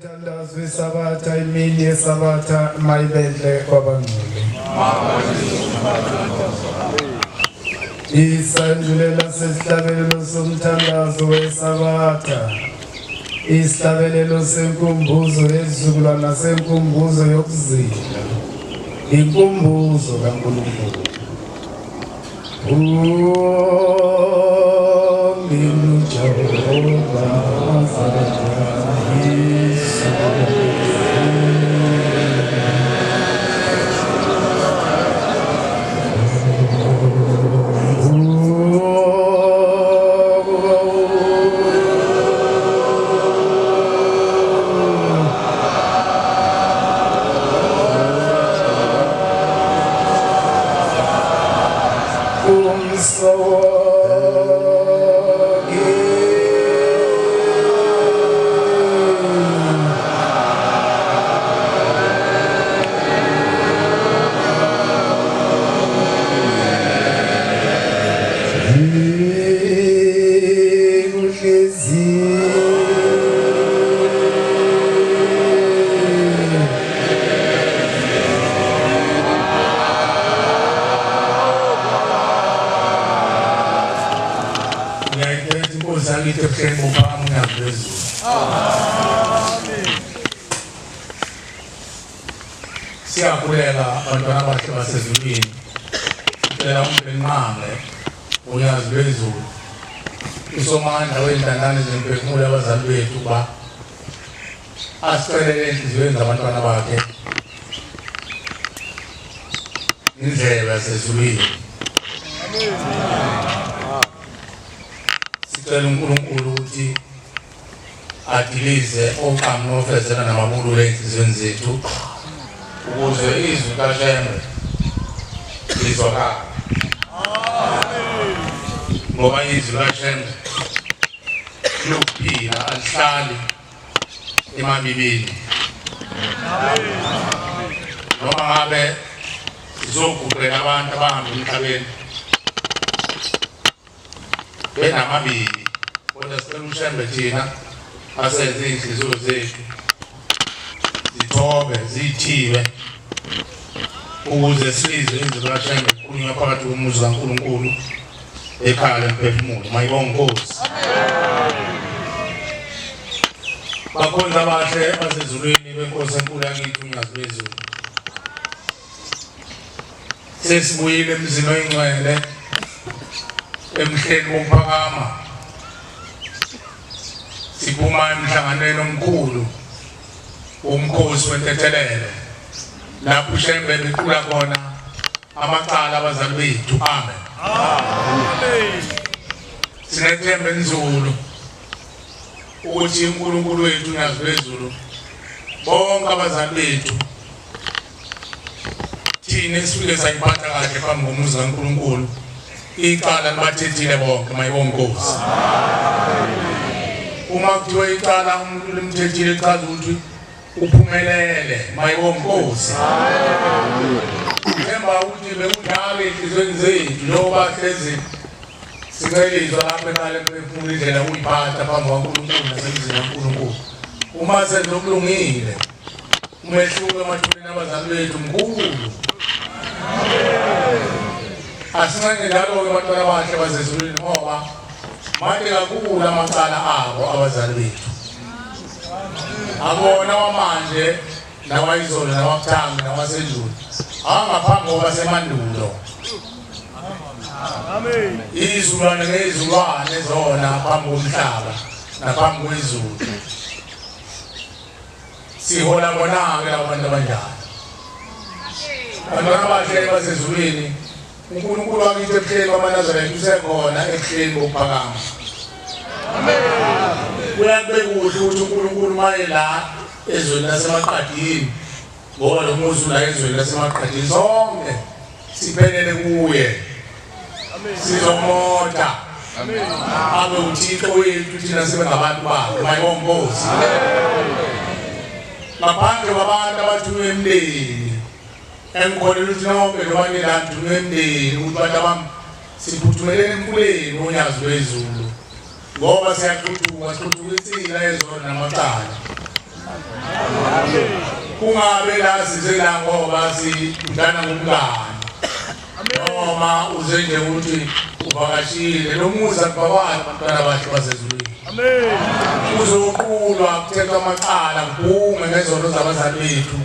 Umthandazo weSabatha, imini yeSabatha mayibenhle kwabangcwele. Isandulela sesihlabelelo somthandazo weSabatha. Isihlabelelo senkumbuzo yesizukulwana senkumbuzo yokuzila. Inkumbuzo kaNkulunkulu. Ngiyayithetha inkosi yakithi ebuhleni bophakama unyazi lwezulu. Amen. Siyakhuleka bantwana abahle basezulwini. Sicela uMvelinqange unyazi lwezulu. Usomandla wezintandane zemphefumulo yabazali bethu ba asicelele enhliziyweni zabantwana bakhe indlebe yasezulwini. Sicela uNkulunkulu ukuthi adilize oxamu nofezela namabululu ey'nhliziyweni zethu ukuze izwi kaShembe lizwakale ngoba izwi kaShembe lokuphila alihlali emabibini noma ngabe sizoguqela abantu abahamba emhlabeni benamabili kodwa sicela uShembe thina asenze iy'nhliziyo zethu zithobe ziyithibe ukuze sizwe izwi likaShembe kukhulunywa phakathi komuzi kaNkulunkulu ekhaya lemphefumulo. Mayibonge inkosi. Bakhonzi abahle basezulwini benkosi enkulu yakithi uNyazi lwezulu. Sesibuyile emzini oyingcwele emhleni wokuphakama siphuma emhlanganweni omkhulu womkhosi wentethelelo lapho uShembe bequla khona amacala abazali bethu. Amen. Amen. Sinethemba enzulu ukuthi uNkulunkulu wethu uNyazi lwezulu bonke abazali bethu thina esifike sayiphatha kahle phambi komuzi kaNkulunkulu icala libathethile bonke mayibonga inkosi. Uma kuthiwa icala umuntu limthethile chaza ukuthi uphumelele mayibonga inkosi. Themba ukuthi bekunjalo ey'nhliziyweni zethu njengoba hlezi sincelizwa lapha ekhaya emphefumulo indlela ukuyiphatha phambi kwaNkulunkulu nasemzini kaNkulunkulu. Uma senza okulungile umehluko emathuneni abazali bethu mkhulu. Asincenge njalo-ke bantwana abahle basezulwini ngoba made kakhulu amacala abo abazali bethu. Akona wamanje nawayizolo nawakuthangi nawasendulo angaphambi ngoba semandulo. Izulwane ngezulwane zona phambi komhlaba naphambi kwezulu. Sihola bona-ke labo bantu abanjalo. Bantwana abahle basezulwini, uNkulunkulu wakithi ebuhleni bamaNazaretha usekhona ebuhleni bokuphakama. Kuyakube kuhle ukuthi uNkulunkulu maye la ezweni lasemaqadini ngoba lo muzi ula ezweni lasemaqadini sonke siphelele kuye sizomota abe uthixo wethu thina sibe ngabantu bakhe mayibonga inkosi ngaphandle kwabantu abathunywe emndeni engikholelwa ukuthi nonke njengoba nila nithunywe emndeni ukuthi bantu abami siphuthumeleni emfuleni wonyazi lwezulu ngoba siyathuthuka sithuthuka insila yezona namacala. Kungabe la size la ngoba sidana ngomngani noma uze nje ukuthi uvakashile lo muzi akubakwazi abantwana bahle basezulwini. Amen. Uzoqulwa kuthethwa amacala ngibhunge ngezono zabazali bethu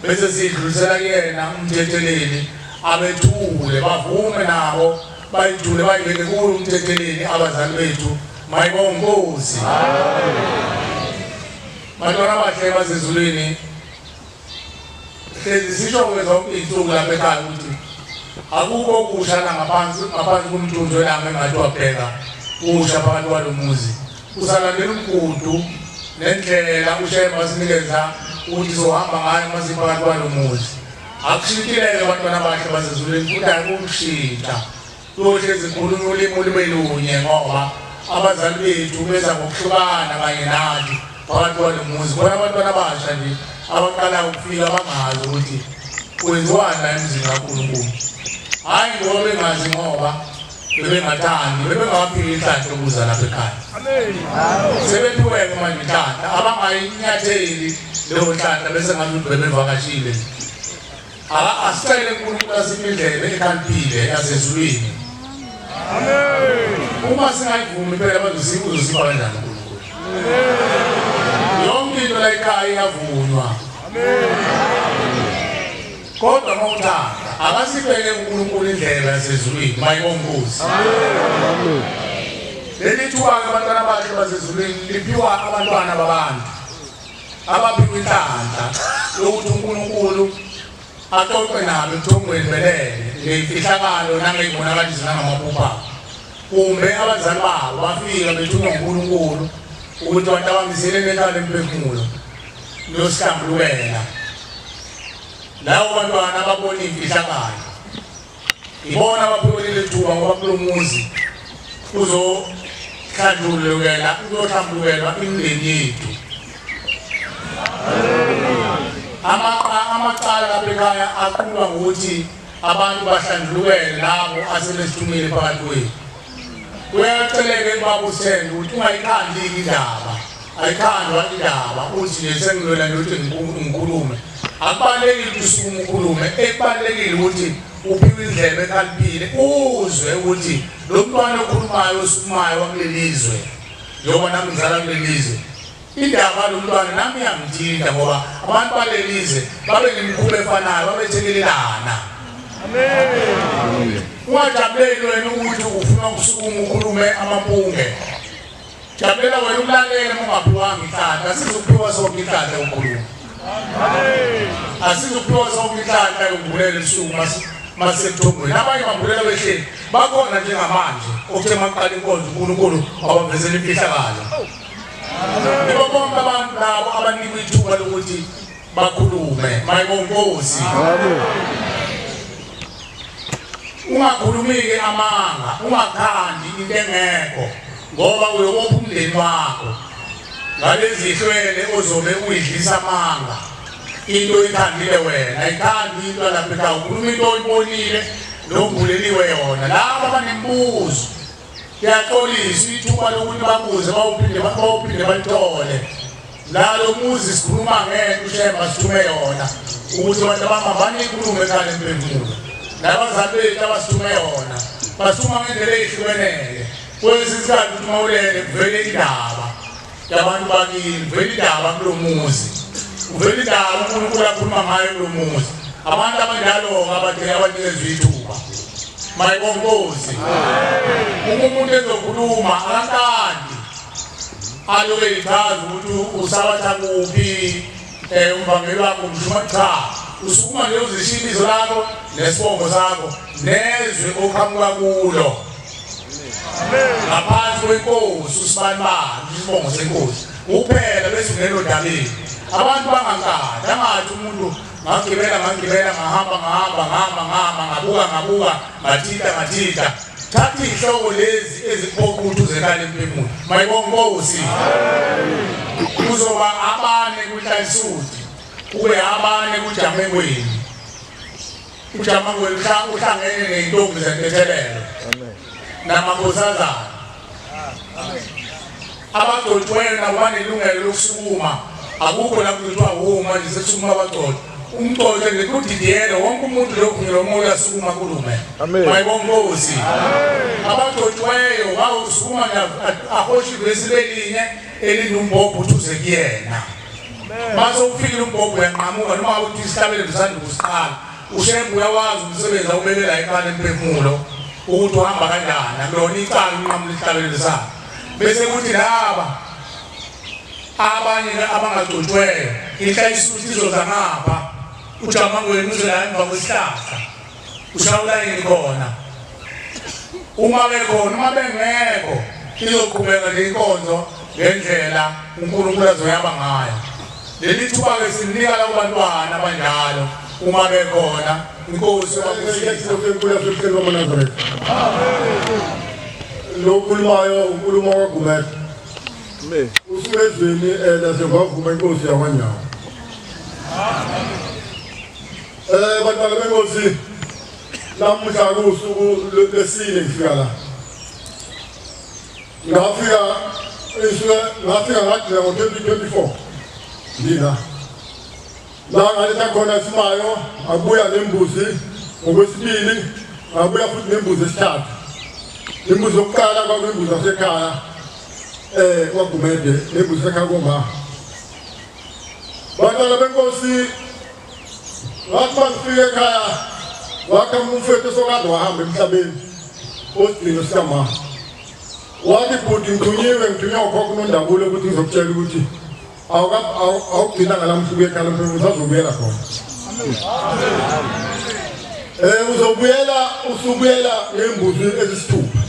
bese sidlulisela kuyena umthetheleli abethule bavume nabo bayithule bayibeke kulo umthetheleli abazali bethu mayibonge inkosi. Bantwana abahle basezulwini, hlezi sisho-ke zonke iy'nsuku lapha ekhaya ukuthi akukho okusha la ngaphansi ngaphansi komthunzi welanga engathi wabheka kusha phakathi kwalo muzi. Usalandela umgudu nendlela uShembe wasinikeza ukuthi sohamba ngayo uma siphakathi kwalo muzi. Akushintshileke bantwana abahle basezulwini futhi akukushintsha. Kuyohlezi kukhulunywa ulimi olube lunye ngoba abazali bethu beza ngokuhlukana kanye nathi phakathi kwalo muzi. Khona abantwana abasha nje abaqala ukufika bangazi ukuthi kwenziwani la emzini kaNkulunkulu. Hhayi ngoba bengazi ngoba bebengathandi, bebengaphili inhlanhla yokuza lapha ekhaya. Sebephiweke manje inhlanhla, abangayinyatheli leyo nhlanhla bese ngathi ukuthi bebevakashile. Asicele uNkulunkulu asiphe indlebe ekhaliphile yasezulwini. Amen. Uma singayivumi phela bazosipha uzosipha kanjani uNkulunkulu? Amen. Yonke into la ekhaya iyavunywa. Amen. Kodwa uma uthanda akasibeke uNkulunkulu indlebe yasezulwini mayibongozi. Amen. Leli thuba-ke abantwana bakhe basezulwini liphiwa abantwana babantu. Abaphiwa inhlanhla yokuthi uNkulunkulu axoxe nabo ebuthongweni belele ngeyimfihlakalo nangey'bonakaliso nangamaphupha kumbe abazali babo bafika bethunywa nguNkulunkulu ukuthi abantu abamiseleni ekhaya lemphefumulo liyosihlambulukela labo bantwana ababona iy'mfihlakalo Ibona abaphiwe leli thuba ngoba kulo muzi kuzohlanjulukela kuzohlambulukelwa imindeni yethu. Amacala lapha ekhaya aqulwa ngokuthi abantu bahlanjulukele labo asebesithumile phakathi kwethu. Kuyaceleka ubaba uSithende ukuthi ungayikhandi indaba, ayikhandwa indaba uthi nje sengilwela nje ukuthi ngikhulume. Akubalulekile ukuthi usukume ukhulume, ekubalulekile ukuthi uphiwe indlebe ekhaliphile uzwe ukuthi lo mntwana okhulumayo osukumayo wakuleli zwe njengoba nami ngizala kuleli zwe indaba lo mntwana nami iyangithinta ngoba abantu baleli zwe babe nemikhuba efanayo babethekelelana. Amen. Ungajabuleli wena ukuthi ufuna ukusukuma ukhulume amampunge. Jabulela wena ukulalela uma ungaphiwanga inhlanhla. Asizukuphiwa sonke inhlanhla yokukhuluma. Amen. Asizukuphiwa sonke inhlanhla yokubulela ebusuku masebuthongweni. Abanye bambulela behleli. Bakhona njengamanje okuthe maqala inkonzo uNkulunkulu wabavezela imfihlakalo. Yibo bonke abantu labo abanikwa ithuba lokuthi bakhulume mayibonkosi. Amen. Ungakhulumi-ke amanga, ungakhandi into engekho ngoba uyobopha umndeni wakho ngalezi hlwele ozobe uyidlisa amanga. Into oyikhandile wena ayikhandi into lapha ekhaya, ukhuluma into oyibonile nombuleliwe yona. Laba abanemibuzo kuyaxolisa ithuba lokuthi babuze bawuphinde bawuphinde balithole. La lo muzi sikhuluma ngento uShemba sithume yona ukuthi abantu abamabane inkulumo ekhaya emphefumulo nabazali bethu abasithume yona basithuma ngendlela eyihlukenele. Kwesinye isikhathi ukuthi uma ulele kuvele indaba yabantu bakini, kuvele indaba kulo muzi, kuvele indaba uNkulunkulu akhuluma ngayo kulo muzi. Abantu abanjalo-ke abadinga abanikezwa ithuba. Mayibonkosi. Uma umuntu ezokhuluma akaqali aloke echaza ukuthi usabatha kuphi umvangeli wakho umshuma cha usukuma nje uzishiya ibizo lakho nesibongo sakho nezwe oqhamuka kulo ngaphansi kwenkosi usibanibani isibongo senkosi kuphela bese ungena odabeni abantu bangankani angathi umuntu ngagibela ngagibela ngahamba ngahamba ngahamba ngahamba ngabuka ngabuka ngathinta ngathinta thatha iy'hloko lezi eziphoqa ukuthi uzekale emphefumulo mayibonkosi kuzoba abane kuhlansuthi kube abane kujamekweni ujamekweni uhlangene ney'ntombi zentethelelo namakhosazana abagcotshweni nabo banelungelo lokusukuma. Akukho la kuthiwa wo manje sekusukuma abagcotshwa. Umgcotshwa nje kudidiyele wonke umuntu lokhu ngilomoya uyasukuma kulume. Mayibonga Nkosi. Abagcotshiweyo bawusukuma nje ahoshe ivesi lelinye elinombhobho uthi uze kuyena. Mase ufikile umbhobho uyanqamuka noma uthi isihlabelelo sisanda ukusiqala. UShembe uyawazi umsebenzi awubeke la ekhaya emphefumulo ukuthi uhamba kanjani. Akulona icala unqamula isihlabelelo sakhe. Bese kuthi laba abanye abangagcotshweyo inhla isuthi izoza ngapha ujamangweni uze la emva kwesihlahla ushaya ulayini khona uma bekhona uma bengekho izoqhubeka nje inkonzo ngendlela uNkulunkulu azoyaba ngayo. Leli thuba-ke silinika labo bantwana abanjalo uma bekhona inkosi yababusisa. Lo okhulumayo unkulumo kwaGumede. Usuke ezweni lasengwavuma inkosi yakwaNyawo. Bantwana benkosi namuhla kuwusuku lwesine ngifika la. Ngafika isuke ngafika ngagcina ngo-2024 ngila. La ngaletha khona isimayo ngabuya nembuzi ngokwesibili ngabuya futhi nembuzi esithathu. Imbuzi yokuqala kwakuyimbuzi yasekhaya kwaGumede nembuzi yasekhaya koma. Bantwana benkosi ngathi uma ngifika ekhaya wakha umfethu osokade wahamba emhlabeni osigcino sikama wathi bhuti ngithunyiwe ngithunywa ukhokho unondabulo ukuthi ngizokutshela ukuthi awugcinanga namuhla ubuye ekhaya lomphefumulo usazobuyela khona uzobuyela usubuyela ngembuzi ezisithupha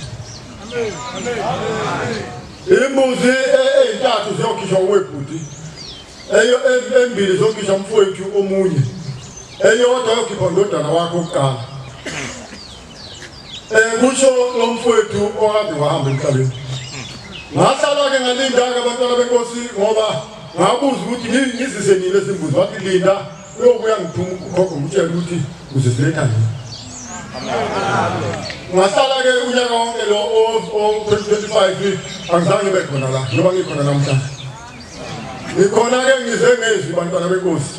imbuzi eyintathu ziyokhishwa uwe bhuti eyo embili zokhishwa umfowethu omunye eyodwa yokhipha undodana wakho okuqala kusho lo mfowethu okade wahamba emhlabeni. Ngahlala-ke ngalinda-ke abantwana benkosi ngoba ngabuza ukuthi ngizise nini lezi mbuzi wathi linda uyobuya ngithuma ugogo ngitshela ukuthi uziziletha nini. Ngahlala-ke unyaka wonke lo o-2025 angizange ngibe khona la njengoba ngikhona namhlanje. Ngikhona-ke ngize ngezwi bantwana benkosi.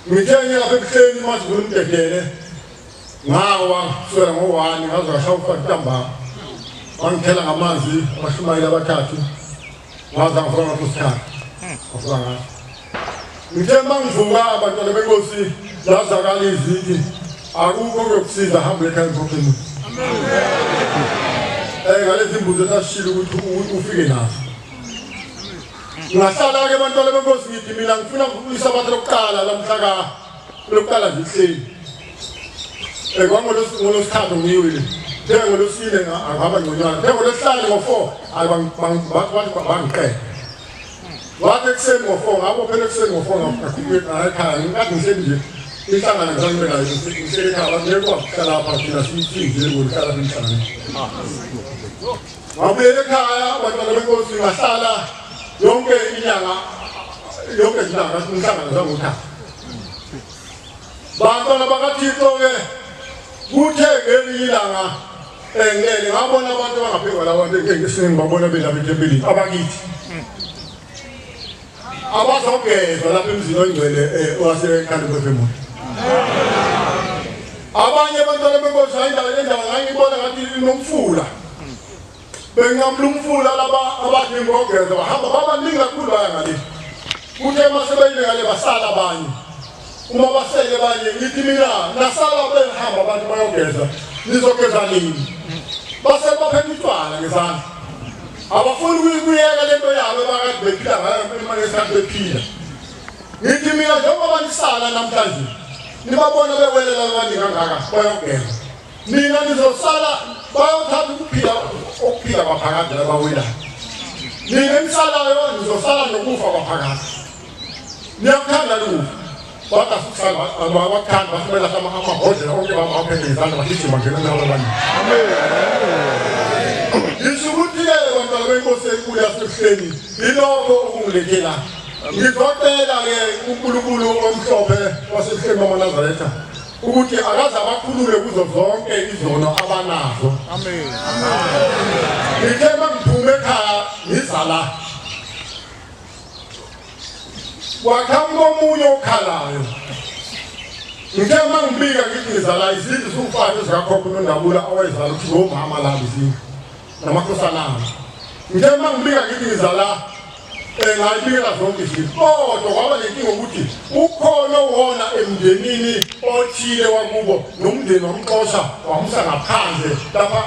Ngithe ngilapha ebuhleni mazulu umdedele ngawa kusukela ngo-one ngaze ngashaya ufaka ntambama bangithela ngamanzi abashumayeli abathathu ngaze ngafika ngaso sikhathi ngafika ngaso ngithe uma ngivuka abantwana benkosi lazakala izithi akukho okuyokusiza hambe ekhaya emkhokheni ngalezi mbuzo esasishilo ukuthi ufike nazo. Ngahlala-ke abantwana benkosi ngithi mina ngifuna isabatha lokuqala lamhla ka lokuqala nje ekuseni. Kwangolosithathu ngiwile. Njengolosine angihamba ngconywana. Njengolosihlanu ngo-4 hayi bathi bangiqeda. Wathi ekuseni ngo-4 ngabophela ekuseni ngo-4 ngakhuphuka ekhaya ngikade ngihleli nje inhlangano ngizangibe nayo ngihleli ekhaya bathi ngeke kwazi ukuhlala lapha thina siyinje ngokuhlala lapha emhlanganweni. Ngabuyela ekhaya abantwana benkosi ngahlala yonke inyanga yonke inyanga umhlangano zanguthatha. Bantwana bakaThixo-ke kuthe ngelinye ilanga engeke ngabona abantu abangaphezu kwalabo bantu engibabona belapha ethempelini abakithi abazogezwa lapha emzini ongcwele wasekhanda mphefemulo. Abanye abantwana benkosi indawo endawo ngangibona ngathi inomfula benqamula umfula laba abathi ngogeza bahamba babaningi kakhulu baya ngale kuthe uma sebeyile ngale basala abanye uma basele abanye ngithi mina nasala behamba abantu bayogeza nizogeza nini base baphethe utshwala ngezandla abafuni ukuyeka lento yabo abakade bephila ngayo ngesikhathi bephila. Ngithi mina njengoba nisala namhlanje nibabona bewelela abaningi kangaka bayogeza nina nizosala bayothatha ukuphila okuphila kwaphakade labawelayo nina enisalayo nizosala nokufa kwaphakade niyakuthanda lufa wathi asikusala bakuthanda basibela amabhodlela onke bamaphethe ngezandla bagijima ngena nabo abaningi ngisho ukuthi-ke bantwana benkosi enkulu yasebuhleni yilokho okungilethela ngizocela-ke uNkulunkulu omhlophe wasebuhleni bamaNazaretha ukuthi akaze abakhulule kuzo zonke izono abanazo. Amen. Ngithe uma ngiphume ekhaya ngiza la. Kwaqhamuka omunye okhalayo. Ngithe uma ngibika ngithi ngizala izindlu ziwufana ezikakhokho uNondabula owayezala ukuthi ngomama laba izindlu namakhosana ami. Ngithe uma ngibika ngithi ngizala ngayibikela zonke izinto kodwa kwaba nenkinga ukuthi ukhona owona emndenini othile wakubo nomndeni wamxosha wamusa ngaphandle lapha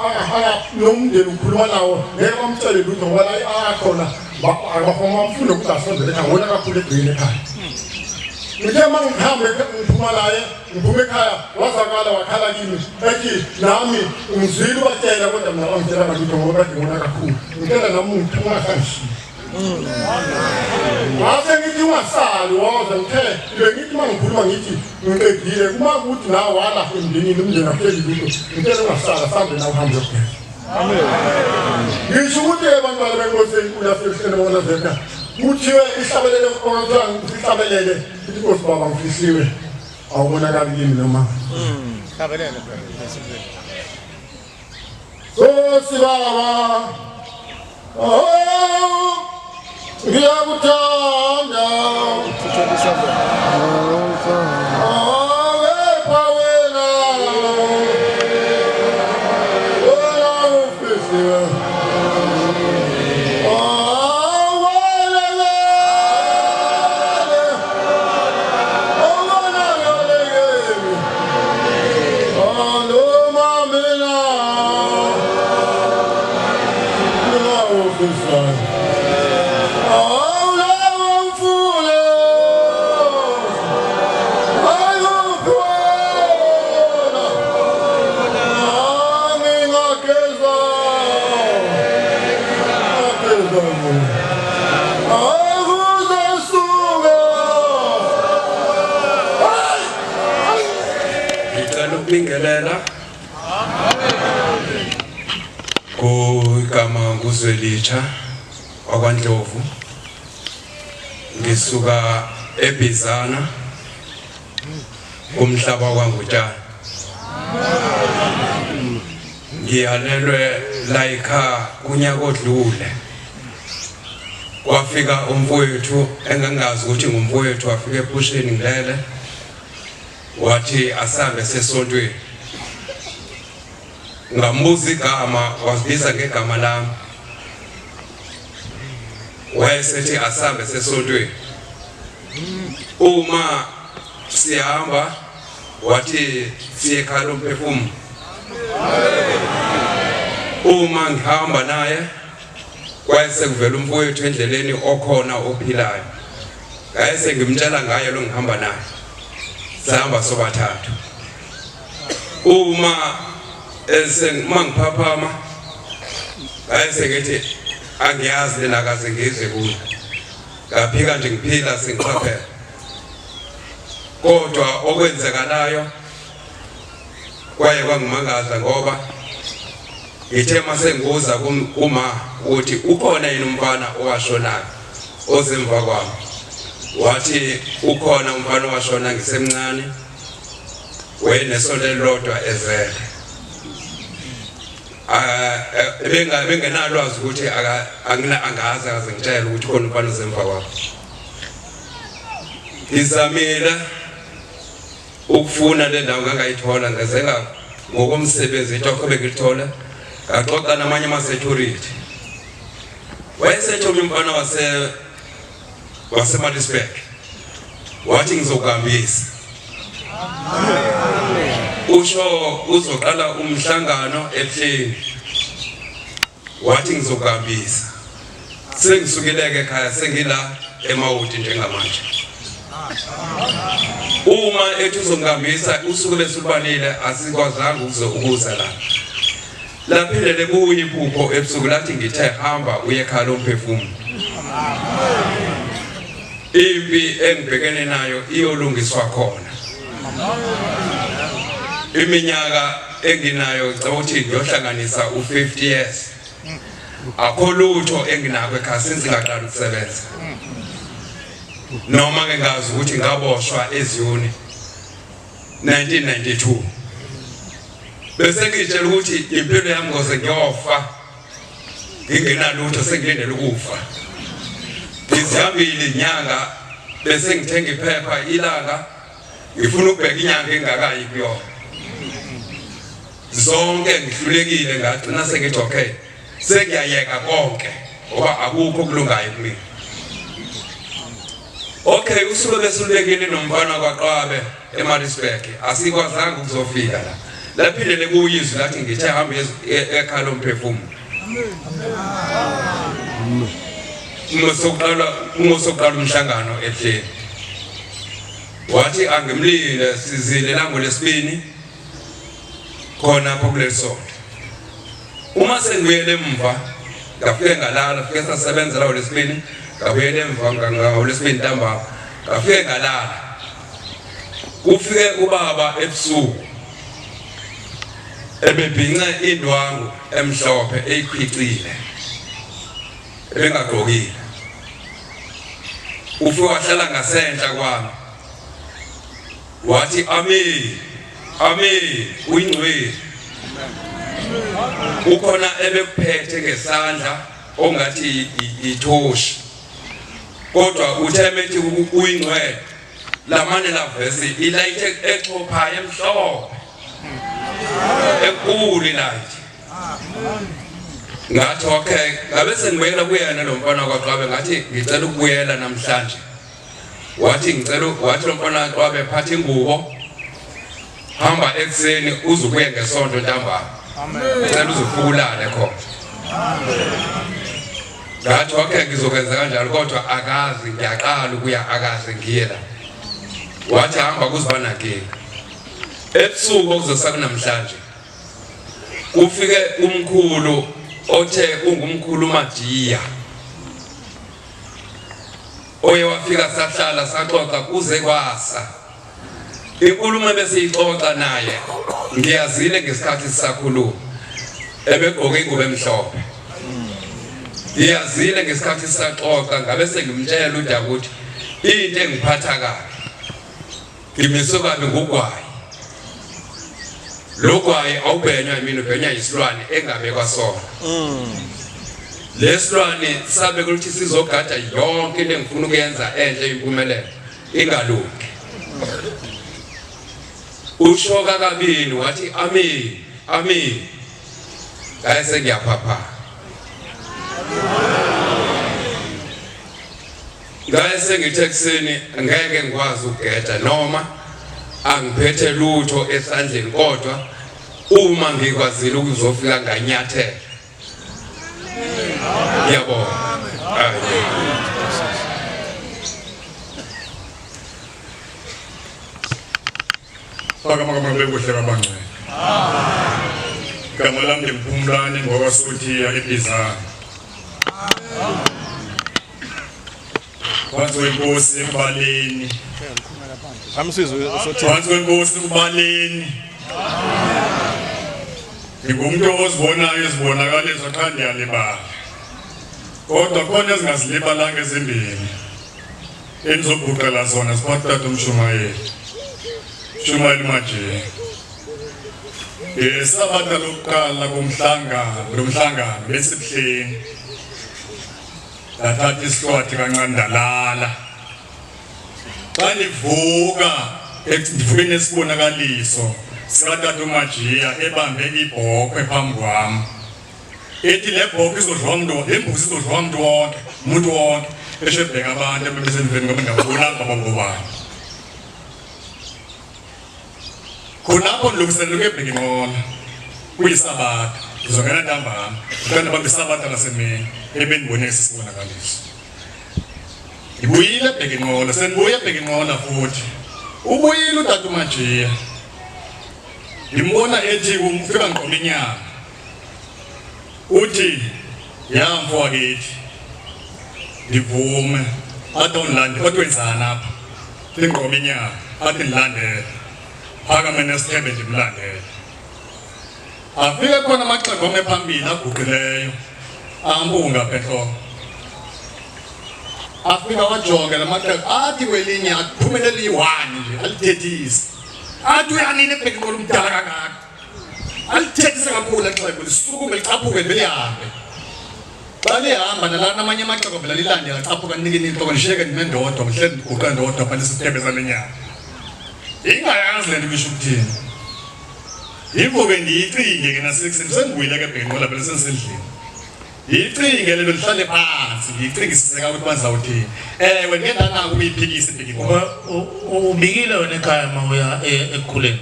nomndeni ukhuluma nawo ngeke bamtshele lutho ngoba la akhona bamfuna ukuthi asondele ekhaya wona kakhulu egcini ekhaya. Ngithe uma ngihambe ngiphuma naye ngiphuma ekhaya wazakala wakhala kimi ethi nami ngizwile ubatshela kodwa mina bangitshela ngalutho ngoba kade ngona kakhulu ngicela nami ungasangishiyi. Ngase ngithi ungasali woza ngithe bengithi uma ngikhuluma ngithi ngiqedile kuma ukuthi nawe wala emndenini umndeni akuhleli lutho ngicela ungasala sambe nawe uhambe uyogeza. Ngisho ukuthi bantwana benkosi enkulu yasebuhleni bonazetha kuthiwe ihlabelele okuthiwa ngihlabelele ithi inkosi baba ngifisiwe awubonakali kimi noma Hlabelele Nkosi baba oh ngiyakuthanda Oh kepha wena wena ufisiwe Oh welele Awubonakali kimi Noma mina mina ufisayo Awulawo mfula Ayuphi wena Ngingageza Ngageza mina Akuze suka Ngicela ukubingelela kugama nguZwelitsha wakwaNdlovu ngisuka eBhizana kumhlaba kwaNgutshana ngiyalelwe layikha kunyaka odlule kwafika umfowethu engangazi ukuthi ngumfowethu wafika ephusheni ngilele wathi asambe sesontweni ngambuza igama wazibiza ngegama lami wayesethi asambe sesontweni uma sihamba wathi siye ekhaya lomphefumulo uma ngihamba naye kwayesekuvela umfowethu endleleni okhona ophilayo ngaye sengimtshela ngaye lo ngihamba naye sihamba sobathathu uma uma ngiphaphama ngaye sengithi angiyazi lena kaze ngizwe kuyo ngaphika nje ngiphila sengiqaphela kodwa okwenzekalayo kwaye kwangimangaza ngoba ngithe uma sengibuza kuma ukuthi ukhona yini umfana owashonayo ozemva kwami wathi ukhona umfana owashona ngisemncane wayenesonto elilodwa ezele bengenalwazi ukuthi angazi akaze ngitshele ukuthi khona umfana ozemva kwami ngizamile ukufuna le ndawo ngangayithola ngazeka ngokomsebenzi itoho bengilithola ngaxoxa namanye ama-security wayesethi omunye umfana wase waseMaritzburg wathi ngizokuhambisa usho uzoqala umhlangano ebuhleni wathi ngizokuhambisa sengisukileke ekhaya sengila emawuti njengamanje uma ethi uzongihambisa usuku besulubalile asikwazanga ukuza la laphinde libuye iphupho ebusuku lathi ngithe hamba uye ekhaya lomphefumulo impi engibhekene nayo iyolungiswa khona iminyaka enginayo ngicabanga ukuthi ngiyohlanganisa u-50 years akho lutho enginakho ekhaya since ngaqala ukusebenza noma ngingazi ukuthi ngaboshwa eziyoni 1992 bese ngitshela ukuthi impilo yami ngoze ngiyofa ngingenalutho sengilindele ukufa ngizihambile inyanga Bese ngithenga iphepha ilanga ngifuna ukubheka inyanga engakayi kuyona. Zonke ngihlulekile ngagcina sengithi okay sengiyayeka konke ngoba akukho okulungayo kumina. Okay usuke besulekile nomfana kwaQwabe eMaritzburg asikwazanga ukuzofika la. Laphinde lekuye izwi lathi ngithe hambe ekhaya lomphefumulo. Uma sokuqala uma sokuqala umhlangano ebuhleni. Wathi angimlile sizile langolesibini khona apho kuleli sonto. Uma sengibuyele emva ngafike ngalala fike sasebenza lawo lesibini ngabuyela emva ngolesibini ntambama ngafike ngalala kufike ubaba ebusuku ebebhince indwangu emhlophe eyikhwicile ebengagqokile ufike wahlala ngasenhla kwami Wathi amen. Amen. Uyingcwele. Ukhona ebekuphethe ngesandla ongathi ithoshi. Kodwa uthe methi uyingcwele. Lamane la verse ilayithe exhophayo emhlophe. Enkulu ilight. Ngathi okay, ngabe sengibuyela kuyena lo mfana kwaQwabe ngathi ngicela ukubuyela namhlanje. Wathi ngicela wathi lo mfana wabe phatha ingubo hamba ekuseni uze ubuye ngesonto ntambama. Ngicela uzofukulale khona. Ngathi okay ngizokwenza kanjalo kodwa akazi ngiyaqala ukuya akaze ngiye la. Wathi hamba kuzoba nankinga. Ebusuku okuzosa kunamhlanje kufike umkhulu othe ungumkhulu Majiya. Oye wafika sahlala saxoxa kuze kwasa. Inkulumo ebesiyixoxa naye ngiyazile ngesikhathi sisakhuluma. Ebegqoke ingubo emhlophe. Ngiyazile ngesikhathi sisaxoxa ngabe sengimtshela udaba ukuthi into engiphatha kabi Ngimiswe kabi ngugwayi. Lo gwayi awubhenywa yimina ubhenywa yisilwane engabekwa sona. Lesilwane sabe ukuthi sizogada yonke into engifuna ukuyenza enhle impumelelo ingalungi. Usho kakabili wathi amen amen. Ngaye sengiyaphapha. Ngaye sengithi ekuseni ngeke ngikwazi ukugeja noma angiphethe lutho esandleni kodwa uma ngikwazile ukuzofika nganyathela. Ngiyabonga. Amen. Phakama kama bekuhle kabangcwele. Igama lami ndimphumlane ngokwasuthiya ebizana. Phansi kwenkosi ekubaleni. Phansi kwenkosi ekubaleni. Ngingumntu ozibonayo izibonakaliso qha ndiyalibala. Kodwa khona ezingazilibalanga ezimbini. Engizoguqela zona siphatha tata umshumayeli. Shumayeli manje. Ngesabatha lokuqala komhlangano, lomhlangano besibuhleni. Ndathatha isihlwathi kancane ndalala. Xa ndivuka ndivuke nesibonakaliso sikatata uMajiya ebambe ibhokhwe phambi kwam. Ethi le bhokhwe izodliwa mntu, le mbuzi izodliwa mntu wonke, umuntu wonke. Esho ebheka abantu ababesemveni ngoba ngababonanga babobani. Khonapho ndilungiselela ukuyobheka inqola kuyisabatha ngizongena ntambama ngicela bambe isabatha lasemini ebendibone esi sibonakaliso ngibuyile ebheka inqola sendibuye ebheka inqola futhi ubuyile utata umajiya ngimbona ethi ufika ngiqoma inyama uthi ya mfo wakithi ndivume athi awundilande othi wenzani apha ndingqoma inyama athi ndilandele phakame nesithembe ndimlandele afike khona amaxhego ame phambili aguqileyo ampunga apha entloko afika wajonge la maxhego athi kwelinye aphumelele iyi-one nje alithethise athi uyanini ebhekimolo umdala kangaka alithethise kakhulu exhego lisukume licaphuke lihambe. Xa lihamba nalana amanye amaxeko vela lilandela caphuka nikini intloko ndishiyeke ndime ndodwa ngihleli ndiguqe ndodwa pha lesithebe sale nyanga. Ingayazi le nto ibisho ukuthini. Yivuke ndiyicinge ke nasekuseni sendibuyile ke bhenqola phela sendisendlini. Ndiyicinge le nto ndihlale phansi ndiyicingisise kakuthi uba ndizawuthini. Ewe ndike ndanako ukuyiphikisa ibhekini. Ubikile wena ekhaya uma uya ekukhuleni?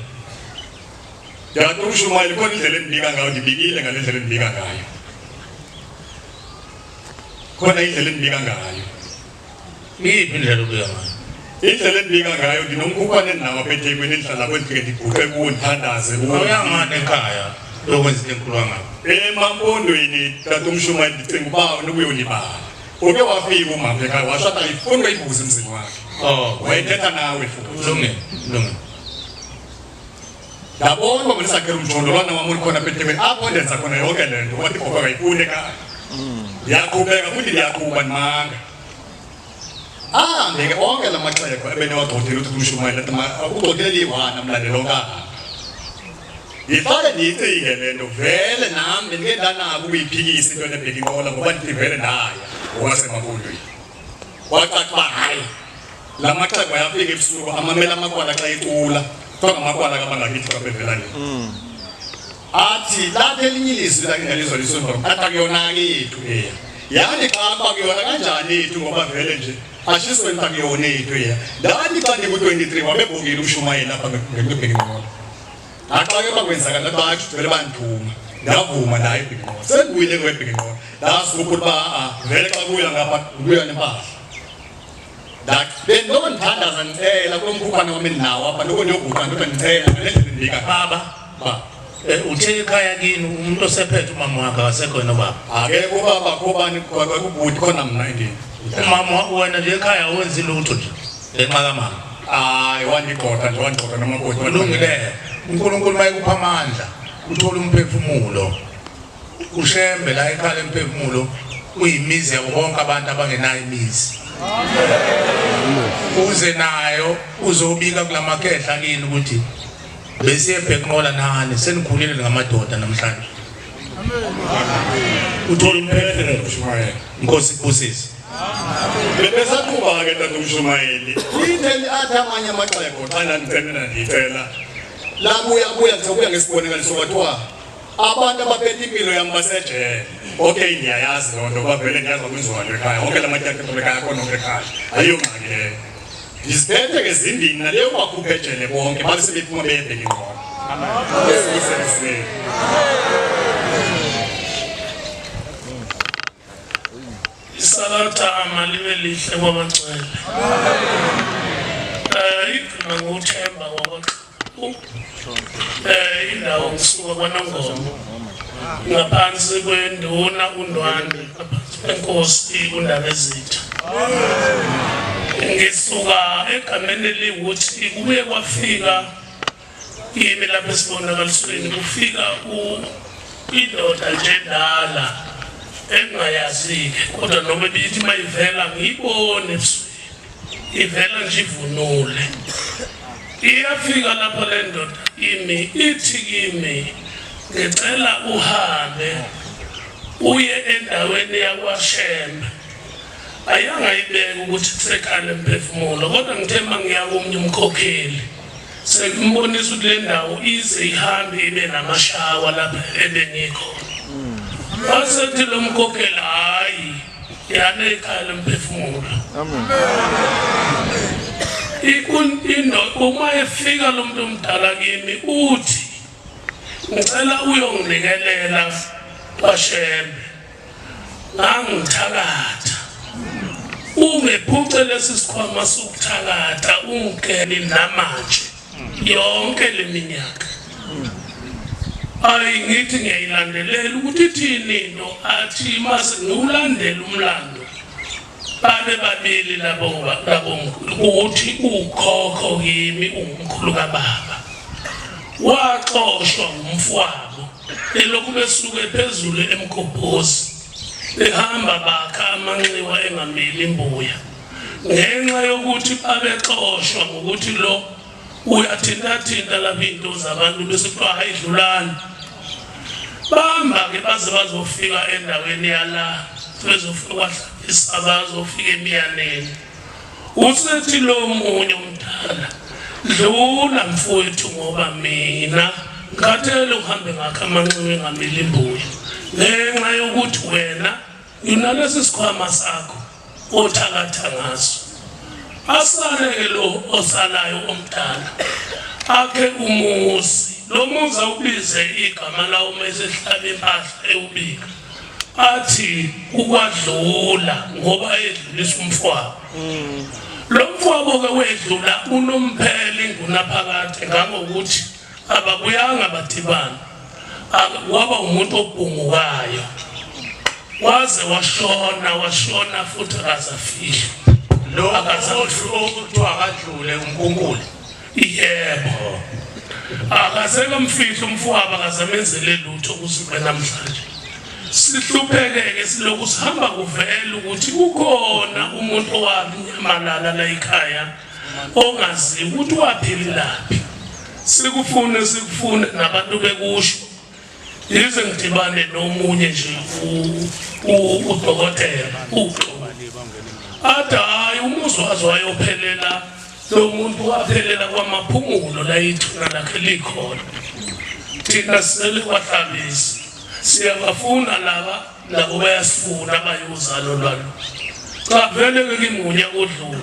Yathi umshumayeli khona indlela endibika ngayo ndibikile ngale ndlela endibika ngayo. Khona indlela endibika ngayo. Iyiphi indlela obika ngayo? Indlela endibika ngayo ndinomkhukhwane endinawo apha eThekwini endihlala kuwo ndifike ndiguqe kuwo ndithandaze kuwo. Awuyangani ekhaya uyokwenza into enkulu kangaka? Emampondweni tata umshumayeli ndicinga uba unokuyolibala. Uke wafika umama ekhaya washo athi ayifuni uyibuza emzini wakhe. Oh, Wayethetha nawe futhi. kulungile, kulungile. Ndabona uba ndisakhela umjondolwana wam olukhona apha eThekwini apho ndenza khona yonke le nto wathi ibhokhwe kayifuni ekhaya. Ndiyaqhubeka futhi ndiyaqhuba ndimanga. Ahambe ke onke la maxhego ebenewagxothile uthi umshumayeli athi ugxothile liyi-one amlandela onke ahamba. Ndifake ndiyicinge le nto vele nam bendike ndanako ukuyiphikisa into enebheka inqola ngoba ndithi vele ndaya ngokwasemampondweni. Kwacaca uba hayi la maxhego ayafika ebusuku amamela amakwala xa ecula kuthiwa ngamakwala kabangakithi xa bevela le athi lathi elinye ilizwi lakhe ngalizwa lisondwa athi akuyona-ke yethu eya yathi xa uba kuyona kanjani yethu ngoba vele nje ashisweni uba kuyona yethu eya ndathi xa ndiku-23 wabebhokile umshumayeli apha ngekwebheki nqola Naxa ke bakwenzakala batsho vele bandithuma ndavuma naye ebhikinqola sendibuyile ke webhikinqola ndasigubhula uba a vele xa kuya ngapha kubuya nempahla bendiloko ndithandaza ndicela kulo mkhukhwana wam endinawo apha loko ndiyoguqa ndodwa ndicela ngale ndlela ndibika baba ba uthe ekhaya kini umuntu osephethe umama wakhe akasekho yena ubaba akekho ubaba khobani kubhuti khona mna endini umama wena nje ekhaya awenzi lutho nje ngenxa kamama hayi wandigqotha nje wandigqotha nomakoti kulungile uNkulunkulu mayekupha amandla uthola umphefumulo ushembe la ekhala emphefumulo uyimizi yabo bonke abantu abangenayo imizi uze nayo uzobika kulamakhehla kini ukuthi besiye bhekinqola nani senikhulile ngamadoda namhlanje uthola umphefumulo inkosi ikubusise Bebesaqhuba-ke tata umshumayeli lithe athi amanye amaxhego xa ndandicela ndicela labuya buya ndizobuya ngesibonakaliso kwathiwa abantu abaphethe impilo yam basejele okay ndiyayazi loo nto bavele ndiyazi bakwenziwa nto ekhaya onke la matyakhe ekhaya akhona onke ekhaya ayiyongxaki leyo ndiziphethe ke zimbini naleyo bakhuphe ejele bonke babe sebephuma beyebheka ingqondo esikusebenziseni Isabatha malibe lihle kwabangcwele. Eh igcina ngokuthemba kwabaqhu. Eh indawo ngisuka kwaNongoma. Ngaphansi kwenduna uNdwandwe, ngaphansi kwenkosi uNdabezitha. Ngisuka egameni eliwukuthi kubuye kwafika kimi lapha esibonakalisweni kufika indoda nje endala engingayazi-ke kodwa noma ibithi uma ivela ngiyibone ebusweni ivela nje ivunule iyafika lapho le ndoda kimi ithi kimi ngicela uhambe uye endaweni yakwashembe ayangayibeka ukuthi kusekhaya lemphefumulo kodwa ngithe uma ngiya komunye umkhokheli Sekumbonisa ukuthi le ndawo ize ihambe ibe namashawa lapha ebengikhona. Wasethi lo mkhokheli hhayi yana ekhaya lomphefumulo. Indoda uma efika lo muntu omdala kimi uthi ngicela uyonginikelela kwaShembe. Ngangithakatha. Ungephuce lesi sikhwama sokuthakatha ungikele namanje yonke le minyaka. Ayi ngithi ngiyayilandelela ukuthi ithini into athi mase ngiwulandela umlando babe babili labo labo ukuthi ukhokho kimi ungumkhulu kababa waxoshwa ngumfwabo Elokhu besuke phezulu eMgobhozi behamba bakha amanxiwa engameli imbuya ngenxa yokuthi babexoshwa ngokuthi lo uyathintathinta lapha iy'nto zabantu bese kuthiwa hayi dlulani bahamba-ke baze bazofika endaweni yala. Bezofika kwahlabisa bazofika emiyaneni. Usethi lo munye omdala dlula mfowethu ngoba mina ngikhathele uhambe ngakho amanxiwa engamile imbuya ngenxa yokuthi wena nginalesi sikhwama sakho othakatha ngaso. Asale-ke lo osalayo omdala akhe umuzi lo muzi awubize igama lawo uma esehlaba impahla ewubika athi ukwadlula ngoba edlulisa umfowabo lo mfowabo-ke wedlula unomphela ingunaphakade ngangokuthi ababuyanga badibana waba umuntu obhungukayo waze washona washona futhi akazafihlwa lo akazakuthiwa akadlule uNkulunkulu yebo akazeke mfihlo umfowabo akazamenzele lutho kuze kube namhlanje sihluphekeke silokhu sihamba kuvela ukuthi kukhona umuntu owanyamalala la ekhaya ongaziwa ukuthi waphelelaphi sikufune sikufune nabantu bekusho yize ngidibane nomunye nje udokotela uxo athi hhayi umuzi waze wayophelela lo muntu waphelela kwamaphumulo la ithuna lakhe likhona thina sisele kwahlabisa siyabafuna laba nabo bayasifuna abayozalo lwalo cha vele ke kimunye odlula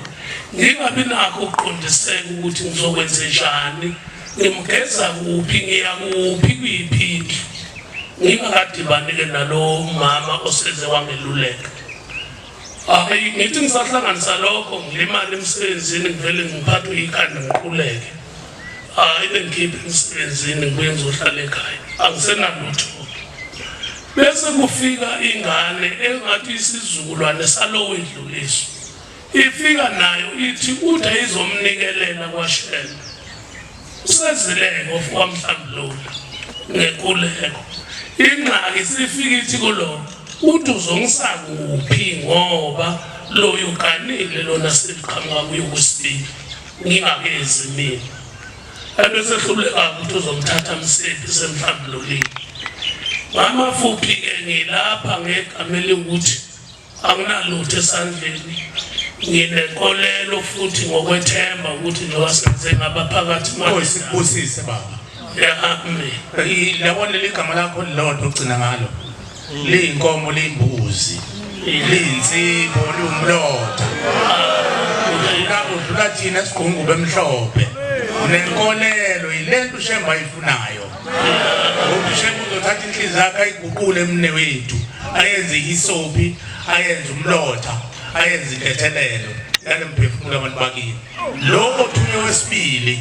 ngingabi nakho ukuqondiseka ukuthi ngizokwenze njani ngimgeza kuphi ngiya kuphi kuyiphi indlu ngingakadibani-ke nalo mama oseze wangeluleka hayi ngithi ngisahlanganisa lokho ngilimale emsebenzini ngivele ngiphathwe ikhanda ngiquleke hayi bengikhiphe emsebenzini ngibuye ngizohlala ekhaya angisenalutho bese kufika ingane engathi isizukulwane salowo idluliswa ifika nayo ithi ude izomnikelela kwashembe usezileke ofukwamhlambulula ngenkuleko ingxaki sifika ithi kulo uthi uzongisa kuphi ngoba loyo uganile lona seliqhamuka kuye kusibili ngingakezi mina ebese ehluleka ukuthi uzomthatha msiphi semhlambululile ngamafuphi-ke ngilapha ngegama eliwukuthi anginalutho esandleni nginenkolelo futhi ngokwethemba ukuthi njengoba senze ngaba phakathi sikubusise baba amen yabona leli gama lakho lilodwa ogcina ngalo liyinkomo liyimbuzi liyinsipho liwumlotha udlula udlula thina sigungube emhlophe unenkolelo yilento ushemba ayifunayo ngoba ushemba uzothatha inhliziyo yakhe ayiguqule emne wethu ayenze ihisophi ayenze umlotha ayenze intethelelo yale mphefumulo abantu bakini lo othunywe wesibili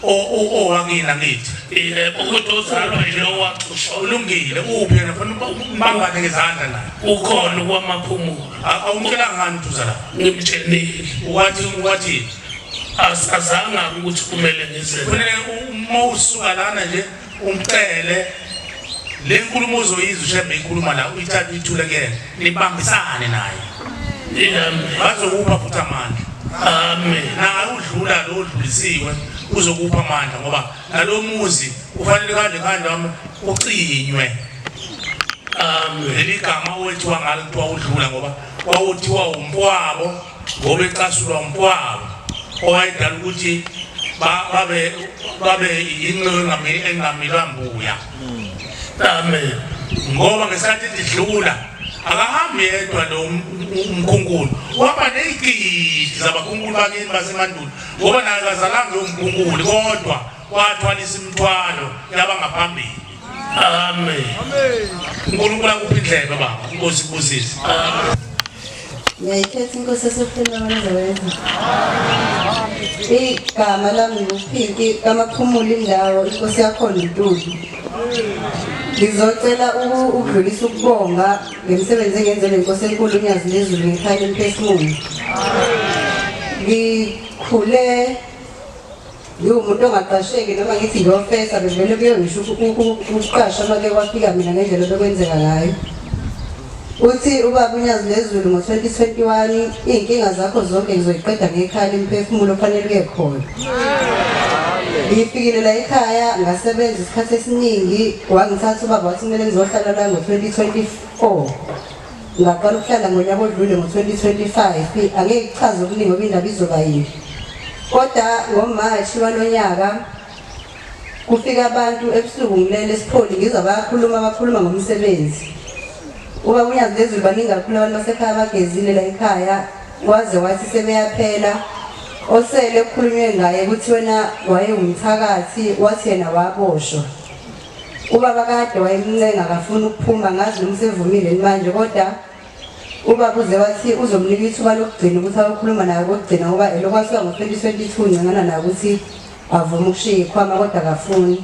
owakini angithi yebo kodwa ozalwa yilowo waxoshwa ulungile uphi yena funa umbambane ngezandla la ukhona kwamaphumulo awumtshelanga ngani ukuthi uza la ngimtshenile wathi wathi asazanga ukuthi kumele ngize kufanele uma usuka lana nje umcele le nkulumo ozoyizwa ushembe ikhuluma la uyithathe uyithule kuyena nibambisane naye bazokupha futhi amandla amen naye udlula lo odlulisiwe uzokupha amandla ngoba nalo muzi ufanele kanje kanje wami ucinywe amen leli gama owethiwa ngalo kuthiwa udlula ngoba wawuthiwa umfowabo ngoba ecasulwa umfowabo owayedala ukuthi babe babe yinxenye engamilwa mbuya amen ngoba ngesikhathi idlula akahambi yedwa lo umkhunkulu uhamba ney'gidi zabakhunkulu bakini basemandulo ngoba naye akazalanga umkhunkulu kodwa wathwalisa imithwalo yabangaphambili amen uNkulunkulu akuphi indlebe baba inkosi ikubusise amen Ngiyayikhetha inkosi esefuna abanzaweza. Igama lami nguPhinki kaMaphumulo indawo inkosi yakhona uNtuli. Ngizocela ukudlulisa ukubonga ngemisebenzi engenzele inkosi enkulu uNyazi lezulu ngekhaya lemphefumulo. Ngikhule ngiwumuntu ongaqasheki noma ngithi ngiyofesa bevele kuyongisho ukuqasha uma ke kwafika mina ngendlela obekwenzeka ngayo. Uthi ubaba uNyazi lezulu ngo-2021 iy'nkinga zakho zonke ngizoyiqeda ngekhaya lemphefumulo ofanele uye khona. Ngifikile la ekhaya ngasebenza isikhathi esiningi wangithatha ubaba wathi kumele ngizohlala la ngo-2024. Ngaqala ukuhlala ngonyaka odlule ngo-2025. Angeke kuchaze okuningi ngoba indaba izoba yini. Kodwa ngoMarch walonyaka kufika abantu ebusuku ngilele esipholi ngizwa bayakhuluma bakhuluma ngomsebenzi. Ubaba uNyazi lezulu baningi kakhulu abantu basekhaya bagezile la ekhaya waze wathi sebeyaphela osele kukhulunywe ngaye ukuthi wena wayewumthakathi wathi yena waboshwa. Ubaba kade wayemncenga akafuni ukuphuma ngazi noma usevumile manje kodwa ubaba uze wathi uzomnika ithuba lokugcina ukuthi ayokhuluma naye kokugcina ngoba elokwasuka ngo-2022 ncengana naye ukuthi avume ukushiya ikhwama kodwa akafuni.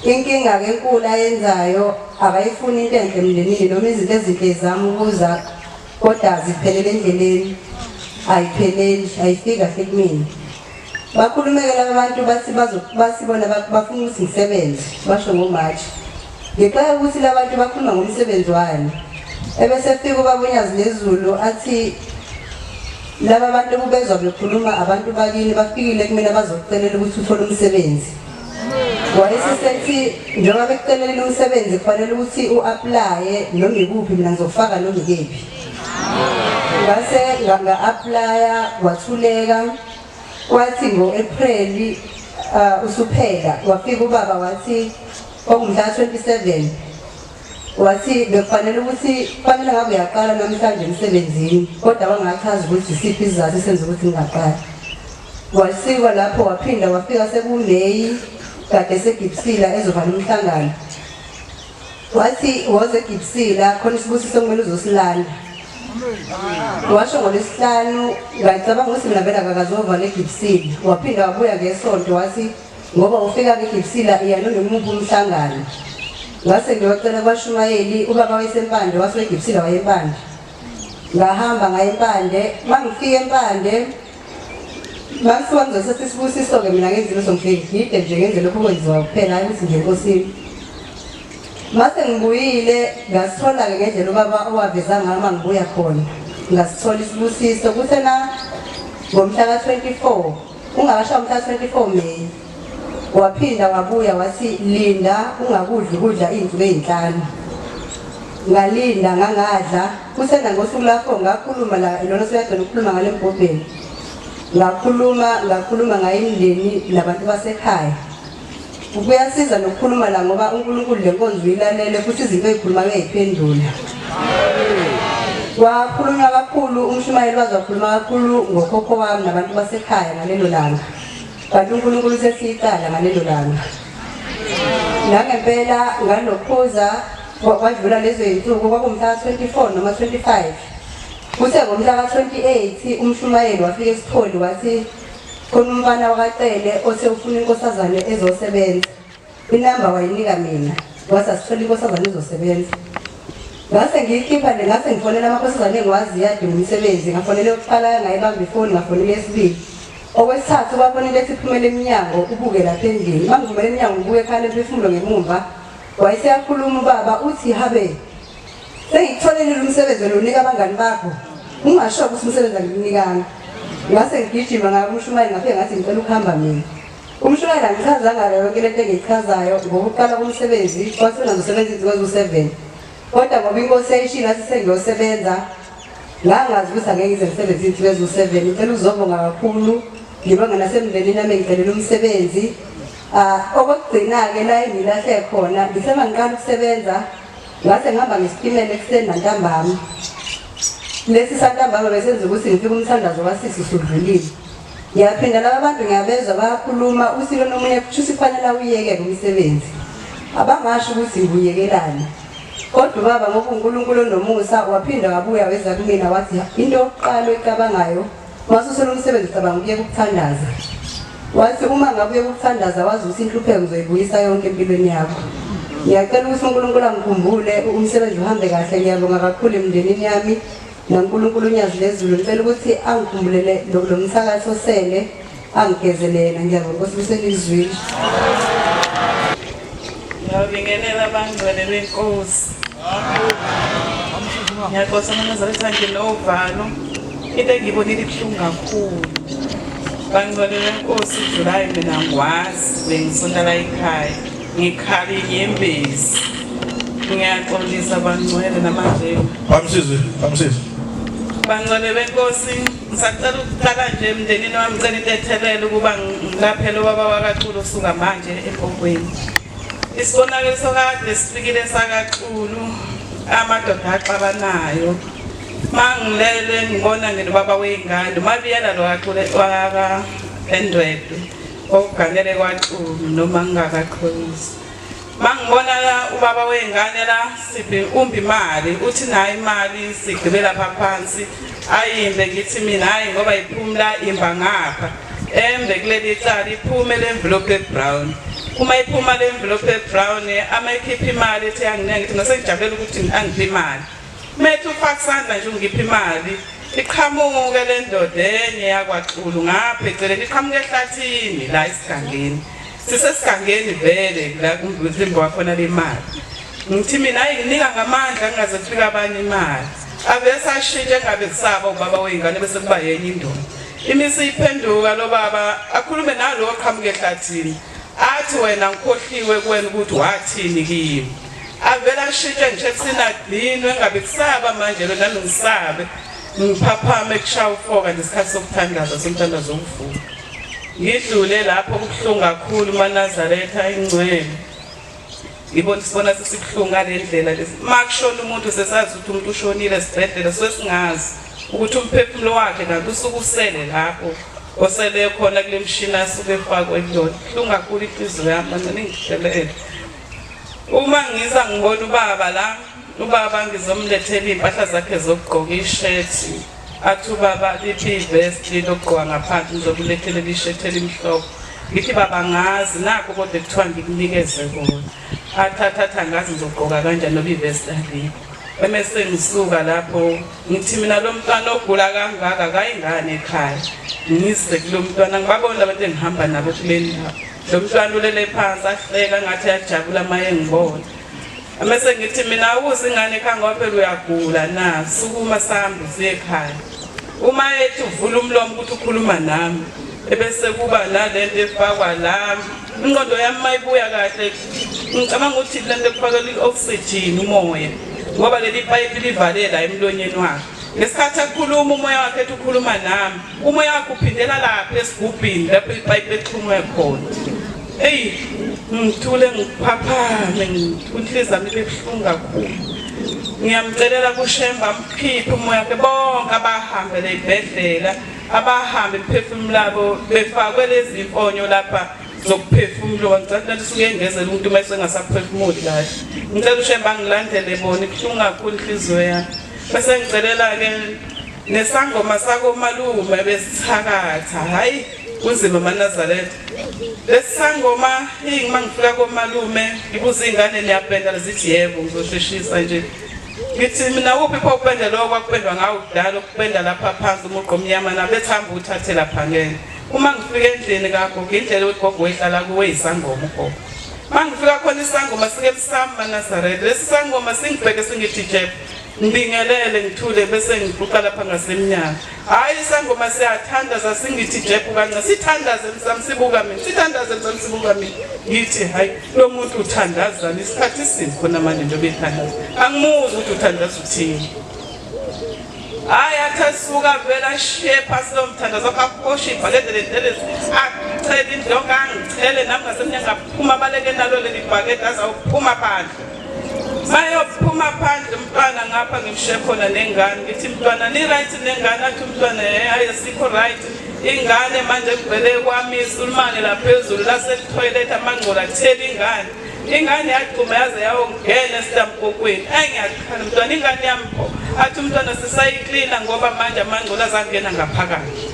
Inkinga-ke enkulu ayenzayo akayifuni into enhle emndenini noma izinto ezinhle zama ukuza kodwa ziphelele endleleni ayipheleli ayifiki kahle kumina. Bakhulumeke laba bantu bathi basibona bafuna ukuthi ngisebenze basho ngoMarch. Ngixaka ukuthi labantu bakhuluma ngomsebenzi wani. Ebese efika ubaba uNyazi lezulu athi laba bantu kubezwa bekhuluma abantu bakini bafikile kumina bazokucelela ukuthi uthole umsebenzi. Wayesesethi njengoba bekucelelile umsebenzi kufanele ukuthi u-aplaye noma ikuphi mina ngizokufaka noma ikephi. Ngase nga-aplaya kwathuleka kwathi ngo-April usuphela wafika ubaba wathi kwakumhla 27 wathi bekufanele ukuthi kufanele ngabe uyaqala namhlanje emsebenzini kodwa wangachaza ukuthi isiphi isizathu esenza ukuthi ngingaqali. Wasikwa lapho waphinda wafika sekuMeyi kade esegibsila ezovala umhlangano. Wathi woze egibsila khona isibusiso kumele uzosilanda. Washo ngolwesihlanu ngacabanga ukuthi mina vele akakazovala egibsila. Waphinda wabuya ngesonto wathi ngoba ufika kegibsila iya noma imuphi umhlangano. Ngase ngiyocela kwashumayeli ubaba wayesempande wase egibsila wayempande. Ngahamba ngaye empande mangifika empande Makuthiwa ngizothatha isibusiso-ke mina ngenze lutho ngifike ngigide nje ngenze lokhu okwenziwa kuphela hhayi ukuthi nje enkosini. Mase ngibuyile ngasithola-ke ngendlela ubaba owaveza ngayo uma ngibuya khona. Ngasithola isibusiso kuthena ngomhla ka-24 ungakashawa umhla ka-24 May waphinda wabuya wathi linda ungakudli ukudla iy'nsuku ey'nhlanu. Ngalinda ngangadla kusena ngosuku lapho ngakhuluma la lona seyagcina ukukhuluma ngale mbhobheni. Ngakhuluma ngakhuluma ngaye imndeni nabantu basekhaya. Kuyasiza nokukhuluma la ngoba uNkulunkulu le nkonzo uyilalele futhi izinto ezikhulumayo uyayiphendula. Wakhulunywa kakhulu umshumayeli waze wakhuluma kakhulu ngokhokho wami nabantu basekhaya ngalelo langa. Kanti uNkulunkulu sesiyiqala ngalelo langa. Nangempela ngalokhuza kwadlula lezo zinsuku kwakumhla 24 noma 25. Kuthe ngomhla ka-28 umshumayeli wafika esipholi wathi khona umfana wakacele othe ufuna inkosazane ezosebenza. Inamba wayinika mina wathi asithole inkosazane ezosebenza. Ngase ngiyikhipha le ngase ngifonela amakhosazane engiwaziyo adinga umsebenzi ngafonela yokuqala ngayibamba ifoni ngafonela eyesibili. Okwesithathu kwakhona into ethi phumela emnyango ubuke lapha endlini. Uma ngivumela emnyango ngibuke ekhaya lemphefumulo ngemumva wayeseyakhuluma ubaba uthi habe sengikutholelile umsebenzi wena unika abangani bakho ungasho ukuthi umsebenzi angikunikanga. Ngase ngigijima ngaya kumshumayeli ngafike ngathi ngicela ukuhamba mina. Umshumayeli angichazanga yonke lento engiyichazayo ngokuqala komsebenzi kwathi ngizosebenza izinsuku eziwu-7 kodwa ngoba inkosi yayishilo yathi sengiyosebenza ngangazi ukuthi angeke ngize ngisebenze izinsuku eziwu-7 ngicela uzobonga kakhulu ngibonga nasemndenini nami ngicelela umsebenzi um okokugcina-ke la engilahle khona ngithe uma ngiqala ukusebenza ngase ngihamba ngesitimela ekuseni nantambama lesi santambama besenza ukuthi ngifike umthandazo wasisi usudlulile Ngiyaphinda laba bantu ngiyabezwa bayakhuluma usilo nomunye kusho kufanele awuyeke umsebenzi. Abangasho ukuthi ngiwuyekelani. Kodwa ubaba ngoba uNkulunkulu onomusa waphinda wabuya weza kumina wathi into yokuqala oyicabangayo masusola umsebenzi ucabanga ukuyeka ukuthandaza. Wathi uma ngabe uyeka ukuthandaza wazi ukuthi inhlupheko ngizoyibuyisa yonke empilweni yakho. Ngiyacela ukuthi uNkulunkulu angikhumbule umsebenzi uhambe kahle ngiyabonga kakhulu emndenini yami. NoNkulunkulu uNyazi lezulu ngicela ukuthi angikhumbulele lo mthakathi osele angigezele yena ngiyabonga Nkosi kuselizwile. Ngiyabingelela abangcwele benkosi. Ngiyaxoxa amaNazaretha nginovalo. Into engiyibonile ibuhlungu kakhulu. Bangcwele benkosi uJulayi mina ngwazi bengisonta la ekhaya. Ngikhala inyembezi. Ngiyaxolisa bangcwele namanje. Bamsize, bamsize. Bangcwele benkosi, ngisacela ukuqala nje emndenini wami ngicela intethelelo ukuba ngilaphele ubaba wakaXulu osuka manje eMpongweni. Isibonakaliso kade sifikile sakaXulu amadoda axabanayo. Mangilele ngibona nginobaba wey'ngane uMabiyela lo kaXulu waka Endwedwe oganele kwaXulu noma ngingakaxolisi. Mangibona la ubaba wey'ngane la siphi umbi imali uthi nayo imali sigqibe lapha phansi ayimbe ngithi mina hhayi ngoba iphumi la imba ngapha embe kuleli cala iphume le envelope ebrown uma iphuma le envelope ebrown ama ekhipha imali ethi yanginika ngithi ngase ngijabulela ukuthi angiphe imali Methu ufaka isandla nje ungipha imali iqhamuke le ndoda enye yakwaXulu ngapha eceleni iqhamuke ehlathini la esigangeni sisesigangeni vele la kumzimba wakhona le mali ngithi mina hayi nginika ngamandla ngingaze kufike abanye imali avese ashintshe engabe kusaba ubaba wey'ngane bese kuba yenye indoda imisi iphenduka lo baba akhulume nalo oqhamuke ehlathini athi wena ngikhohliwe kuwena ukuthi wathini kimi avele ashintshe ngisho ekuthini agcinwe engabe kusaba manje lo nami ngisabe ngiphaphame kushaya ufoka ngesikhathi sokuthandaza somthandazo wokuvuka ngidlule lapho kubuhlungu kakhulu manazaretha ingcwele ngibona sibona sesibuhlungu ngale ndlela lesi uma kushona umuntu sesazi ukuthi umuntu ushonile esibhedlela suke singazi ukuthi umphefumulo wakhe kanti usuke usele lapho osele khona kule mshini asuke efakwe kuyona buhlungu kakhulu inhliziyo yami manje ningihlelele Uma ngiza ngibona ubaba la, ubaba ngizomlethela iy'mpahla zakhe zokugqoka ishethi. Athi ubaba liphi ivesti lokugqoka ngaphansi ngizokulethela ishethi elimhlophe. Ngithi baba ngazi nakho kodwa kuthiwa ngikunikeze kona. Athi athi athi angazi ngizogqoka kanjani noba ivesti alikho. Emese ngisuka lapho ngithi mina lo mntwana ogula kangaka akayingane ekhaya. Ngize kulo mntwana ngibabona abantu engihamba nabo kule ndawo. Lo mntwana ulele phansi ahleka ngathi uyajabula uma engibona. Mese ngithi mina awuze ingane ekhaya ngoba phela uyagula na sukuma sihambe siye ekhaya. Uma ethi uvula umlomo ukuthi ukhuluma nami ebese kuba nalento efakwa la ingqondo yami mayibuya kahle ngicabanga ukuthi lento ekufakela i-oxygen umoya ngoba leli payipi livale la emlonyeni wakhe ngesikhathi ekhuluma umoya wakhe ethi ukhuluma nami Umoya wakho uphindela lapha esigubhini lapho ipayipi exhumwe khona. Eyi ngithule ngiphaphame inhliziyo yami ibe buhlungu kakhulu. Ngiyamcelela kuShembe amkhiphe umoya wakhe bonke abahambele ey'bhedlela abahambe imiphefumulo labo befakwe lezi mfonyo lapha zokuphefumula ngicela ukuthi usuke engezela umuntu uma esengasaphefumuli kahle ngicela uShembe angilandele bona ibuhlungu kakhulu inhliziyo yami bese ngicelela-ke Nesangoma sakomalume besithakatha hayi kunzima maNazaretha. Lesangoma uma ngifika komalume ngibuza iy'ngane niyapenda zithi yebo ngizosheshisa nje. Ngithi mina uphi pho upende lowo kwakupendwa ngawo kudala ukupenda lapha phansi umugqa omnyama nabethi hamba uthathe lapha ngeke. Uma ngifika endlini kagogo indlela ugogo wehlala kuwe isangoma ugogo. Uma ngifika khona isangoma sike emsamo maNazaretha. Lesi sangoma singibheke singithi jeb. Ngibingelele ngithule bese ngiguqa lapha ngasemnyango. Hayi isangoma siyathandaza singithi jephu kancane sithandaze msam sibuka mina sithandaze msam sibuka mina ngithi hayi lo muntu uthandazani isikhathi sini khona manje njengoba ethandaza angimuzwa ukuthi uthandaza uthini. Hayi athi asuka vele ashiye phasi lo mthandazo aphoshe ibhakede lentelezi achele indlu yonke angichele nami ngasemnyango aphuma abaleke nalo leli bhakede azawuphuma phandle. Mayophuma phandle umntwana ngapha ngimshiye khona nengane ngithi mntwana ni-right nengane athi umntwana hayi asikho right ingane manje kuvele kwami isulumane laphezulu lasethoyilethi amangcola athela ingane ingane yagcuma yaze yawongena esitamkokweni ayi ngiyakhala mntwana ingane yami pho athi umntwana sisayiklina ngoba manje amangcola azangena ngaphakathi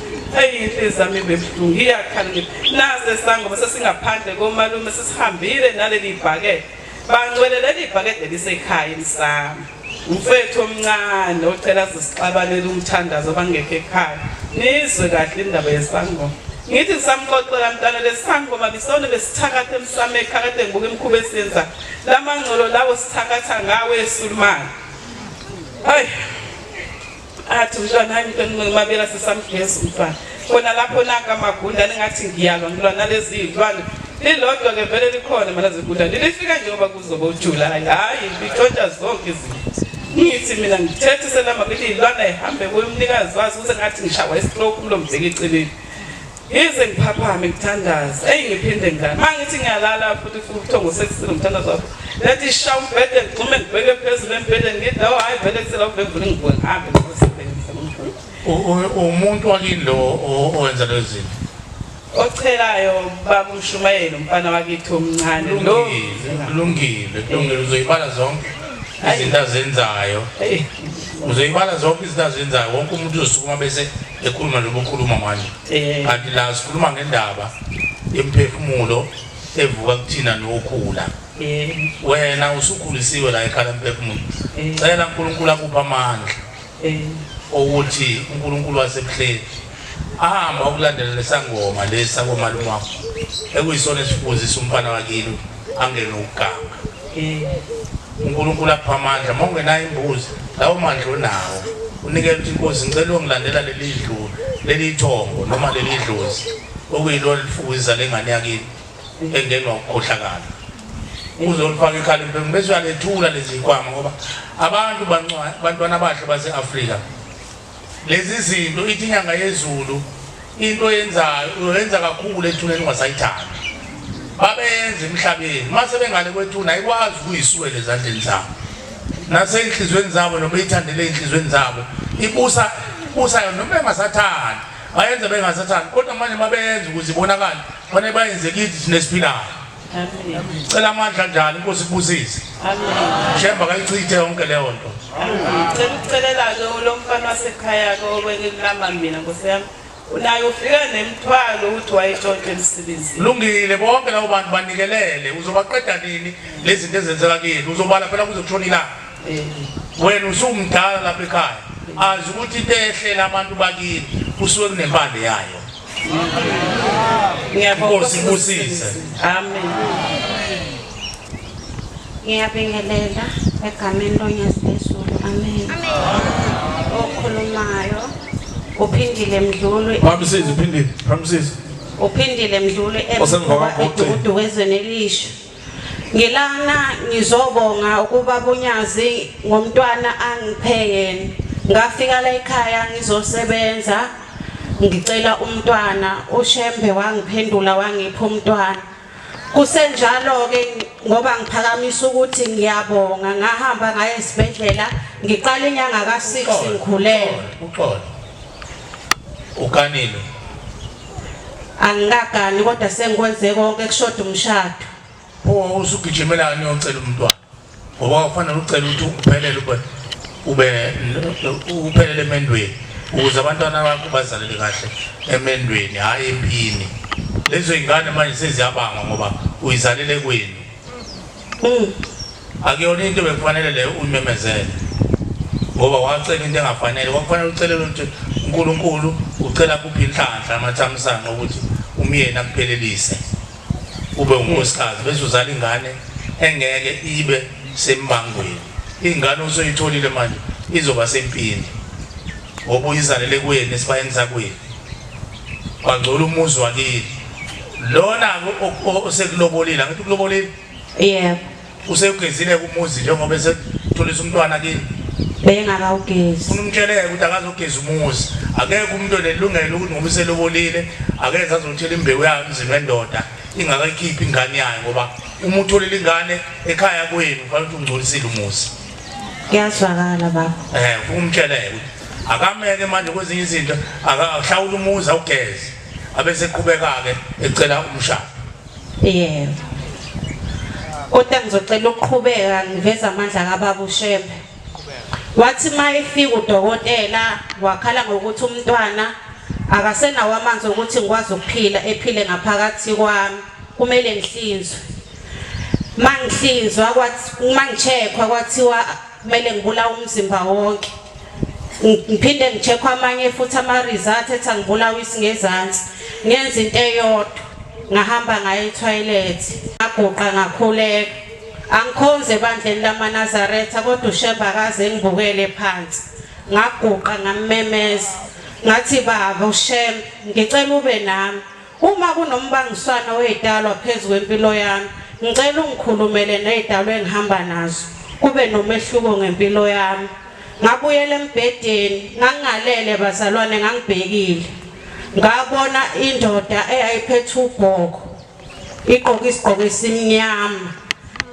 eyi inhliziyo yami ibe buhlungu iyakhala ngithi nase sangoma sesingaphandle komalume sesihambile naleli bhakede Bangcwele leli bhakede lisekhaya emsamo. Umfethu omncane ocela sisixabanele umthandazo bangekho ekhaya. Nizwe kahle indaba yesangoma. Ngithi ngisamxoxela mntana lesangoma bisona besithakatha emsamo ekhaya kade ngibuka imikhuba esiyenza. Lamangcolo lawo sithakatha ngawo esulumane. Hayi athi umntwana hayi mntwana mabela sisamgeza umntwana khona lapho nanka amagundane ngathi ngiyalwa ngilwa nalezi iy'lwane Lilodwa-ke vele likhona mana zigudane lifika njengoba kuzoba uJulayi, hhayi litshontsha zonke izinto. Ngithi mina ngithethise lama ngithi iy'lwana yihambe kuye umnikazi wazo kuze ngathi ngishawa istroke umlomo ngibheke eceleni. Ngize ngiphaphame ngithandaze, eyi ngiphinde ngilale. Uma ngithi ngiyalala futhi ubuthongo sekusile ngithandaza wakho. Lethi sha umbhede ngigxume ngibheke phezulu embhedeni ngithi oh hhayi vele kusela uvele ngivule ngivuke ngihambe ngiyosebenza. Umuntu wakini lo owenza lezi zinto? Ochelayo baba umshumayeli umfana wakithi omncane lo. Kulungile, kulungile uzoyibala zonke izinto azenzayo. Uzoyibala zonke izinto azenzayo wonke umuntu uzosukuma bese ekhuluma njengoba ukhuluma manje. Kanti la sikhuluma ngendaba yemphefumulo evuka kuthina nokhula. Wena usukhulisiwe la ekhaya lemphefumulo. Cela uNkulunkulu akuphe amandla. Ukuthi uNkulunkulu wasebuhleni ahamba ukulandela lesangoma lesi sakomalume wakho ekuyisona esifuzisa umfana wakini angene ukuganga. uNkulunkulu akupha amandla uma ungenayo imbuzi lawo mandla onawo unikele ukuthi inkosi ngicela uyongilandela leli dlu leli thongo noma leli dlozi okuyilona lifukuzisa lengane yakini engenwa ukukhohlakala uzolifaka ikhala empembe bese uyalethula lezi zikhwama ngoba abantu bantwana abahle base-Afrika lezi zinto ithi inyanga yezulu into oyenzayo uyoyenza kakhulu ethuneni ungasayithandi babeyenza emhlabeni uma sebengale kwethuna ayikwazi ukuyisukela ezandleni zabo nasey'nhliziyweni zabo noma eyithandele ey'nhliziyweni zabo ibusa ibusa yona noma bengasathandi bayenza bengasathandi kodwa manje babeyenza ukuze ibonakale fanele bayenze kithi thina esiphilayo cela amandla njalo inkosi ikubusise shemba kayichithe yonke leyo nto Cela ukucelela-ke lo mfana wasekhaya-ke obekulama mina nkosi yami unaye ufika nemithwalo ukuthi wayetshontshe emsebenzini lungile bonke labo bantu banikelele uzobaqeda nini lezi zinto ezenzeka kini uzobala phela kuze kushona ilanga wena usumdala lapha ekhaya azi ukuthi into ehlela abantu bakini kusuke kunempande yayo Inkosi ibusise. Amen. Ngiyabingelela egameni loNyazi lweZulu. Amen. Okhulumayo uphindile Mdluli. Phamsisi uphindile, phamsisi. Uphindile Mdluli Osemva kwakho ucele. edukezweni elisha. Ngilana ngizobonga ukuba bunyazi ngomntwana angiphe yena. Ngafika la ekhaya ngizosebenza ngicela umntwana uShembe wangiphendula wangipha umntwana. Kusenjalo ke ngoba ngiphakamisa ukuthi ngiyabonga ngahamba ngaya esibhedlela ngiqala inyanga ka-6 ngikhulelwe. Uxolo. Uganile. Angikagani kodwa sengikwenze konke kushoda umshado. Pho usugijimelani uyocela umntwana? Ngoba kufanele ucele ukuthi uphelele ube ube uphelele emendweni ukuze abantwana bakho bazalele kahle emendweni hhayi empini. Lezo ingane manje seziyabangwa ngoba uyizalele kwenu. Akuyona into bekufanele leyo uyimemezele ngoba wacela into engafanele kwakufanele ucelele ukuthi uNkulunkulu ucela kuphi inhlanhla amathamsanqa ukuthi umyeni akuphelelise ube unkosikazi bese uzala ingane engeke ibe sembangweni ingane osoyitholile manje izoba sempini ngoba uyizalele kwenu esibayeni sakwenu kwangcola umuzi wakini lona osekulobolile angithi ukulobolile Yebo. Usewugezile umuzi njengoba esetholisa umntwana kini. Bengakawugezi. Funa umtsheleke ukuthi akazogeza umuzi. Akekho umuntu onelungelo ukuthi ngoba uselobolile akeze azothela imbewu yayo emzini wendoda ingakayikhiphi ingane yayo ngoba uma utholile ingane ekhaya kwenu kufanele ukuthi ungcolisile umuzi. Kuyazwakala baba. Eh, umtsheleke ukuthi akameke manje kwezinye izinto akahlawula umuzi awugeze abese eqhubeka-ke ecela umshado. Yebo. Kodwa ngizocela ukuqhubeka ngiveza amandla kababa uShembe. Wathi uma efika udokotela wakhala ngokuthi umntwana akasenawo amanzi okuthi ngikwazi ukuphila ephile ngaphakathi kwami kumele ngihlinzwe. Mangihlinzwa kwathi mangicheckwa kwathiwa kumele ngibulawe umzimba wonke. Ngiphinde ngicheckwe amanye futhi ama-result ethi angibulawe isingezansi. Ngenza into eyodwa ngahamba ngaya ethoyilethi ngaguqa ngakhuleka. Angikhonzi ebandleni lamaNazaretha kodwa uShembe akaze engibukele phansi. Ngaguqa ngammemeza ngathi baba uShembe ngicela ube nami uma kuno kunombangiswano wey'dalwa phezu kwempilo yami. Ngicela ungikhulumele ney'dalwa engihamba nazo, kube nomehluko ngempilo yami. Ngabuyela embhedeni, ngangingalele bazalwane ngangibhekile. Ngabona indoda eyayiphethe ubhoko, igqoke isigqoko esimnyama,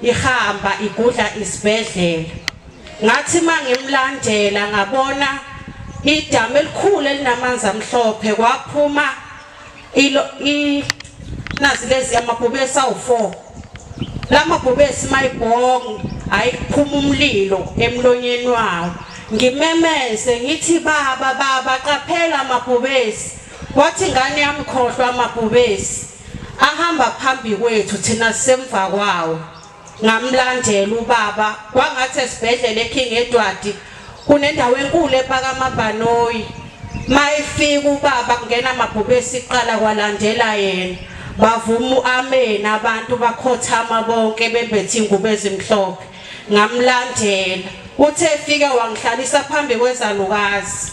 ihamba igudla isibhedlela. Ngathi mangimlandela ngabona idamu elikhulu elinamanzi amhlophe kwaphuma ilo i nazi lezi amabhubesi awu-4 lamabhubesi mayibhonga ayikuphuma umlilo emlonyeni wawo ngimemeze ngithi baba baba qaphela amabhubesi wathi ingane yami khohlwa amabhubesi ahamba phambi kwethu thina sisemva kwawo Ngamlandela ubaba kwangathi esibhedlela eKing Edward kunendawo enkulu epaka amabhanoyi. Mayefika ubaba kungena amabhubesi kuqala kwalandela yena. Bavuma u-amen abantu bakhothama bonke bembethe ingubo ezimhlophe. Ngamlandela. Uthe efika wangihlalisa phambi kwezalukazi.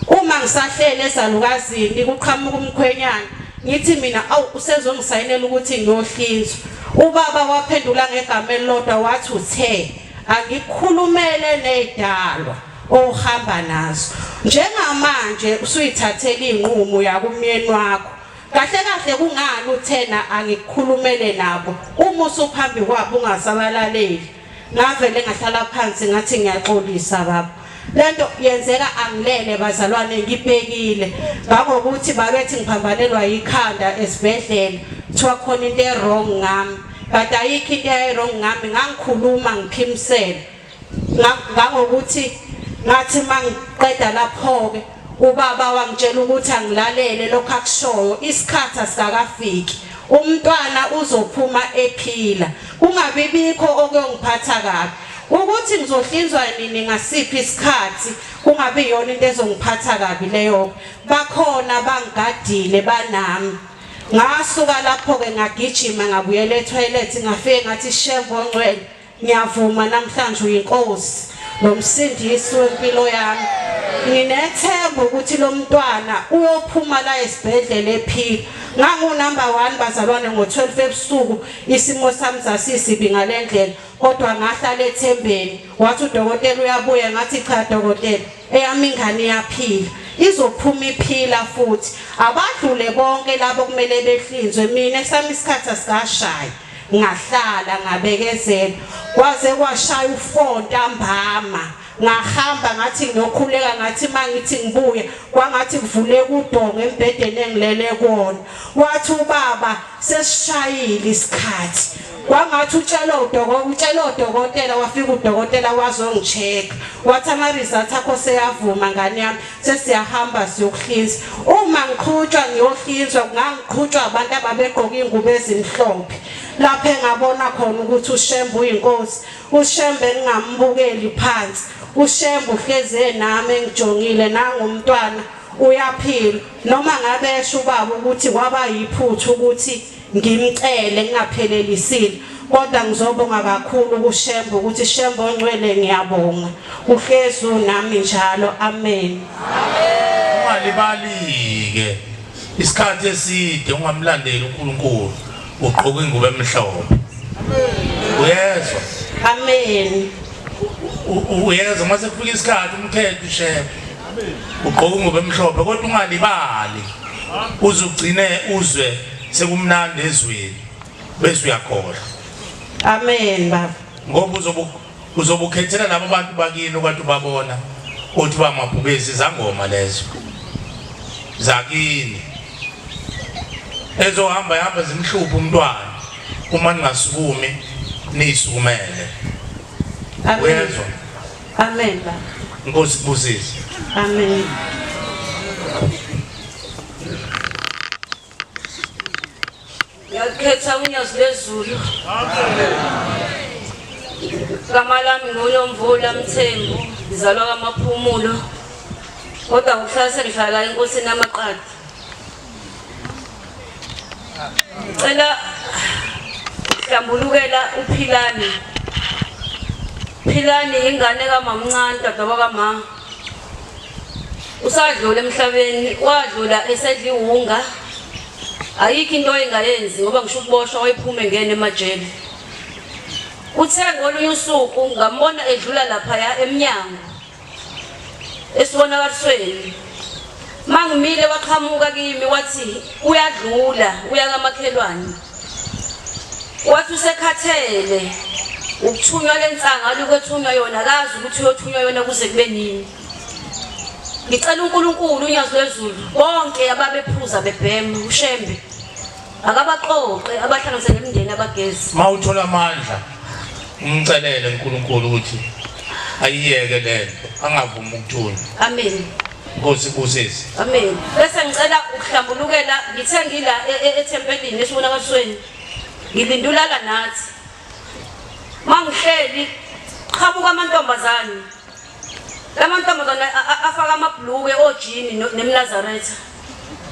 Uma ngisahleli ezalukazini kuqhamuka umkhwenyana ngithi mina awu usezongisayinela ukuthi ngiyohlinzwa. Ubaba waphendula ngegama elilodwa wathi uthe angikukhulumele nezidalwa ohamba nazo. Njengamanje usuyithathela inqumo yakumyeni wakho. Kahle kahle kungani uthena angikukhulumele nabo uma usuphambi kwabo ungasabalaleli? Ngavele ngahlala phansi ngathi ngiyaxolisa baba. Lento yenzeka angilele bazalwane ngibhekile ngangokuthi babethi ngiphambanelwa yikhanda esibhedlela kuthiwa khona into e-wrong ngami but ayikho into eyayi-wrong ngami ngangikhuluma ngiphimisela ngangokuthi ngathi mangiqeda lapho-ke Ubaba wangitshela ukuthi angilalele lokho akushoyo, isikhathi asikakafiki. Umntwana uzophuma ephila. Kungabi bikho okuyongiphatha kabi. Ukuthi ngizohlinzwa nini ngasiphi isikhathi kungabi iyona into ezongiphatha kabi leyo. Bakhona bangigadile banami. Ngasuka lapho-ke ngagijima ngabuyela ethoyilethi ngafike ngathi Shembe ongcwele Ngiyavuma namhlanje uyinkosi nomsindisi wempilo yami. Nginethemba ukuthi lo mntwana uyophuma la esibhedlela ephila. Ngangu number 1 bazalwane ngo-12 ebusuku isimo sami sasisibi ngalendlela kodwa ngahlala ethembeni. Wathi udokotela uyabuya ngathi cha dokotela eyami ingane iyaphila izophuma iphila futhi abadlule bonke labo kumele behlinzwe mina esami isikhathi asikashayi. Ngahlala ngabekezela kwaze kwashaya u-4 ntambama ngahamba ngathi ngiyokhuleka ngathi mangithi ngibuya kwangathi kuvuleka udonga embhedeni engilele kuwona wathi ubaba sesishayile isikhathi kwangathi utshela udokotela utshela udokotela wafika udokotela wazongicheck wathi ama results akho seyavuma ngane yami sesiyahamba siyokuhlinza uma ngiqhutshwa ngiyohlinzwa kungangiqhutshwa abantu ababegqoka iy'ngubo ezimhlophe lapho engabona khona ukuthi uShembe uyinkosi uShembe ngingambukeli phansi uShembe uhlezi enami engijongile nangumntwana uyaphila noma ngabe esho ubaba ukuthi kwaba yiphutha ukuthi ngimcele ngingaphelelisile kodwa ngizobonga kakhulu kuShembe ukuthi Shembe ongcwele ngiyabonga uhlezi unami njalo amen Ungalibali-ke isikhathi eside ungamlandeli uNkulunkulu ugqoka ingubo emhlophe uyezwa amen uyezwa mase kufika isikhathi umkhethe uShembe ugqoka ingubo emhlophe kodwa ungalibali uze ugcine uzwe sekumnandi ezweni bese uyakhohlwa amen baba ngoba uzobe uzobukhethela labo bantu bakini okade ubabona uthi bamabhubesi zangoma lezo zakini ezohamba ihamba zimhluphe umntwana uma ningasukumi niyisukumele uyezwa Amen baba. Inkosi ibusise. Amen. Ngiyakhetha unyazi lwezulu. Amen. Igama lami nguNomvula Mthembu, ngizalwa kaMaphumulo. Kodwa ngokuhlala sengihlala enkosini yamaqadi. Cela hlambulukela uPhilani. Philani ingane kamamncane dadaba kama. Usadlula emhlabeni, wadlula esedla iwunga. Ayikho into ayengayenzi ngoba ngisho ukuboshwa wayephume ngene emajele. Kuthe ngolunye usuku ngambona edlula laphaya emnyango esibonakalisweni. Mangimile waqhamuka kimi wathi uyadlula uya kamakhelwane. Wathi usekhathele ukuthunywa lensanga alokhu ethunywa yona akazi ukuthi uyothunywa yona kuze kube nini. Ngicela uNkulunkulu unyazi lwezulu bonke ababephuza bebhema uShembe akabaqoqe abahlanganise nemindeni abagezi. Mawuthola amandla umcelele uNkulunkulu ukuthi ayiyeke lento angavumi ukuthunywa. Amen. Nkosi ibusise. Amen. Bese ngicela ukuhlambulukela ngithe ngila e, e, ethempelini esibonakalisweni. Ngilindulala nathi. Mangihleli qhamuka amantombazane. Lamantombazane afaka amabhulukwe ojini nemnazaretha.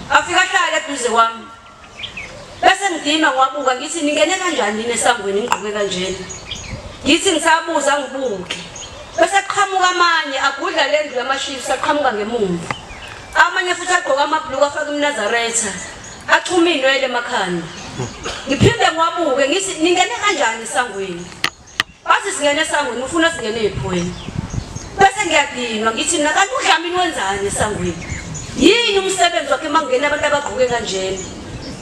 Afika ahlale eduze kwami. Bese ngidinwa ngiwabuka ngithi ningene kanjani nina esangweni ngigqoke kanjena. Ngithi ngisabuza ngibuke. Bese qhamuka amanye agudla le ndlu yamashifu saqhamuka ngemumva. Amanye futhi agqoka amabhuluku afaka imnazaretha. Achuma inwele emakhanda. Ngiphinde ngiwabuke ngithi ningene kanjani esangweni. Bathi singene esangweni ufuna singene ephweni. Bese ngiyadinwa ngithi mina kanti uDlamini wenzani esangweni? Yini umsebenzi wakhe makungena abantu abagqoke kanjena?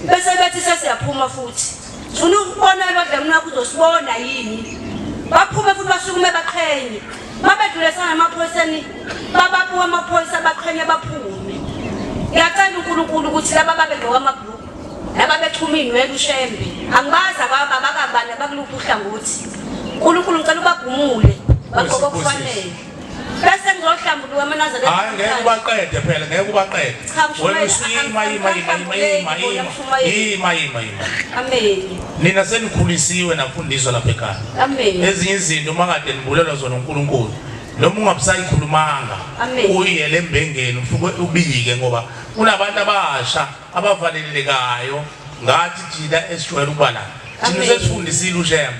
Bese bethi sesiyaphuma futhi. Sifuna ukubona lo Dlamini wakho uzosibona yini? Baphume futhi basukume baqhenye. Babedlule sana emaphoyiseni bababuka amaphoyisa baqhenye baphume. Ngiyacela uNkulunkulu ukuthi laba babegqoka amabhulukwe Laba bexhuma inwele uShembe. Angibazi abakabani abakuluphi uhlangothi. uNkulunkulu ngicela ubagumule bagqoke okufanele. Bese ngizohlambuluka amaNazaretha. Hayi ngeke ubaqede phela ngeke ubaqede. Cha, Mshumayeli, Wena usuyima yima yima yima yima yima yima yima yima. Amen. Nina senikhulisiwe nafundiswa lapha ekhaya. Amen. Ezinye izinto uma kade nibulelwa zona uNkulunkulu noma ungabusayikhulumanga Amen. uyele embengeni ufike ubike ngoba kunabantu abasha abavalelekayo ngathi thina esijwayele ukuba la thina sesifundisile uShembe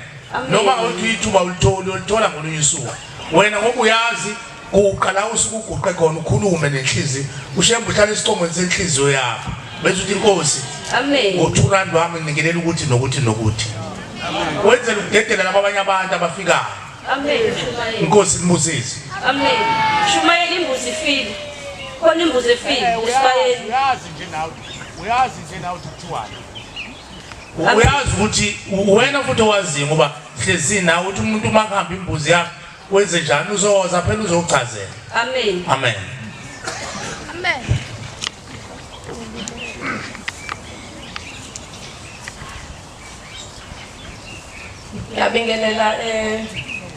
noma uthi ithuba ulitholi ulithola ngolunye usuku wena ngoba uyazi guqa la usuke uguqe khona ukhulume nenhliziyo uShembe uhlala esicongweni senhliziyo yakho bese uthi inkosi amen ngo-2 rand wami nginikelela ukuthi nokuthi nokuthi wenzela ukudedela laba abanye abantu abafikayo Amen. Shumayeli. Inkosi inibusise. Amen. Shumayeli imbuzi ifile. Khona imbuzi efile Eh, esibayeni. Uyazi nje nawe. Uyazi nje nawe ukuthi kuthiwani. Uyazi ukuthi wena futhi owaziyo ngoba hlezi nawe uthi umuntu uma kuhamba imbuzi yakhe wenze njani uzoza phela uzochazela. Amen. Amen. Amen. Ngiyabingelela eh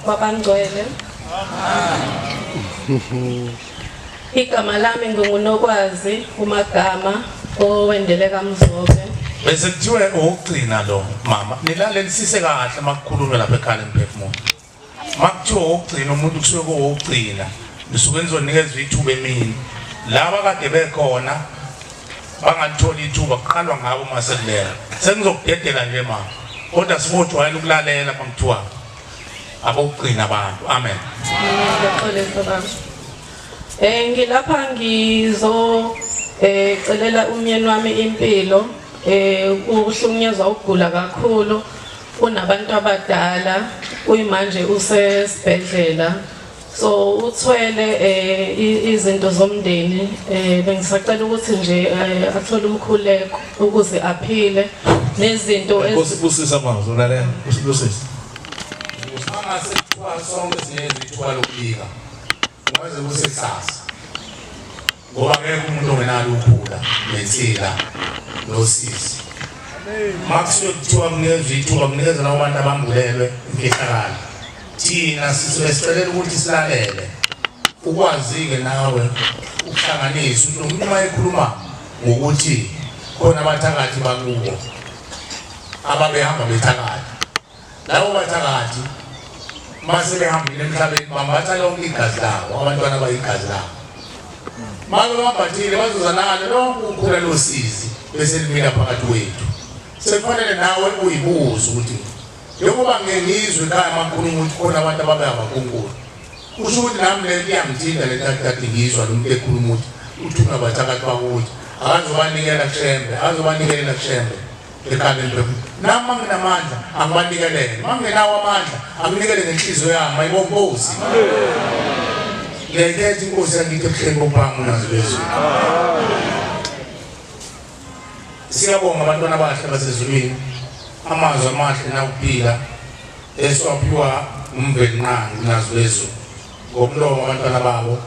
kwabangcwele. Igama lami nginguNokwazi uMagama owendele kaMzobe. Bese kuthiwe owokugcina lo mama nilalelisise kahle makukhulunywa lapha ekhaya emphefumulo. Makuthiwa owokugcina umuntu kusuke kuwokugcina nisuke nizonikezwa ithuba emini. Laba kade bekhona bangalitholi ithuba kuqalwa ngabo uma sekulela. Sengizokudedela nje mama. Kodwa sibojwayela ukulalela uma kuthiwa abokugcina abantu. Amen. Ngiyaxolisa baba. Eh ngilapha ngizo eh celela umyeni wami impilo eh uhlukunyezwa ukugula kakhulu unabantu abadala kuyimanje usesibhedlela so uthwele eh izinto zomndeni eh bengisacela ukuthi nje eh, athole umkhuleko ukuze aphile nezinto Nkosi busisa mama ulalela Nkosi busisa Mangase kuthiwa sonke sinezwe ithuba lokubika ungaze kuse kusasa ngoba akekho umuntu ongenalo ukhula nensila nosizi makusuke kuthiwa kunikezwa ithuba kunikezwa labo bantu abambulelwe imfihlakalo thina sisuke sicelela ukuthi silalele ukwazi-ke nawe ukuhlanganisa ukuthi umuntu uma ekhuluma ngokuthi khona abathakathi bakubo ababehamba bethakatha Labo bathakathi mase behambile emhlabeni bambatha lonke igazi labo, abantwana bayigazi labo. Make bambathile bazoza nalo lonke ukhula losizi bese limila phakathi kwethu. Sekufanele nawe uyibuze ukuthi njengoba ngike ngizwe ekhaya makhuluma ukuthi khona abantu ababe abakunkulu. Kusho ukuthi nami le nto iyangithinta le nto kade ngiyizwa lo muntu ekhuluma ukuthi uthunywa abathakathi bakuthi. Akazobanikela kuShembe, akazobanikela kuShembe ekhanda emphefumulo. Nami uma nginamandla angibanikelele, uma ngingenawo amandla anginikele ngenhliziyo yami. Ayibonge Nkosi. Ngiyayikhetha inkosi yakithi ebuhleni bokuphanga unyazi lwezulu. Siyabonga abantwana abahle basezulwini, amazwi amahle nakuphila esiwaphiwa uMvelinqangi unyazi lwezulu ngomlomo abantwana babo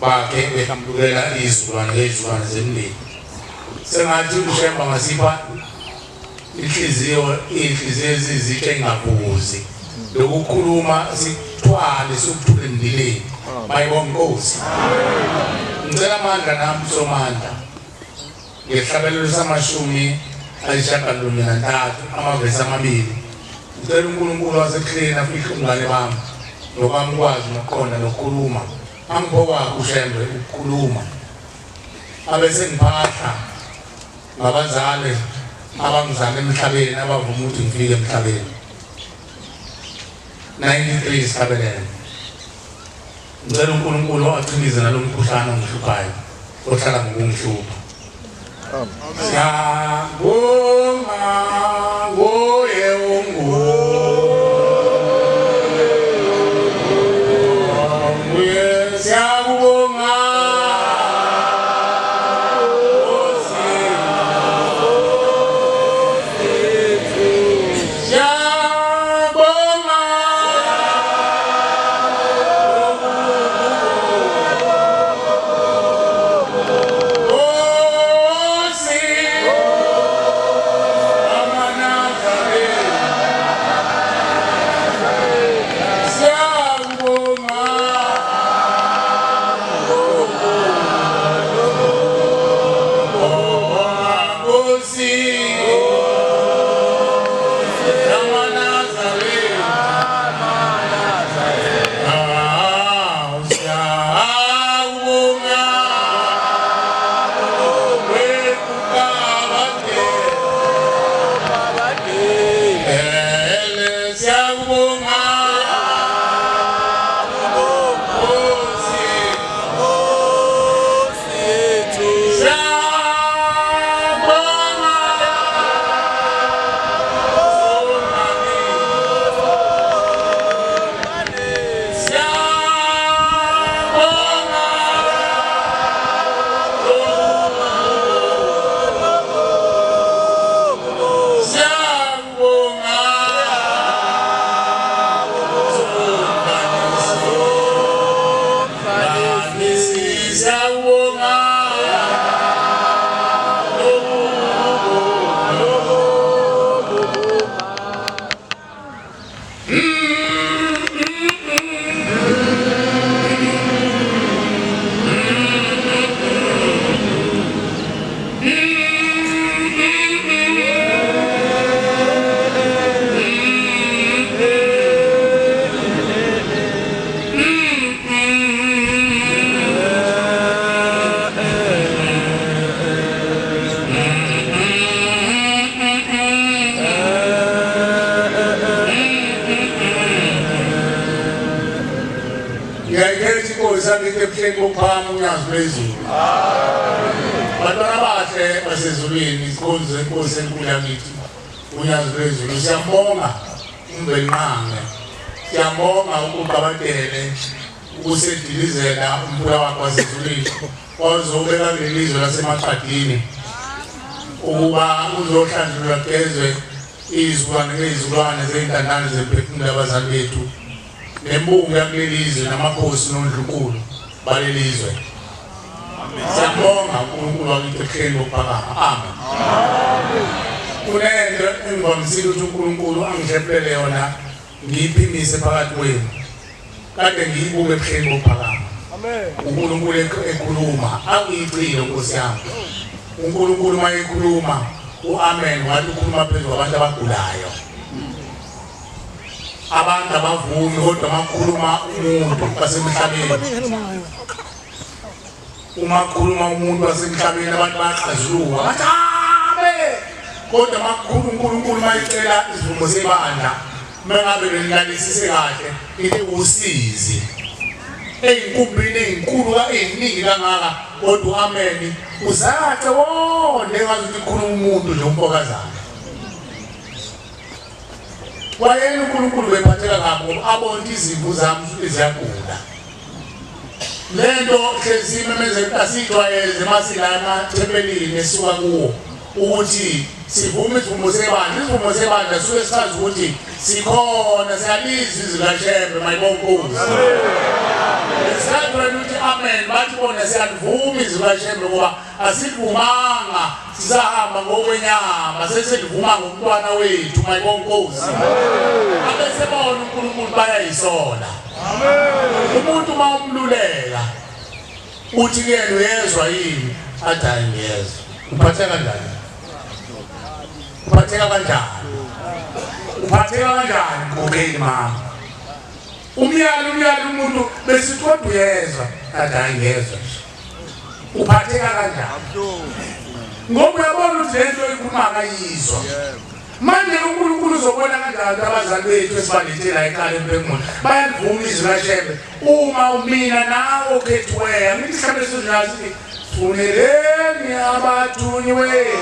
bakhe behlambulukela izilwane ngezilwane zemndeni. Sengathi uShembe angasipha inhliziyo iy'nhliziyo ezizitsha engavuzi lokukhuluma sikuthwale sikuthule emndileni. Mayibonga inkosi. Ngicela amandla nami somandla ngehlabelelo samashumi ayishagalolunye nantathu amavesi amabili. Ngicela uNkulunkulu wasebuhleni afihle ubungane bami nokwami ukwazi nokuqonda nokukhuluma. Angiphe okwakhe uShembe ukukhuluma. Abe sengiphahla ngabazali abangizala emhlabeni abavuma ukuthi ngifike emhlabeni. 93 isihlabelelo. Ngicela uNkulunkulu achilize nalo mkhuhlane ongihluphayo ohlala ngokungihlupha. Siyabonga kuye unguye siyakubonga Siyabonga Nkosi amaNazaretha siyakubonga Nkosi amaNazaretha Ah, siyakubonga wekukabade Ele siyakubonga Nkosi siyabonga Siyabonga Siyabonga Siyabonga Ngiyayikhetha inkosi yakithi ebuhleni bokuphakama unyazi lwezulu. Bantwana abahle basezulwini, izikhonzi zenkosi enkulu yakithi unyazi lwezulu. Siyambonga uMvelinqangi. Siyambonga ukuGabatele ukusedilizela umfula wakhe wasezulwini wazobeka kuleli zwe lasemaqadini ukuba uzohlanjululwa kugezwe izizukulwane ngezizukulwane zey'ntandane zemphefumulo yabazali bethu nembungu yakuleli zwe namakhosi nondlunkulu baleli zwe. Siyambonga uNkulunkulu wakithi ebuhleni bokuphakama. Amen. Kunento engivamisile ukuthi uNkulunkulu angihlephulele yona ngiyiphimise phakathi kwenu. Kade ngiyibuke ebuhleni bokuphakama. uNkulunkulu ekhuluma angiyicile Nkosi yami. uNkulunkulu uma ekhuluma uAmen wathi ukhuluma phezu kwabantu abagulayo. Abantu abavumi kodwa makukhuluma umuntu wasemhlabeni uma kukhuluma umuntu wasemhlabeni abantu bayaxazuluka bathi amen kodwa makukhuluma uNkulunkulu mayicela isivumo sebandla mengabe benilalisise kahle into usizi. Ey'nkumbini ey'nkulu ey'ningi kangaka kodwa u-ameni uzace wonde engazuthi kukhuluma umuntu nje umfokazana. Kwayena uNkulunkulu bephatheka kabi ngoba abona ukuthi izimvu zami ziyagula. Lento hlezi imemezela asijwayeze masila emathempelini esuka kuwo ukuthi sivume isivumo sebandla. Isivumo sebandla suke sichaza ukuthi sikhona siyalizwa izwi kaShembe mayibonkosi. Ngesikhathi wena uthi amen bathi bona siyalivuma izwi kaShembe ngoba Asilivumanga sisahamba ngokwenyama sesilivuma ngomntwana wethu mayibonkosi. Abesebona uNkulunkulu bayayisola. Umuntu uma umluleka uthi kuyena uyezwa yini athi hayi ngiyezwa. Uphatheka kanjani? Uphatheka kanjani? Uphatheka kanjani mkhokheli mama? Umyalo umyalo umuntu bese kodwa uyezwa athi hayi ngiyezwa. Uphatheka kanjani? Ngoba uyabona ukuthi lento ikhuluma akayizwa. Manje uNkulunkulu uzobona kanjani ukuthi abazali bethu esibalethe la ekhaya emphefumulo bayalivuma izwi kaShembe uma umina nawe okhethiweyo angithi mhlawumbe sizinazi ukuthi funeleni abathunyiweyo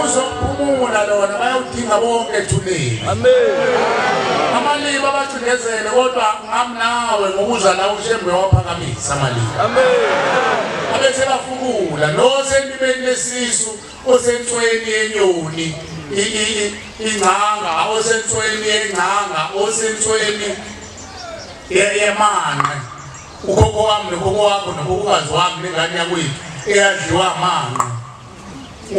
Uzophumula lona bayawudinga bonke ethuneni. Amen. Amaliba abacindezele kodwa ngami nawe ngokuza la uShembe waphakamisa amaliba. Amen. Abese bafukula lo sentibeni lesisu osentshweni yenyoni ingcanga osentshweni yengcanga osentshweni yemanqe ukhokho wami nokhokho wakho nokhokhokazi wami nengane yakwethu eyadliwa amanqe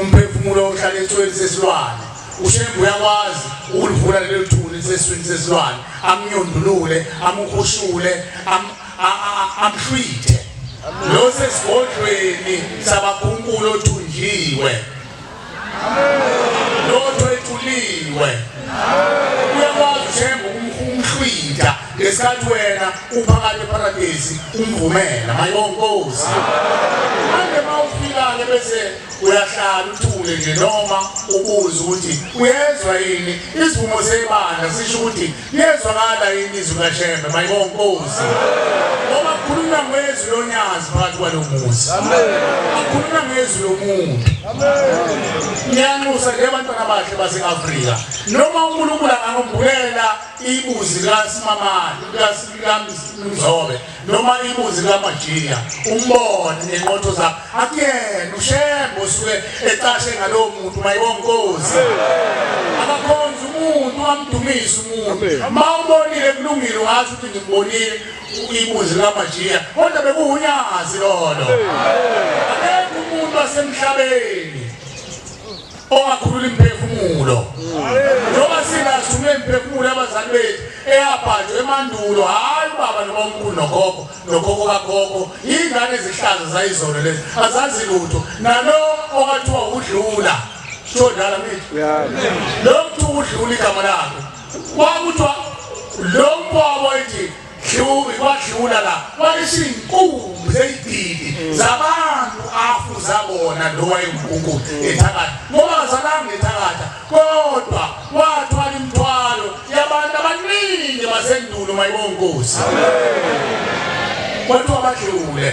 umphefumulo ohlala esweni sesilwane uShembe uyakwazi ukulivula lelo thuna liseswini sesilwane amnyundulule amkhushule amhlwithe lo sesigodlweni sabakhunkulu othunjiwe lo thwetshuliwe uyakwazi uShembe ukumhlwitha ngesikhathi wena uphakathi eparadesi umvumela mayibonkosi manje uma ufika-ke bese uyahlala uthule nje noma ubuze ukuthi uyezwa yini isivumo sebandla sisho ukuthi liyezwakala yini izwi kaShembe mayibonkosi ngoba kukhulunywa ngezwi lonyazi phakathi kwalo muzi akukhulunywa ngezwi lomuntu ngiyanxusa nje abantwana abahle base-Afrika noma uNkulunkulu angangambulela ibuzi likaSimamane likaMzobe noma ibuzi likaMajiya umbone ngenqotho zakhe akuyena uShembe osuke ecashe ngalowo muntu mayibonkosi akakhonzi umuntu amdumise umuntu mawubonile kulungile ungasho ukuthi ngimbonile ibuzi likaMajiya kodwa bekuwunyazi lolo akekho umuntu wasemhlabeni ongakhulula imiphefumulo njengoba singathumela imiphefumulo yabazali bethu eyabhajwa emandulo hhayi ubaba nobamkhulu nokhokho nokhokho kakhokho iy'ngane ezihlaza zayizolo lezi azazi lutho nalo okathiwa udlula sho njalo mithi lo kuthiwa udlula igama lakhe kwakuthiwa lo mfowabo ethi Hlubi kwadlula la wayesho iy'nkumbi zey'didi zabantu afuza bona lo wayengunkulunkulu ethakatha ngoba akazalanga ethakatha kodwa wathwala imithwalo yabantu abaningi basendulo mayibonkosi kwathiwa badlule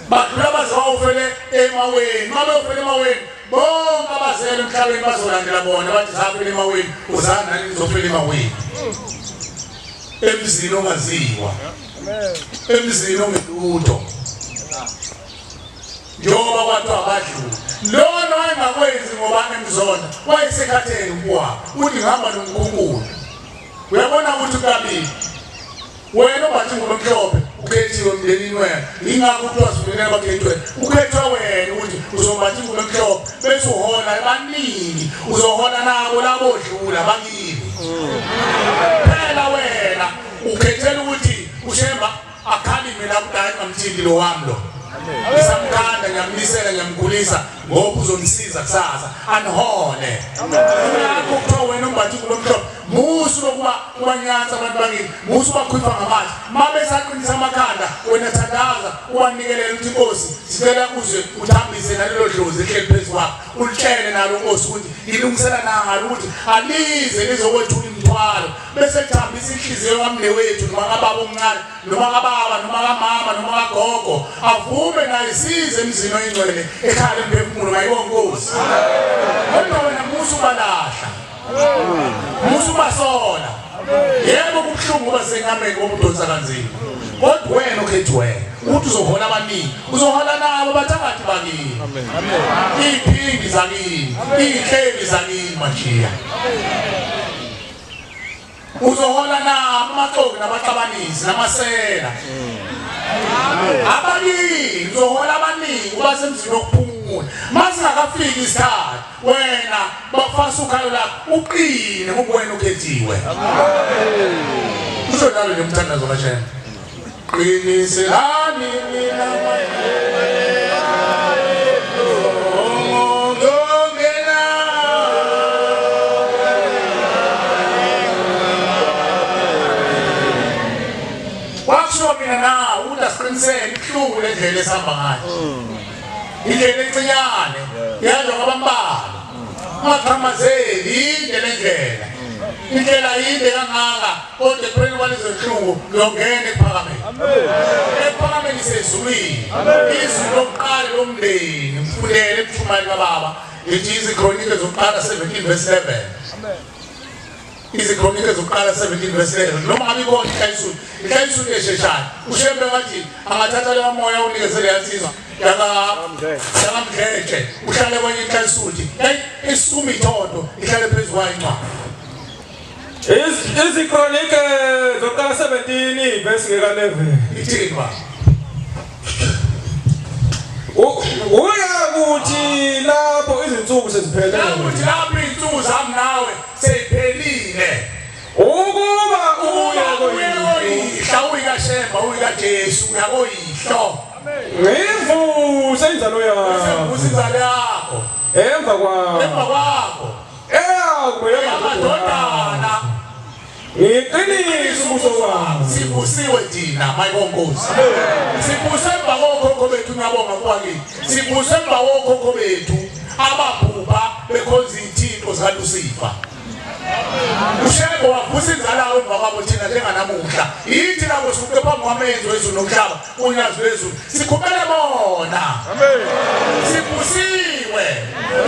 badlula baze bawufele emaweni uma bewufele emaweni bonke abazele emhlabeni bazolandela bona bathi safela emaweni uzani nani nizofela emaweni emzini ongaziwa emzini ongelutho njengoba kwathiwa badlule lona wayengakwenzi ngoba emzona wayesekhathele ukuwapha uthi ngihamba nomkhunkulu uyabona ukuthi kabili Wena obathi ngomhlophe ukhethiwe emndenini wena yingakho kuthiwa sivumelene abakhethwe ukhethwe wena ukuthi uzombatha ingubo emhlophe bese uhola abaningi uzohola nabo labodlula bakini phela wena ukhethela ukuthi ushemba akhalime la kudala ngamthindi lo wami lo. Ngisamkhanda ngiyamnisela ngiyamkhulisa ngoba uzomsiza kusasa anihole. Ngakho kuthiwa wena umbatha ingubo emhlophe musu lokuba ubanyansa abantu bakini musu ubakhwipha ngamatshe mabesaqinisa amakhanda wena thandaza ubanikelela ukuthi inkosi sicela uze uthambise nalelo dlozi ehleli phezu kwakho ulitshele nalo nkosi ukuthi ngilungisela nalo ukuthi alize lizokwethula imithwalo bese lithambisa inhliziyo kamnewethu noma kababa omncane noma kababa noma kamama noma kagogo avume naye size emzini oyingcwele ekhaya lemphefumulo mayibonge inkosi kodwa wena musu ubalahla musu ubasola yebo kubuhlungu uba senyameni ngoba udonsa kanzima kodwa wena okhethiweyo ukuthi uzohola abaningi uzohola nabo bathakathi bakini iy'phingi zakini iy'hlebi zakini majiya uzohola nabo amaxoki nabaxabanisi namasela abaningi uzohola abaningi uba semzini wokuphumula masingakafiki isikhathi wena bafasa ukhalo lakho uqine ngoba wena ukhethiwe usho njalo nje umthandazo kashembe qiniselani nina Kwakushiwo mina nawe ukuthi asiqinisele ibuhlungu le ndlela esihamba ngayo. Indlela encinyane ihanjwa kwabambalwa. Ungaxhamazeli yinde le ndlela. Indlela yinde kangaka kodwa ekupheleni kwalezo nhlungu uyongena ekuphakameni. Ekuphakameni isezulwini. Izwi lokuqala lomndeni mfundele emshumayeli kababa ngithi izikronike zokuqala 17 verse 11. Izikronike zokuqala 17 verse 11 noma ngabe ikhona inhlayisuthu inhlayisuthu esheshayo ushembe ngathi angathatha leya moya unikeze leya nsizwa yakamdletshe uhlale kwenye inhlayisuthu isukuma ithondo ihlale phezu kwayo incwadi Izikronike zokuqala 17 verse ngeka 11 ithini ba Uyakuthi lapho izinsuku seziphelele Uyakuthi lapho izinsuku zami nawe seyiphelile ukuba uye koyihla uyikashemba uyikajesu uyakoyihlo ngivuse inzalo yakho ngivuse inzalo yakho emva kwakho emva kwakho eyakubeyamadodana ngiqinise ubuso wami sibusiwe thina mayibonkosi sibuse emva kokhokho bethu ngiyabonga kuwakini sibuse emva kokhokho bethu ababhubha bekhonza iy'thixo zikalusifa ushembe wavusa inzalawo emva kwabo thina njenganamuhla yithi labo siguqe phambi kwamenzi wezulu nomhlaba unyazi lwezulu sikhumele bona sibusiwe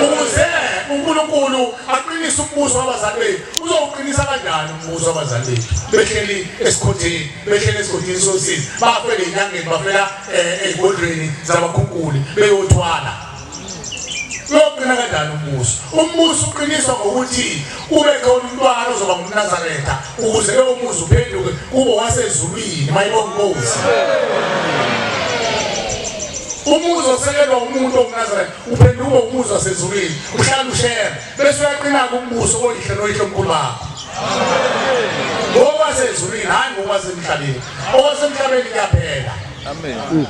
ukuze uNkulunkulu aqinise umbuso wabazali bethu uzowuqinisa kanjani umbuso wabazali bethu behleli esikhotheni behleli esigodini sosizi bafele enyangeni bafela eh, ey'godlweni zabakhunkuli beyothwala uyoqina kanjani umbuso umbuso uqiniswa ngokuthi kube khona umntwana ozoba ngumnazaretha ukuze lowo muzi uphenduke kube wasezulwini mayibonga inkosi umuzi osekelwa umuntu ongumnazaretha uphenduka umuzi wasezulwini uhlala ushema bese uyaqina-ke umbuso koyihlo noyihlo mkhulu bakho ngokwasezulwini hhayi ngokwasemhlabeni okwasemhlabeni kuyaphela amen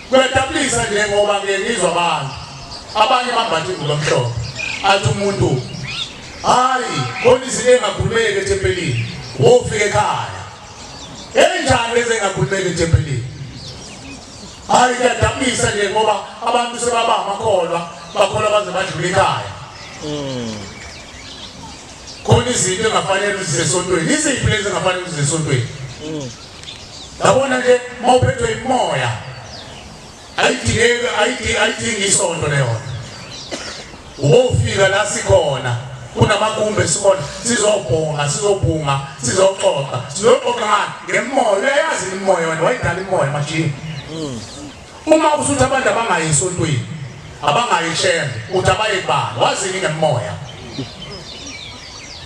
Kuyadabulisa nje ngoba ngike ngizwa abantu abanye bambatha ingubo emhlophe athi umuntu hayi khona izinto engakhulumeki ethempelini wofika ekhaya enjani lezi engakhulumeki ethempelini hayi kuyadabulisa nje ngoba abantu sebaba amakholwa bakholwa baze badlule ekhaya khona izinto engafanele uzisesontweni iziphi lezi engafanele uzisesontweni Yabona nje mawuphethwe imoya ayidingeki ayidingi ayidingi isonto leyo. Ubofika la sikhona kunamagumbi esikhona sizobhonga sizobhunga sizoxoxa sizoxoxa ngani ngemoya uyayazi imimoya wena wayidala imoya majini uma usuthi abantu abangayi esontweni abangayi shembe uthi abaye kubani wazini ngemoya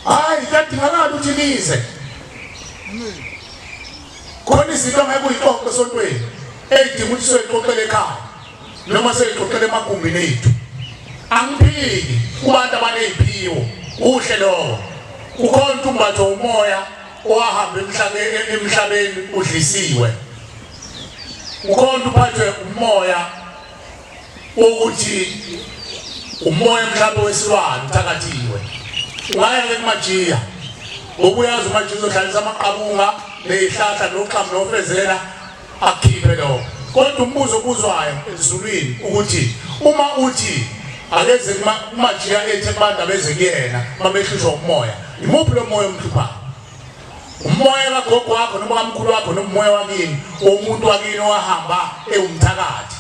hayi kuyadingakala ukuthi nize Khona izinto ongeke uyixoxe esontweni eyidinga ukuthi soyixoxele ekhaya noma soyixoxele emagumbini ethu. Angiphiki kubantu abaneziphiwo kuhle lokho. Kukhona umbatho umoya owahamba emhlabeni emhlabeni udlisiwe. Ukhona uphathwe umoya wokuthi umoya mhlawumbe wesilwane uthakathiwe. Ungaya ke kumajiya. Ngoba uyazi umajiya uzohlalisa amaqabunga nezihlahla noxamu nofezela akukhiphe lokho. Kodwa umbuzo obuzwayo ezulwini ukuthi uma uthi akeze kumajiya ethi kubantu abeze kuyena mabehlushwa umoya, imuphi lo moya omhluphayo? Umoya kagogo wakho noma kamkhulu wakho noma umoya wakini womuntu wakini owahamba ewumthakathi.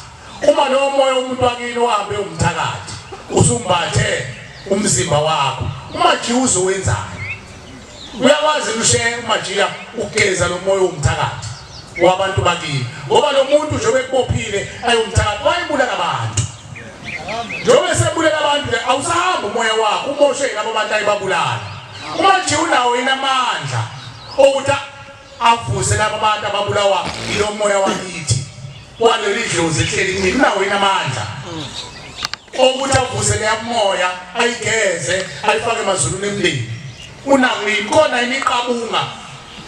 Uma lowo moya womuntu wakini owahamba ewumthakathi usumbathe umzimba wakho, umajiya uzowenzani? Uyakwazi ushe umajiya ukugeza lo moya womthakathi wabantu bakini, ngoba lo muntu njengoba ekubophile ayomthakathi wayebulala abantu. Njengoba esebulala abantu ke awusahamba umoya wakho umoshe labo bantu ayibabulala. Uma nje unawo yini amandla okuthi avuse labo bantu ababulawa yilo moya wakithi waleli dlozi ehleli kumina, unawo yini amandla okuthi avuse leya moya ayigeze ayifake emazulwini emlilo? Unawo yini? Khona yini iqabunga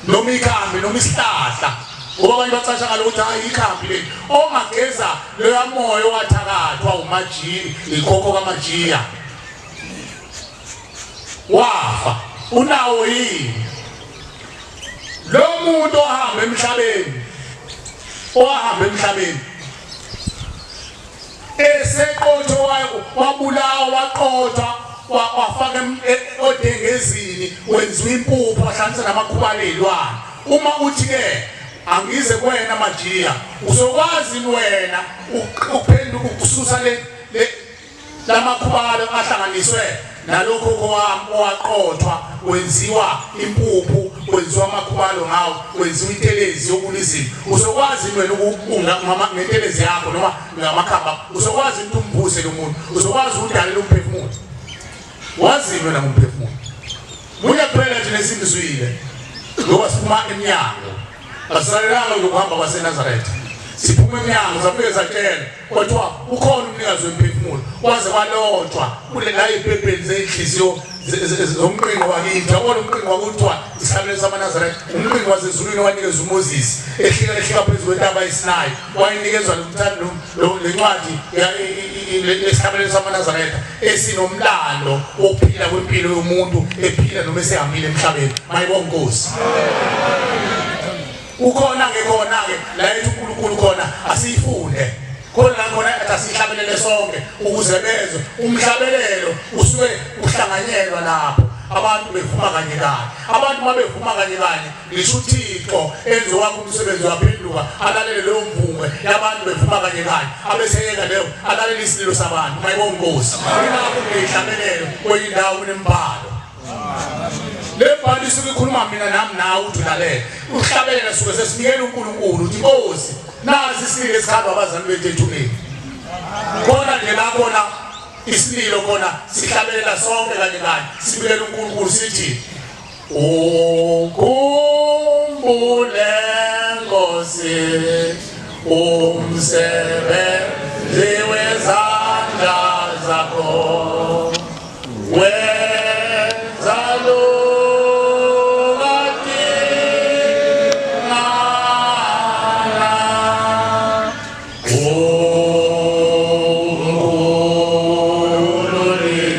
noma ikhambi noma isihlahla? Ngoba abanye bacasha ngalo ukuthi hayi ikhambi leli ongageza loya moya owathakathwa umajiya, ikhokho kamajiya wafa. Unawo yini lo muntu ohamba emhlabeni, owahamba emhlabeni eseqotho wabulawa waqothwa wafaka odengezini wenziwa impuphu wahlanganisa namakhubalo ey'lwane? Uma uthi-ke angize kuwena majiya, uzokwazi wena ukuphenduka ukususa le lamakhubalo ahlanganiswe nalokho owaqothwa wenziwa impuphu, wenziwa amakhubalo ngawo, wenziwa intelezi yokulizini? Uzokwazi wena ngentelezi yakho noma ngamakhamba uzokwazi ukuthi umvuse lo muntu? Uzokwazi ukudalela umphefumulo? Wazini wena ngomphefumulo? Munye kuphela nje nesimzwile ngoba siphuma emnyango, asilalelanga lokuhamba kwaseNazaretha, siphuma emnyango safike satshela kwathiwa ukhona umnikazi wemphefumulo, waze walotshwa kule la ephepheni zenhliziyo zomqingo wakithi. Yabona umqingo wakuthiwa isihlabelelo samaNazaretha, umqingo wasezulwini owanikezwa uMoses ehlika ehlika phezu kwentaba iSinayi, wayinikezwa le ncwadi lesihlabelelo samaNazaretha esinomlando wokuphila kwempilo yomuntu ephila noma esehambile emhlabeni. Mayibonga Nkosi. Ukhona ke khona ke la ethi uNkulunkulu khona asiyifunde khona la khona athi asihlabelele sonke ukuze bezwe. Umhlabelelo usuke uhlanganyelwa lapho abantu bevuma kanye kanye. Abantu uma bevuma kanye kanye, ngisho uThixo enze wakho umsebenzi waphenduka alalele leyo mvume yabantu bevuma kanye kanye, abeseyeka leyo alalele isililo sabantu. Mayibonga Nkosi. Ingakho kuneyihlabelelo kwenye indawo kunembhalo. Le mbhalo isuke ikhuluma mina nami nawe uthi ulalele. Uhlabelela suke sesinikela uNkulunkulu uthi Nkosi nazi isililo esikhamba abazali bethu ethuneni. Khona nje la khona isililo khona sihlabelela sonke kanye kanye sibikela uNkulunkulu sithi ukhumbule Nkosi umsebenzi wezandla zakho wenza lukatingana umkhululi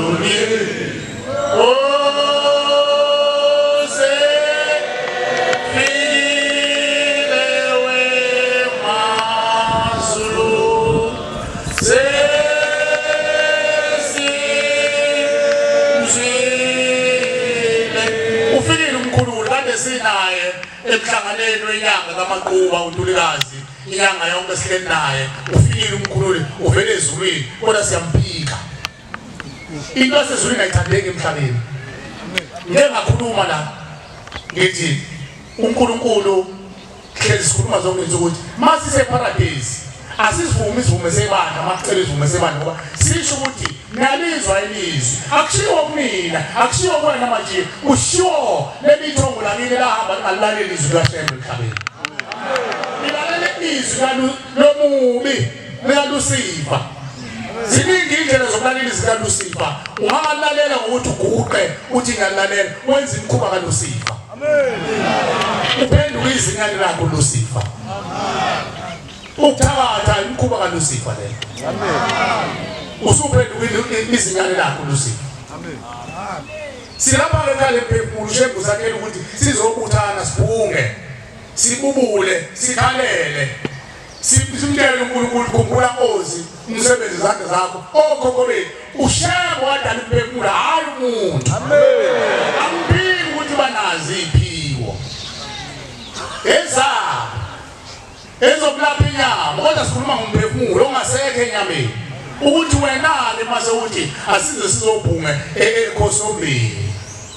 ufikile umkhululi usefikile wemazulu sesimzwile. Ufikile umkhululi kade sinaye emhlanganweni wenyanga kaMaquba uNtulikazi, inyanga yonke sihleli naye. Ufikile umkhululi uvele ezulwini, kodwa siyamphika. Into yasezulwini ayithandeki emhlabeni. Ngeke ngakhuluma la ngithi uNkulunkulu hlezi sikhuluma zonke izinsuku ukuthi masise paradise asizivumi isivume sebandla, makucela isivume sebandla ngoba sisho ukuthi niyalizwa ilizwi. Akushiwo kumina, akushiwo kuwena manje, kushiwo leli thongo lakini lahamba lingalilaleli izwi likaShembe emhlabeni, lilalele izwi lomubi. likaLusifa. Ziningi indlela zokulalela izwi likaLusifa. Ungalalela ngokuthi uguqe uthi ngiyalalela, wenza imikhuba kaLusifa. Uphenduka izinyane lakho Lusifa. Ukuthakatha imikhuba kaLusifa leyo. Usuphenduka izinyane lakho Lusifa. Silapha ke khale mphefumulo uShembe usakhela ukuthi sizobuthana sibhunge sibubule sikhalele simtshele uNkulunkulu khumbula Nkosi umsebenzi izandla zakho okhokho bethu uShembe wadala umphefumulo hayi umuntu. Amen. Angiphiki ukuthi banazi iphiwo ezabo ezokulapha inyama kodwa sikhuluma ngomphefumulo ongasekho enyameni ukuthi wena-ke mase uthi asize sizobhunge ekhosombeni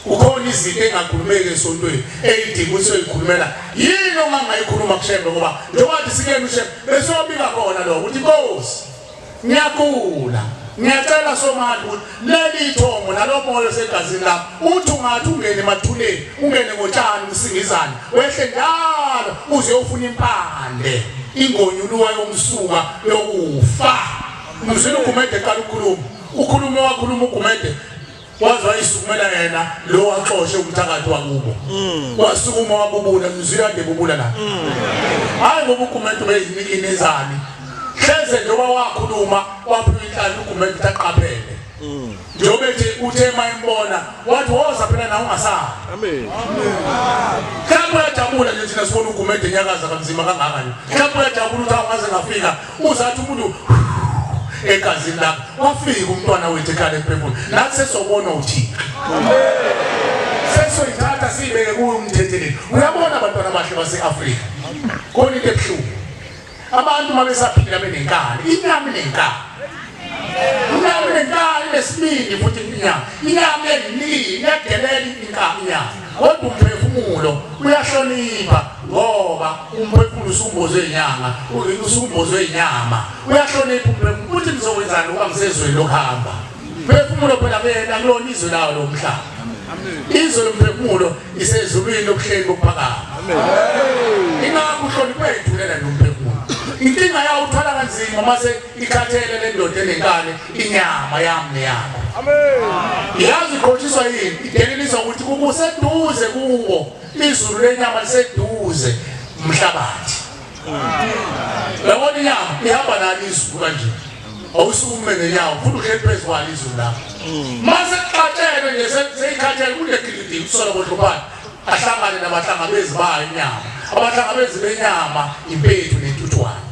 kukhona izinto engakhulumeki esontweni eyidinga ukuthi soyikhulumela yini ongangayikhuluma kushembe ngoba njengoba thi sikuyena ushembe besiyobika khona lokho ukuthi nkosi Ngiyagula. Ngiyacela Somandla ukuthi leli ithongo nalomoya osegazini lami uthi ungathi ungene emathuneni ungene ngotshani umsingizane wehle njalo uze ufuna impande ingonyuluka yomsuka yokufa. Umzwile uGumede eqala ukukhuluma. Ukhulume wakhuluma uGumede waze wayisukumela yena lo waxoshe umthakathi wakubo mm. wasukuma wabubula mzwi kade bubula la mm. hayi ngoba uGumede ubeyinikini ezani hleze njengoba wakhuluma waphiwa inhlalo uGumede ukuthi aqaphele mm. njengoba ethi uthe uma embona wathi woza phela nawe ungasali amen mhlawumbe uyajabula nje thina sibona uGumede enyakaza kanzima kangaka nje mhlawumbe uyajabula ukuthi awungaze ngafika uzathi umuntu egazini lakho wafika umntwana wethu ekhaya lemphefumulo nathi sesobona uthixo sesoyithatha siyibeke kuye umthetheleli uyabona abantwana abahle base-afrika khona into ebuhlungu abantu uma besaphila benenkani inyama inenkani inyama inenkani inesibindi futhi inyama inyama eningi iyadelela inkani inyama kodwa umphefumulo uyahlonipha ngoba umphefumulo usumbozwe inyanga usumbozwe inyama uyahlonipha umphefumulo uthi ngizokwenzani ukuba ngisezweni lokuhamba phefumulo phela kuyena kulona izwe lawo lomhlaba izwe lomphefumulo isezulwini lokuhleli kokuphakama ingakho uhloniphe ithulela nje umphefumulo inkinga yawo uthwala kanzima mase ikhathele le ndoda enenkani inyama yami neyakho yazi iqhotshiswa yini ideleliswa ukuthi kuseduze kubo izulu lenyama liseduze umhlabathi yabona inyama ihamba nalo izulu kanje awusukume ngenyawo futhi uhleli phezu kwalo izulu lakho mase kuxatshelwe nje seyikhathele kunegilidi kusola kohlobana ahlangane nabahlangabezi bayo inyama abahlangabezi benyama impethu nentuthwane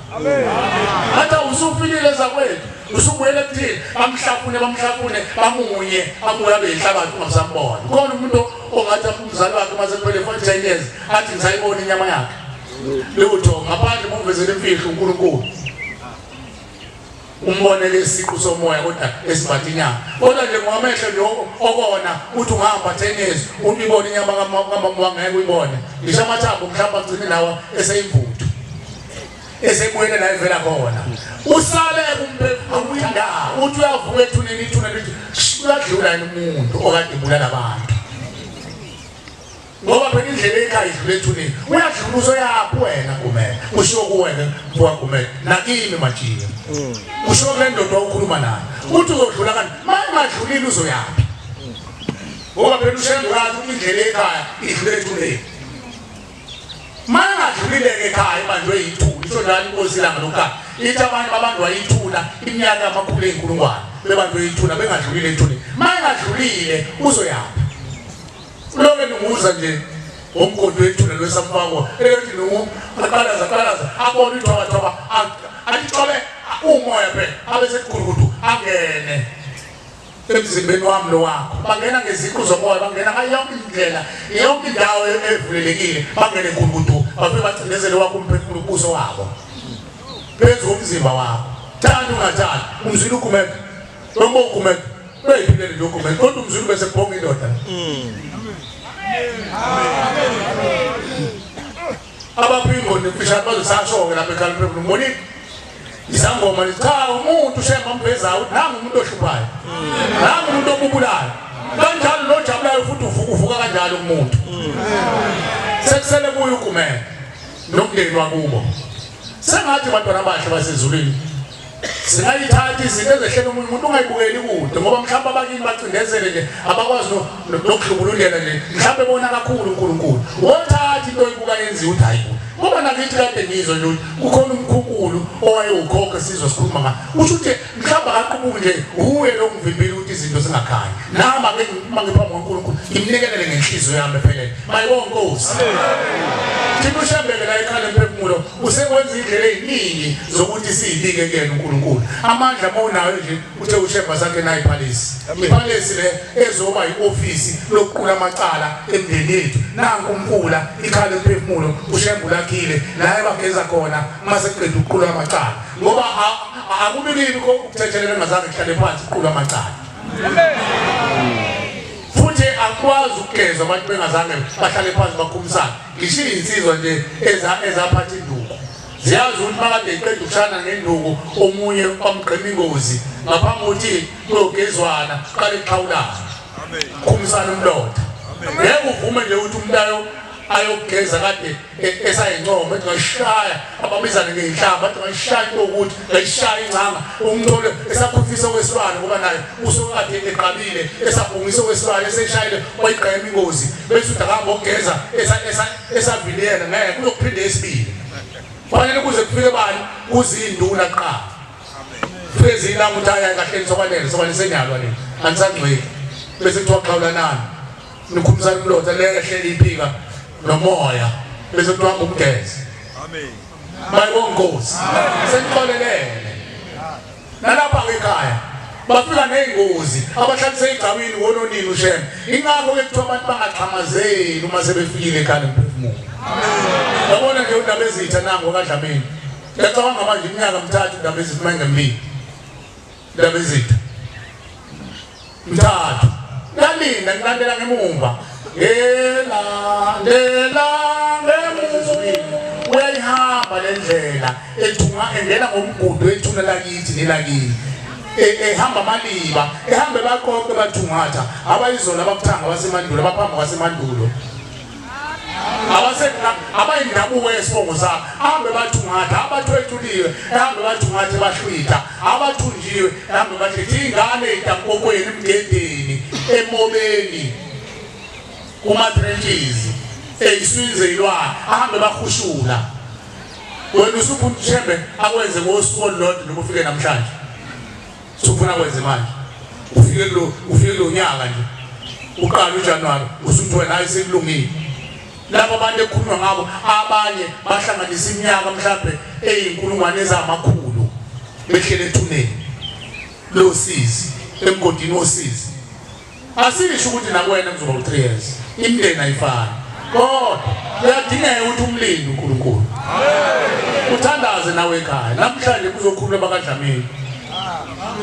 athi usufikile zakwethu usubuyele kuthini bamhlafune bamhlafune bamunye abuye abe yinhlabathi ungasambona khona umuntu ongathi umzali wakhe uma sekuphele 10 years athi ngisayibona inyama yakhe lutho ngaphandle momvezela imfihlo uNkulunkulu umbonele isiqu somoya kodwa esimbatha inyama kodwa nje ngokwamehlo nje okona uthi ungahamba 10 years uyibone inyama kamama wangeke uyibone ngisho amathambo mhlawumbe agcine lawa eseyimvuthu esebuyele la evela khona usale kumphefumulo uthi uyavuka ethuneni ithuna lithi uyadlula yini umuntu okade ebulala abantu ngoba phela indlela ekhaya idlula ethuneni uyadlula uzoyaphi wena Gumede usho kuwena mfoka Gumede nakimi Majiya usho kule ndoda okhuluma nayo uthi uzodlula kanti mayengadlulile uzoyaphi ngoba phela ushembe kathi indlela ekhaya idlula ethuneni mayengadlulile-ke ekhaya ibanjwe yithuna isho njalo inkosi ilanga lokuqala ithi abanye babanjwa yithuna iminyaka yamakhulu ey'nkulungwane bebanjwe yithuna bengadlulile ethuneni mayengadlulile uzoyaphi uloke lunguza nje ngomgodi wethuna lwesamfako elothi lungu aqalaza aqalaza abone ithwabathwaba athi umoya phela abe sekugurukudu angene emzimbeni wami lo wakho bangena ngeziqu zomoya bangena ngayo yonke indlela yonke indawo evulelekile bangene gurukudu bafike bacindezele wakho umphefumulo ubuso wabo phezu komzimba wakho thanda ungathandi umzwile ugumede noma ugumede uyayiphilele nje ugumede kodwa umzwile bese kubhonga indoda abaphingo nemfishane bazosasho-ke lapha ekhaya umphefumulo mbonile isangoma lithi cha umuntu ushemba amvezayo ukuthi nangu umuntu ohluphayo nangu umuntu obubulayo kanjalo nojabulayo futhi uvuka uvuka kanjalo umuntu sekusele kuye ugumede nomndeni wakubo sengathi bantwana abahle basezulwini. Singayithatha izinto ezehlela omunye umuntu ungayibukeli kude ngoba mhlawumbe abakini bacindezele nje abakwazi nokuhlubulundela nje mhlawumbe bona kakhulu uNkulunkulu. Wothatha into oyibuka yenziwa uthi hayi ngoba nakithi kade ngizwa nje ukuthi kukhona umkhukulu owayewukhokha sizwe sikhuluma ngayo. Usho ukuthi mhlawumbe akaqubuki nje uye lo ngivimbile ukuthi izinto zingakhanyi. Nami ake uma ngiphambi kwaNkulunkulu ngimnikelele ngenhliziyo yami ephelele. Mayibonge Nkosi. Thina ushembele la ekhala emphefumulo usekwenza indlela eziningi zokuthi siyibike kuyena uNkulunkulu. Amandla mawunayo nje uthe ushemba sakhe nayi palace. Ipalace le ezoba iofisi lokuqula amacala emndeni yethu. Nanku umkula ikhala emphefumulo ushemba ulakhile la ebageza khona mase kuqeda ukuqula amacala. Ngoba akubikini ukuthethelela engazange kuhlale phansi ukuqula amacala. Futhi akwazi ukugezwa abantu bengazange bahlale phansi bakhumisane. Ngisho izinsizwa nje eza ezaphatha induku. Ziyazi ukuthi makade iqeda ukushana ngenduku omunye wamgqema ingozi ngaphambi kokuthi kuyogezwana kuqale kuxhawulana. Khumisana umlotha. Ngeke uvume nje ukuthi umuntu ayo ayogeza kade e, esayincoma ethi ngayishaya ababizane ngeyinhlamba ethi ngayishaya into ukuthi ngayishaya ingcanga umthole esakhufisa okwesilwane ngoba naye usukade eqabile esabhungisa okwesilwane eseshayile wayigqema ingozi bese uthi akahamba okugeza esaviliyela ngeke kuzokuphinde esibili fanele kuze kufike bani kuzinduna kuqala fike zilanga ukuthi hayi kahleni sokwanele sokwanele senyalwa nini anisangcweki bese kuthiwa xhawulanani nikhumsana umlotha lehle iphika nomoya bese kuthiwa hamba umgeze amen bayibonga inkosi senixolelene nalapha ekhaya bafika nezingozi abahlalise igcawini wononini ushem ingakho ke kuthiwa abantu bangaxhamazeli uma sebefikile ekhaya nemphefumulo yabona nje undaba ezitha nango kaDlamini ngiyacabanga manje iminyaka mithathu indaba ezitha uma ingembili indaba ezitha mthathu yalinda ngilandela ngemumva ngelandela ngemuva uyayihamba le ndlela ethunga engena ngomgudu ethuna lakithi nelakini e, ehamba amaliba ehambe baqoqe bathungatha abayizona abakuthanga basemandulo abaphambi kwasemandulo abayindabuko yesibongo sabo ahambe bathungatha abathwetshuliwe ehambe bathungathe bahlwitha abathunjiwe ehambe bahlwitha iy'ngane ey'tampokweni emgedeni emobeni kuma-trenches eyiswini zeyilwane ahambe bahushula wena usufuna uthembe akwenze ngosuku olulodwa noma ufike namhlanje Sufuna kwenze manje. Ufike kulo ufike kulo nyaka nje. Uqala uJanuary usuthi wena hayi sekulungile. Laba abantu ekukhulunywa ngabo abanye bahlanganisa iminyaka mhlambe eyinkulungwane ezamakhulu behlele ethuneni losizi emgodini wosizi. Asisho ukuthi nakuwena kuzoba u-3 years. Imindeni ayifani. Kodwa kuyadingeka ukuthi umlinde uNkulunkulu. Uthandaze nawe ekhaya. Namhlanje kuzokhuluma abakaDlamini.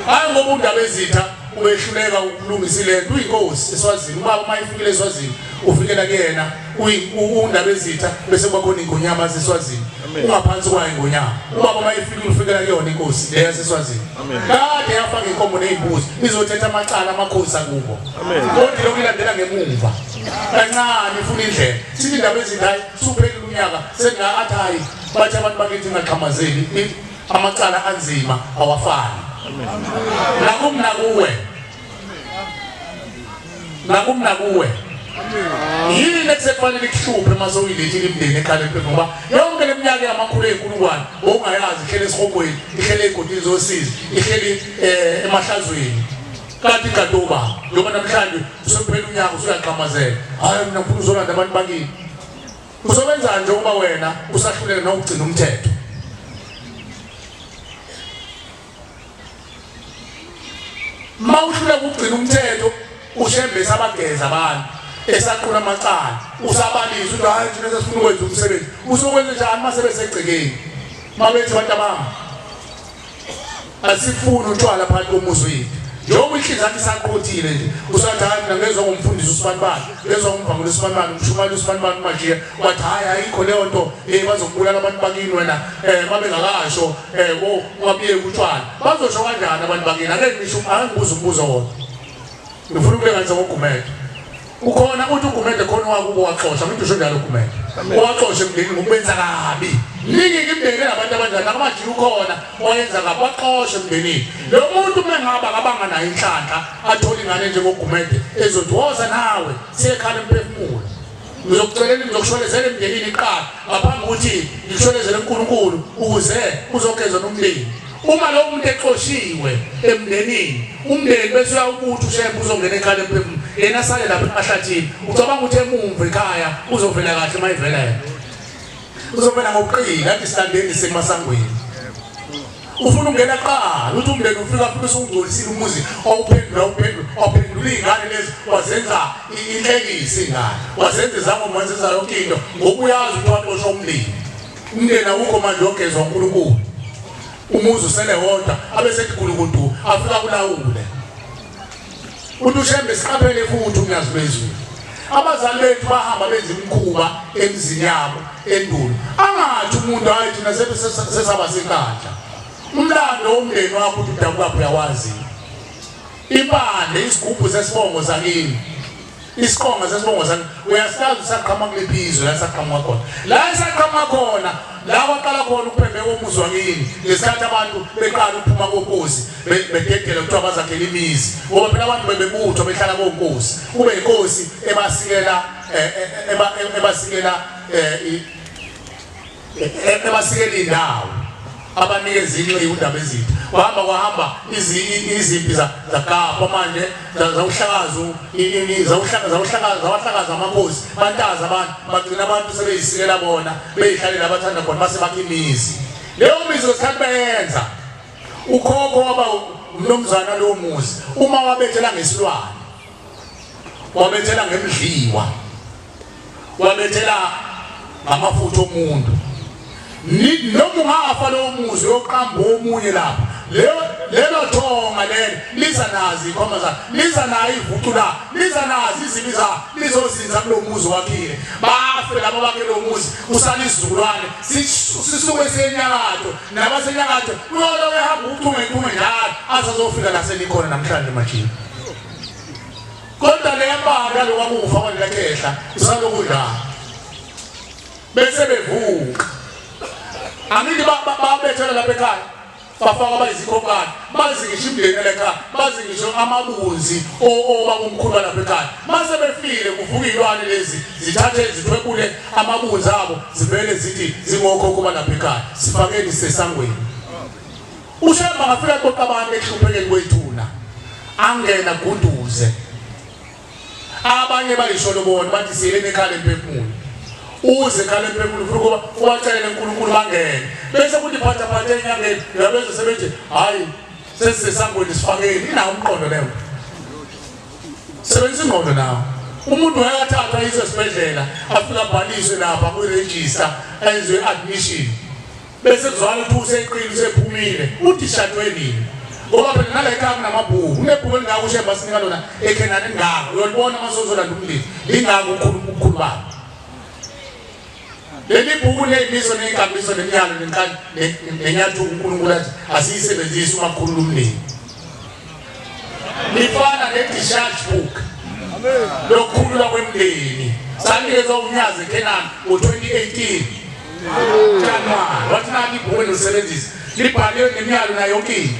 Hayi ngoba undaba ezitha ubehluleka ukulungisa ilento uyinkosi eSwazini. Ubaba uma ifikile eSwazini ufikela kuyena undaba ezitha bese kuba khona ingonyama yaseSwazini. Ungaphansi kwayo ingonyama. Ubaba uma ifikile ufikela kuyona inkosi le yaseSwazini. Kade yafaka inkomo nezimbuzi izothetha amacala amakhosi akubo. Kodwa lokhu ilandela ngemumva. Kancane ifuna indlela. Sithi indaba ezinto hayi suphelile unyaka senga athi hayi bathi abantu bakithi ngaxhamazeli amacala anzima awafani. Nakumna kuwe. Nakumna kuwe. Yini ekusekufanele ikuhluphe uma sewuyilethile imindeni eqale empilweni ngoba yonke le minyaka yamakhulu eyinkulungwane bowungayazi ihleli esihogweni ihleli ey'godini zosizi ihleli um emahlazweni kanti kade uba njengoba namhlanje usekuphela unyaka usuyagqamazela hhayi mina ngifuna uzolanda abantu bakini uzokwenzani njengoba wena usahluleka nokugcina umthetho Uma uhluleka ukugcina umthetho uShembe esabageza abantu esaqula amacala usabalisa ukuthi hayi thina sesifuna ukwenza umsebenzi usokwenza njani uma sebesegcekeni uma bethi abantu abami asifuni utshwala phakathi komuzi wethu njengoba inhliziyo yakhe isaqothile nje usathi hayi mina ngezwa ngomfundisi usibanibani ngezwa ngomvangeli usibanibani umshumayeli usibanibani umajiya wathi hhayi ayikho leyo nto um bazokubulala abantu bakini wena um babengakasho um ungabuyeki utshwala bazosho kanjani abantu bakini ake ngisho ake ngibuze umbuzo wona ngifuna ukulenganisa ngogumede Ukhona uthi uGumede khona wakubo waxosha, ngithi usho njalo uGumede. Waxosha emndenini ngokubenza kabi. Ningi imndeni enabantu abanjani nakumajika ukhona wayenza kabi waxosha emndenini. Lo muntu uma engaba akabanga nayo inhlanhla athole ingane njengoGumede ezothi woza nawe siyekhala emphefumulo. Ngizokucelela ngizokusholezela emndenini kuqala ngaphambi kokuthi ngikusholezele uNkulunkulu ukuze uzogezwa nomndeni. Uma lowo muntu exoshiwe emndenini, umndeni bese uyawukuthi uShembe uzongena ekhaya lemphefumulo, yena asale lapha emahlathini. Ucabanga ukuthi emumva ekhaya uzovela kahle uma ivela yena. Uzovela ngokuqina athi silandeni semasangweni. Ufuna ukungena kuqala uthi umndeni ufika afike usungcolisile umuzi awuphendula awuphendula awuphendula iy'ngane lezi wazenza inhlekisa iy'ngane wazenza izangoma wazenza yonke into ngoba uyazi ukuthi waxosha umndeni. Umndeni awukho manje ogezwa uNkulunkulu. Umuzi usele wodwa abesethi gulukudu afika kulawule. Uthi uShembe siqaphele futhi umnyazi lwezulu. Abazali bethu bahamba benza imikhuba emizini yabo endulo. Angathi umuntu hayi thina sesaba senkandla. Umlando womndeni wakho uthi udabukaphi uyawazi. Impande isigubhu sesibongo sakini. Isiqonga sesibongo sami uyasazi usaqhamuka kuliphi izwe la saqhamuka khona. La saqhamuka khona la kwaqala khona ukuphembeka umuzi wakini ngesikhathi abantu beqala ukuphuma konkosi bededela kuthiwa bazakhela imizi ngoba phela abantu bebebuthwa behlala konkosi kube inkosi ebasikela eh, eh, eh, ebasikela ebasikela indawo abanikeza inxiwa undaba ezitha kwahamba kwahamba izimpi zakapa manje zawuhlakaza zawuhlakaza zawahlakaza amakhosi bantaza abantu bagcina abantu sebeyisikela bona beyihlalela abathanda khona base bakha imizi leyo mizi ngesikhathi beyenza ukhokho waba umnumzana lowo muzi uma wabethela ngesilwane wabethela ngemdliwa wabethela ngamafutha omuntu noma ungafa lowo muzi uyoqamba omunye lapha leyo lelo thonga lelo liza nazo ikhoma zakhe liza nayo ivucu la liza nazo izibi za lizozinza kulo muzi wakhile bafe laba bakhe lo muzi usala isizukulwane sisuke senyakatho nabasenyakatho uyoloke ehamba uchunge njalo azazofika la senikhona namhlanje majini Kodwa leyabala lokwakufa kwalela khehla usaloku njalo. Bese bevuka. Angithi babethela lapha ekhaya. Bafaka abayizikhonkane, bazi ngisho imndeni lekhaya, bazi ngisho amabunzi obabomkhulu balapha ekhaya. Mase befile kuvuka iy'lwane lezi zithathe zithwebule amabunzi abo zivele zithi zingokhokho balapha ekhaya. Sifakeni sisesangweni. UShembe angafika qoqa abantu ekuhluphekeni kwethuna angena guduze abanye bayisholo bona bathi siyeleni ekhala emphefumulo uze ekhala emphefumulo ufuna ukuba ubacelele uNkulunkulu bangene bese kuthi phatha phatha enyangeni uyabezwa sebethi hayi sesisesangweni sifakeni inawo umqondo leyo sebenzisa ingqondo nawo umuntu wayathathwa ayiswe esibhedlela afike abhaliswe lapha kwi-register enziwe admission Bese kuzwakala ukuthi useqile usephumile uthi shadwe nini ngoba phela nala ekhaya kunamabhuku kunebhuku elingaka ushemba sinika lona ekhenani elingaka uyolibona uma sozolanda umlilo lingaka ukhulu ubukhulu balo leli bhuku ney'miso ney'nkambiso nemiyalo nenyathuko unkulunkulu athi asiyisebenzise uma kukhulula umndeni lifana ne-discharge book lokukhululwa kwemndeni sanikezwa unyazi ekhenani ngo-2018 January wathi nani ibhuku engilisebenzisa libhaliwe nemiyalo nayo yonke into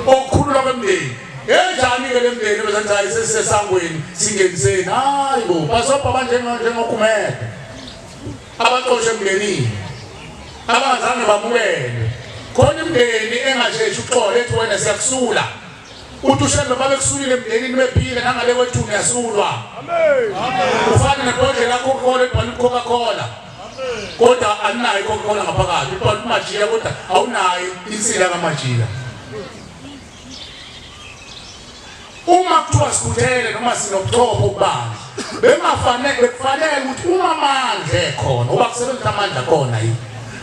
okukhululwa kwemndeni enjani-ke le mndeni bezathi hayi sesisesangweni singeniseni hayi bo basobha banjengoGumede abaxoshe emndenini abangazange bamukelwe khona imndeni engasheshi uxolo ethi wena siyakusula uthi ushembe babekusulile emndenini bephile nangale kwethuna yasulwa ufana nebhodlela Coca-Cola ebhalwe Coca-Cola kodwa alinayo i-Coca-Cola ngaphakathi ibhalwe umajiya kodwa awunayo insila kamajiya Uma kuthiwa sikhuthele noma sinobuchopho obubanzi, bengafanele bekufanele ukuthi uma amandla ekhona, ngoba kusebenzisa amandla khona yini?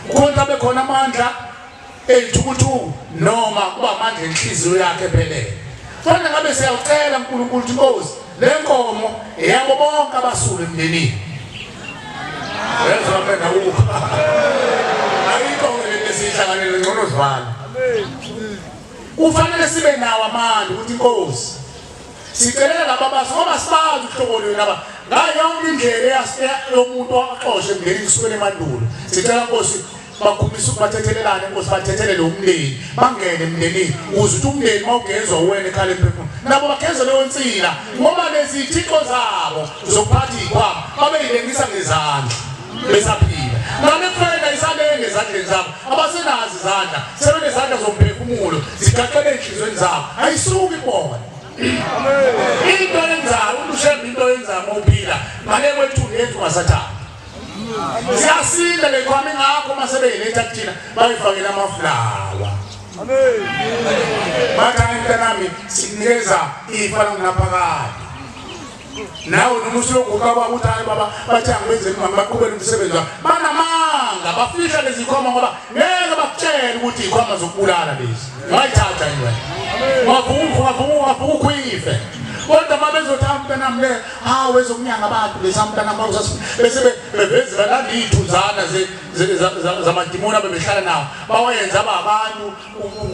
Kukhona abe khona amandla eyithukuthuku noma kuba amandla enhliziyo yakhe ephelele. Fanele ngabe siyawucela uNkulunkulu ukuthi Nkosi, le nkomo eyabo bonke abasulu emndenini. Yezwa mina ukho. Ayikho ke lento esiyihlanganele ngcono zwana. Kufanele sibe nawo amandla ukuthi inkosi Sicelela laba baso ngoba sibazi uhlobo lwenu laba ngayo yonke indlela yomuntu axoshe emndenini kusukela emandulo. Sicela Nkosi bakhulisa bathethelelane Nkosi bathethelele umndeni bangene emndenini ukuze ukuthi umndeni mawugezwa uwena ekhala emphefumulo nabo bageze leyo nsila ngoba lezi thixo zabo zokuphatha izikhwama babeyilengisa ngezandla besaphila nale mfela isalenge ezandleni zabo abasenazo izandla sebenezandla zomphefumulo zigaqele ey'nhliziyweni zabo ayisuki kubona into yenzayo umuntu ushembe into yenzayo uma uphila ngale kwethuni yethu ngasathane siyasinda le khwama ingakho uma sebeyiletha kuthina bayifakela amafulawa bathi hayi mntanami sikunikeza ifa langunaphakade nawe noma usuyoguqa baba uthi hayi baba bathi angibenzeni mama baqhubele umsebenzi wabo banamanga bafihla lezi khwama ngoba ngeke bakutshele ukuthi ikhwama zokubulala lezi ungayithatha yini wena ungavuka ungavuka ungavuka ukhwife kodwa uma bezothi hawu mntanami le hawu ezokunyanga abantu lesa mntanami bese beveze balanda iy'thunzana zamadimoni abebehlala nawo bawayenza aba abantu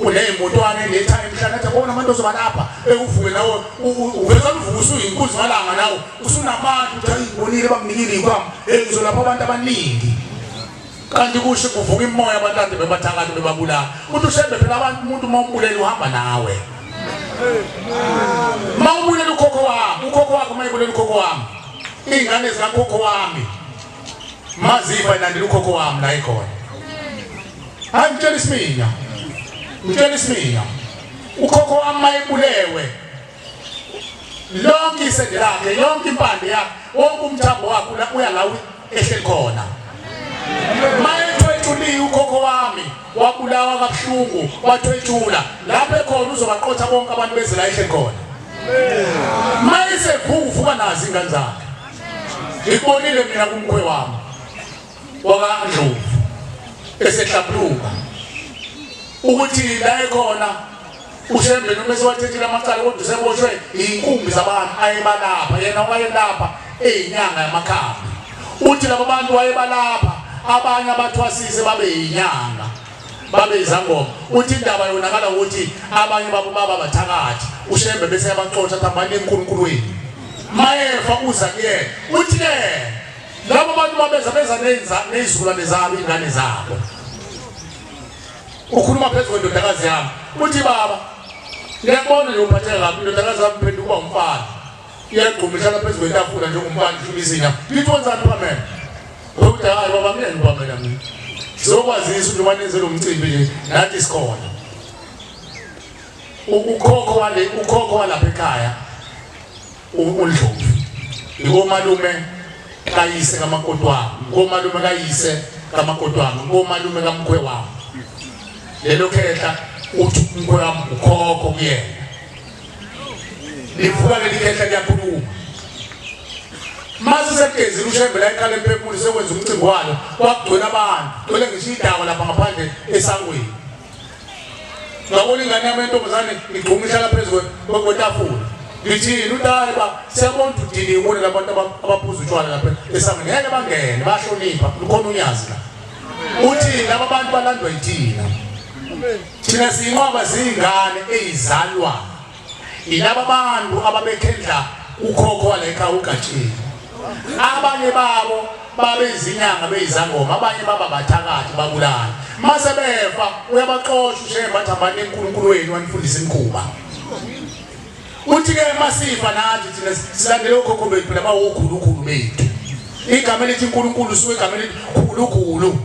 uney'motwana eletha emhlane athi bona abantu ozoba lapha ekuvuke nawe uveza uvuke usuyinkunzi malanga nawe usunamandla uthi ayi ngibonile banginikile iy'khwama ngizolapha abantu abaningi kanti kusho kuvuka imoya abantu kade bebathakatha bebabulala uthi ushembe phela abantu umuntu uma umbulela uhamba nawe uma ubulela ukhokho wami ukhokho wakho uma ebulela ukhokho wami iy'ngane zikakhokho wami mazifa ilandela ukhokho wami la ekhona hayi ngitshela isiminya ngitshela isiminya ukhokho wami mayebulewe lonke isende lakhe yonke impande yakhe wonke umthambo wakhe uya la ehleli khona mayethwetshuliwe ukhokho wami wabulawa kabuhlungu wathwetshula lapho ekhona uzobaqotha bonke abantu beze la ehleli khona mayesevuka nazo ingane zakhe ngikubonile mina kumkhwe wami wakaNdlovu esehlambuluka ukuthi la ekhona uShembe noma esewathethile amacala kodwa useboshwe iy'nkumbi zabantu ayebalapha yena wayelapha eyinyanga yamakhambi uthi laba bantu wayebalapha abanye abathwasise babe yinyanga babe izangoma uthi indaba yonakala ukuthi abanye babo baba bathakathi uShembe bese yabaxosha athi hambani eNkulunkulu wenu mayefa uza kuyena uthi ke labo bantu babeza beza nezizukulwane zabo ingane zabo ukhuluma phezu kwendodakazi yami uthi baba ngiyakubona nje uphatheka kabi indodakazi yami phenduka uba umfana iyagquma ihlala phezu kwetafula njengomfana ihluma izinya lithi wenzani pamela ukuthi hayi baba ngeke ngipamela mina sizokwazisa ukuthi uma nenze lo mcimbi nje nathi sikhona ukhokho wale ukhokho walapha ekhaya uNdlovu ikomalume kayise kamakoti wami komalume kayise kamakoti wami komalume kamkhwe wami lelo khehla uthi umkhwe wami ukhokho kuyena livuka leli khehla liyakhuluma mase sekugezile ushembe la eqala emphefumulo sekwenza umcimbi walo kwakugcwele abantu gcwele ngisho idakwa lapha ngaphandle esangweni ngabona ingane yami yentombazane igxuma ihlala phezu kwetafula ngithini utali ba siyabona ukuthi udiniwe ubone labantu abaphuza utshwala lapha esangweni ngeke bangene bahlonipha lukhona unyazi la uthi laba bantu balandwa yithina thina siyinqwaba ziyingane eyizalwa Yilaba bantu ababekhendla ukhokho walekha uGatsheni. Abanye babo babezinyanga beyizangoma, abanye baba bathakathi babulala. Mase befa uyabaxosha uShembe athi hambani eNkulunkulu wenu wanifundisa imikhuba. Uthi ke masifa nathi thina silandele okhokho bethu laba okhulukhulu bethu. Igama elithi uNkulunkulu suke igama elithi khulukhulu.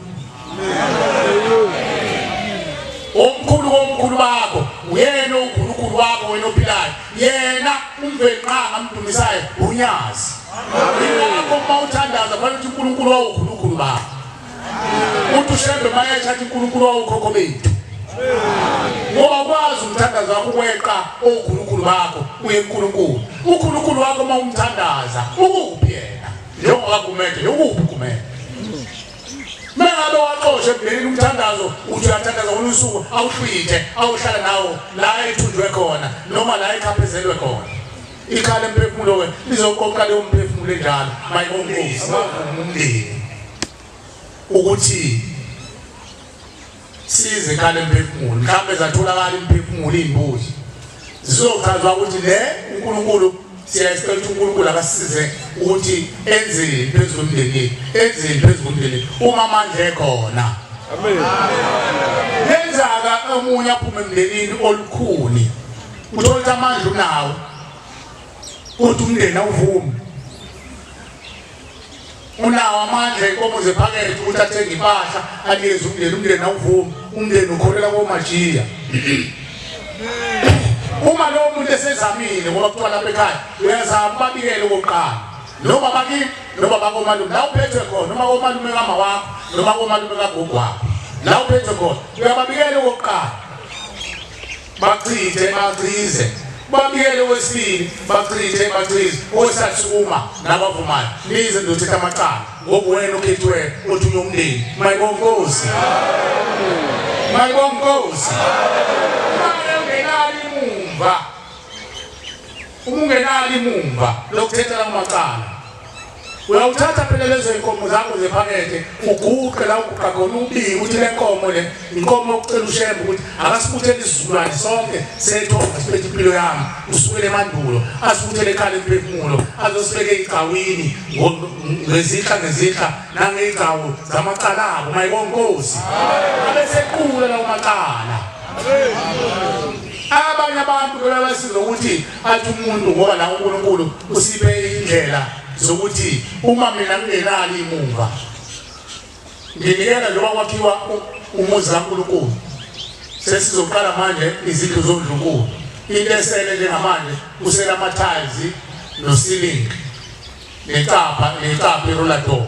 Omkhulu komkhulu bakho uyena uNkulunkulu wakho wena ophilayo yena umvelinqanga amdumisayo unyazi ingakho uma uthandaza fanele ukuthi uNkulunkulu wawukhulukhulu bakho uthi uShembe mayesha athi uNkulunkulu wawukhokho bethu ngoba ukwazi umthandazo wakho ukweqa okhulukhulu bakho uye kuNkulunkulu ukhulukhulu wakho uma umthandaza ukuphi yena njengoba Gumede ukuphi Gumede Mengabe waxosha emndenini umthandazo uthi uyathandaza ngolunye usuku awuhlwithe awuhlala nawo la ethunjwe khona noma la ekhaphezelwe khona ikhala emphefumulo ke lizoqoqa leyo mphefumulo enjalo mayibongozi umndeni ukuthi size ikhala emphefumulo mhlawumbe zatholakala imphefumulo iy'mbuzi. Zizochazwa ukuthi le uNkulunkulu siyayisicela ukuthi uNkulunkulu akasize ukuthi enzeni phezu komndeni, enzeni phezu komndeni uma amandla ekhona. Amen. Yenzaka omunye aphume emndenini olukhuni. Uthola ukuthi amandla unawo. Kodwa umndeni awuvumi. Unawo amandla inkomo zephakethe ukuthi athenge impahla anikeze umndeni, umndeni awuvumi. Umndeni ukholela komajiya. Uma lowo muntu esezamile ngoba kuthiwa lapha ekhaya uyazama ubabikele okokuqala noma bakini noma bakomalume la uphethwe khona noma komalume kama wakho noma komalume kagogo wakho la uphethwe khona uyababikela okokuqala bachithe bachize babikele okwesibili bachithe bachize okwesithathu sukuma nabavumayo nize nizothetha amacala ngoba wena okhethiwe othunywa umndeni mayibonkosi mayibonkosi mane ungenalo imumva uma ungenalo imumva lokuthetha lamacala Uyawuthatha phela lezo inkomo zakho zephakethe uguqe la uguqa khona ubike ukuthi le nkomo le inkomo yokucela uShembe ukuthi akasibuthele isizukulwane sonke sethonga siphethe impilo yami kusukela emandulo asibuthele ekhala emphefumulo azosibeke igcawini ngezihla ngezihla nangeyigcawu zamacala abo mayibonkosi abesequla lawo macala abanye abantu bebabasiza ukuthi athi umuntu ngoba la uNkulunkulu usiphe indlela zokuthi uma mina ngingenalo imuva nginikela njengoba kwakhiwa umuzi kaNkulunkulu sesizoqala manje izindlu zondlunkulu into esele njengamanje kusele ama-tiles no-ceiling necapha necapha i-roller door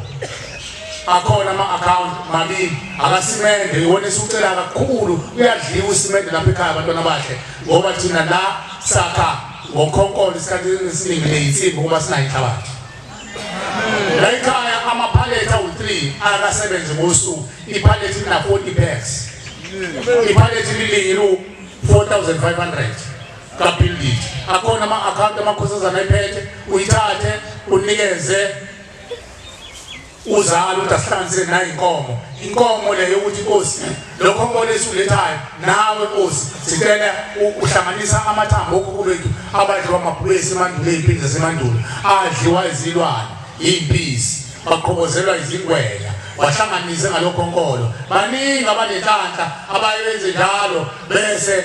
akhona ama-account mabili akasimende iwona esiwucela kakhulu uyadliwa usimende lapha ekhaya abantwana abahle ngoba thina la sakha ngokhonkolo isikhathi esiningi neyinsimbi ngoba sinayo inhlabathi la ekhaya amaphalethi awu-3 akasebenze ngosuku iphalethi lina-40 packs iphalethi lilinye lu-4500 kaBuild akhona ama-akhawunti amakhosazana ayiphethe uyithathe unikeze uzalo ukuthi asihlanganise nayo inkomo inkomo leyo ukuthi inkosi lokho nkomo esiwulethayo nawe nkosi sicela uhlanganisa amathambo okhokho bethu abadliwa amabhubesi emandulo ey'mpini zasemandulo adliwa izilwane iy'mpisi baqhobozelwa izingwenya wahlanganise ngalokho nkolo baningi abanenhlanhla abaye benze njalo bese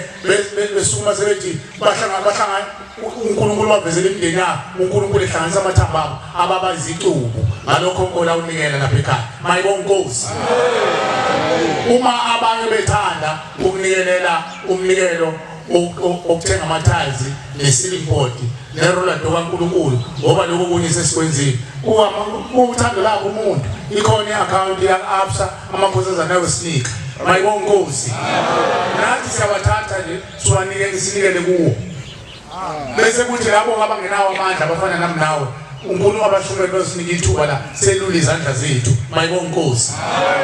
besukuma sebethi bahlangana bahlangana uNkulunkulu wavezela imindeni yabo uNkulunkulu ehlanganisa amathambo abo ababa izicubu ngalokho nkolo awunikela lapha ekhaya mayibonga inkosi uma abanye bethanda ukunikelela umnikelo okuthenga ama-tiles ne-ceiling board ne-roller door kaNkulunkulu ngoba lokho kunye sesikwenzile kuwuthando lakho umuntu ikhona i-akhawunti ya-absa amakhosazana ayosinika mayibonga inkosi nathi siyabathatha nje siwanikele sinikele kuwo bese kuthi labo abangenawo amandla abafana nami nawe uNkulunkulu abashumeli basinika ithuba la selula izandla zethu mayibonga inkosi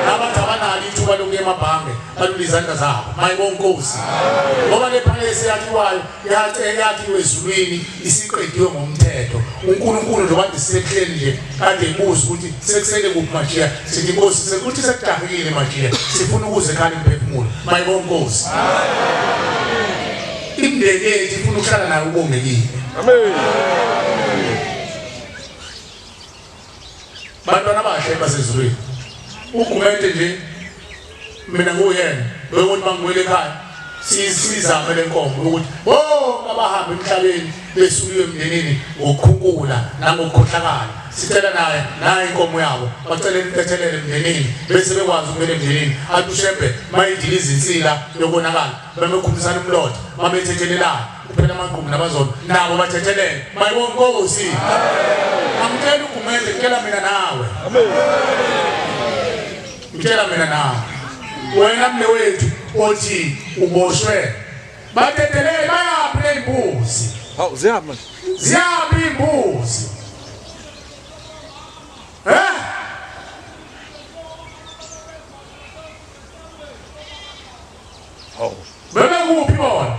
nabathi abanalo ithuba lokuya emabhange balula izandla zabo mayibonga inkosi ngoba le phalesi yakhiwayo yakhiwe ezulwini isiqediwe ngomthetho uNkulunkulu nje kade sisehleli nje kade ebuza ukuthi sekusele kuphi majiya sithi inkosi sekuthi sekujahekile majiya sifuna ukuze ekhaya imphefumulo mayibonga inkosi imindeni yethu ifuna ukuhlala nayo ubongekile amen bantwana abahle basezulwini ugumede nje mina nguyena bekuthi bangibuyele ekhaya sizame le nkomo ukuthi bonke abahamba emhlabeni besuliwe emndenini ngokukhunkula nangokukhohlakala sicela naye naye inkomo yabo bacele intethelele emndenini bese bekwazi ukubuyela emndenini athi ushembe mayidila izinsila yokonakala bemekhumisana umlotha babethethelelana kuphela amagqubu nabazolo nabo bathethelele mayibonga inkosi angitshela ugumede ngitshela mina nawe ngitshela mina nawe wena mne wethu othi uboshwe bathethelele bayaphi ley'mbuzi hawu ziyaphi manje ziyaphi iy'mbuzi eh Hawu. Bebekuphi bona?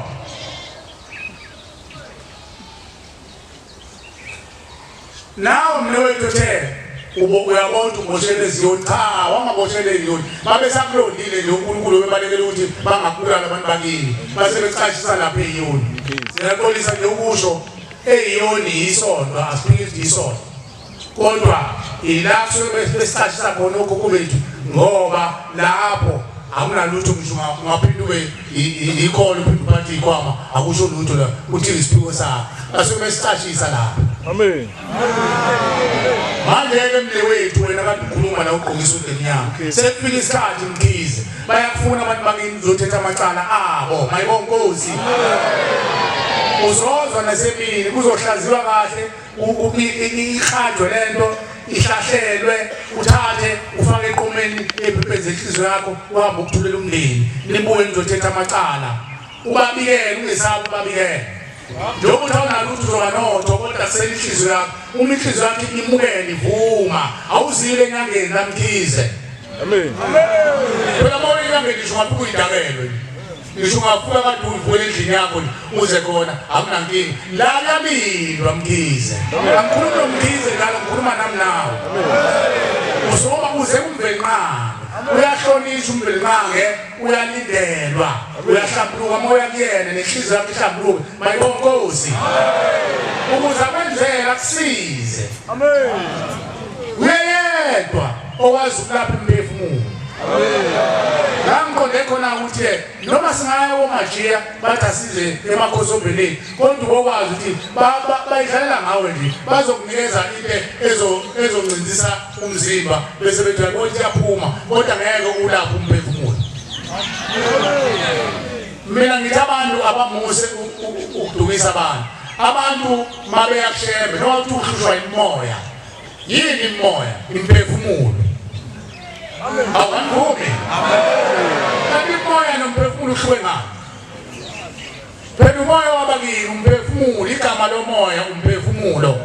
Nawe mnewethu uthe Ubo uyabona ukuthi uboshele eziyoni cha wangaboshele eziyoni babe sakulondile nje uNkulunkulu bebalekela ukuthi bangabulala abantu bakini base becashisa lapha eyiyoni siyaxolisa nje ukusho eyiyoni yisonto asiphiki ukuthi yisonto kodwa ila kusuke besicashisa khona okhokho bethu ngoba lapho akunalutho ngisho ungaphinde ube ikhona uphinde uphathe ikhwama akusho lutho la uthi isiphiwo sakho basuke besicashisa lapho amen manje-ke mle wethu wena kade ukhuluma la ugqokisa umndeni yakho sekufika isikhathi mkhize bayakufuna abantu bakini uzothetha amacala abo mayibonkosi uzozwa nasemini kuzohlaziywa kahle iqhanjwe lento ihlahlelwe uthathe ufake eqomeni ephepheni zenhliziyo yakho uhambe ukuthulela umndeni nibuye nizothetha amacala ubabikele ungesabi ubabikele njengoba uthi awunalutho uzoba notho kodwa kusele inhliziyo yakho uma inhliziyo yakho imukele ivuma awuzile enyangeni lamkhize amen phela uma uye enyangeni ngisho ungafika uyidakelwe ngisho ungafika kade uyivukela endlini yakho nje uze khona akunankinga la kuyabindwa mkhize angikhulumi nomkhize njalo ngikhuluma nami nawe uzoba uze kumvelinqange uyahlonishwa umvelinqange uyalindelwa uyahlambuluka moya kuyena nenhliziyo yakho ihlambuluke mayibonkosi ukuze akwenzela kusize amen uyeyedwa owazi ukulapha imphefumulo la ngiqonde khona ukuthi noma singaya komajiya bathi asize emakhosombeleni kodwa ubokwazi ukuthi bayidlalela ngawe nje bazokunikeza into ezoncinzisa umzimba bese bethi uyabona iyaphuma kodwa ngeke ulaphe umphefumulo mina ngithi abantu abamuse ukudumisa abantu abantu mabeya kushembe noma kuthi uhlushwa imimoya yini imimoya imphefumulo awangivumi kanti imoya nomphefumulo uhluke ngani Phela umoya wabakini umphefumulo, igama lomoya umphefumulo.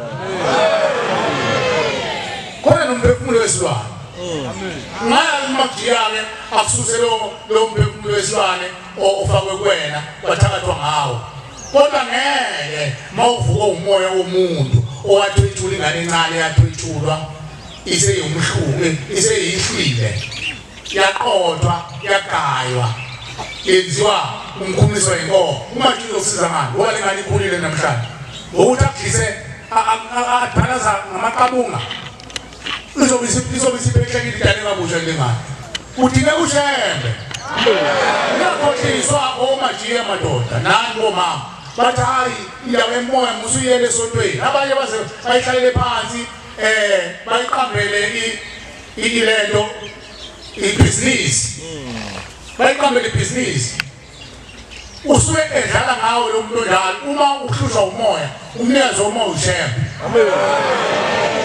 Khona nomphefumulo wesilwane. Ngaya kumajiyane akususe lo lo mphefumulo wesilwane ofakwe kuwena wathakathwa ngawo. Kodwa ngeke mawuvuka umoya womuntu owathwethula ingane encane yathwethulwa iseyumhluke iseyihlwile yaqothwa yagaywa yenziwa umkhumiso yenkomo uma nje uzosiza ngani ngoba le ngane ikhulile namhlanje ngokuthi akudlise adalaza ngamaqabunga izobe izobe isiphehlekile idale kabusha le ngane udinge ushembe ungakhohliswa omajiya madoda nani bomama bathi hayi indawo emoya musuyele esontweni abanye baze bayihlalele phansi eh bayiqambele ilento ibhizinisi bayiqambele ibhizinisi usuke edlala ngawe lo muntu onjalo uma uhlushwa umoya umnikazi womoya ushembe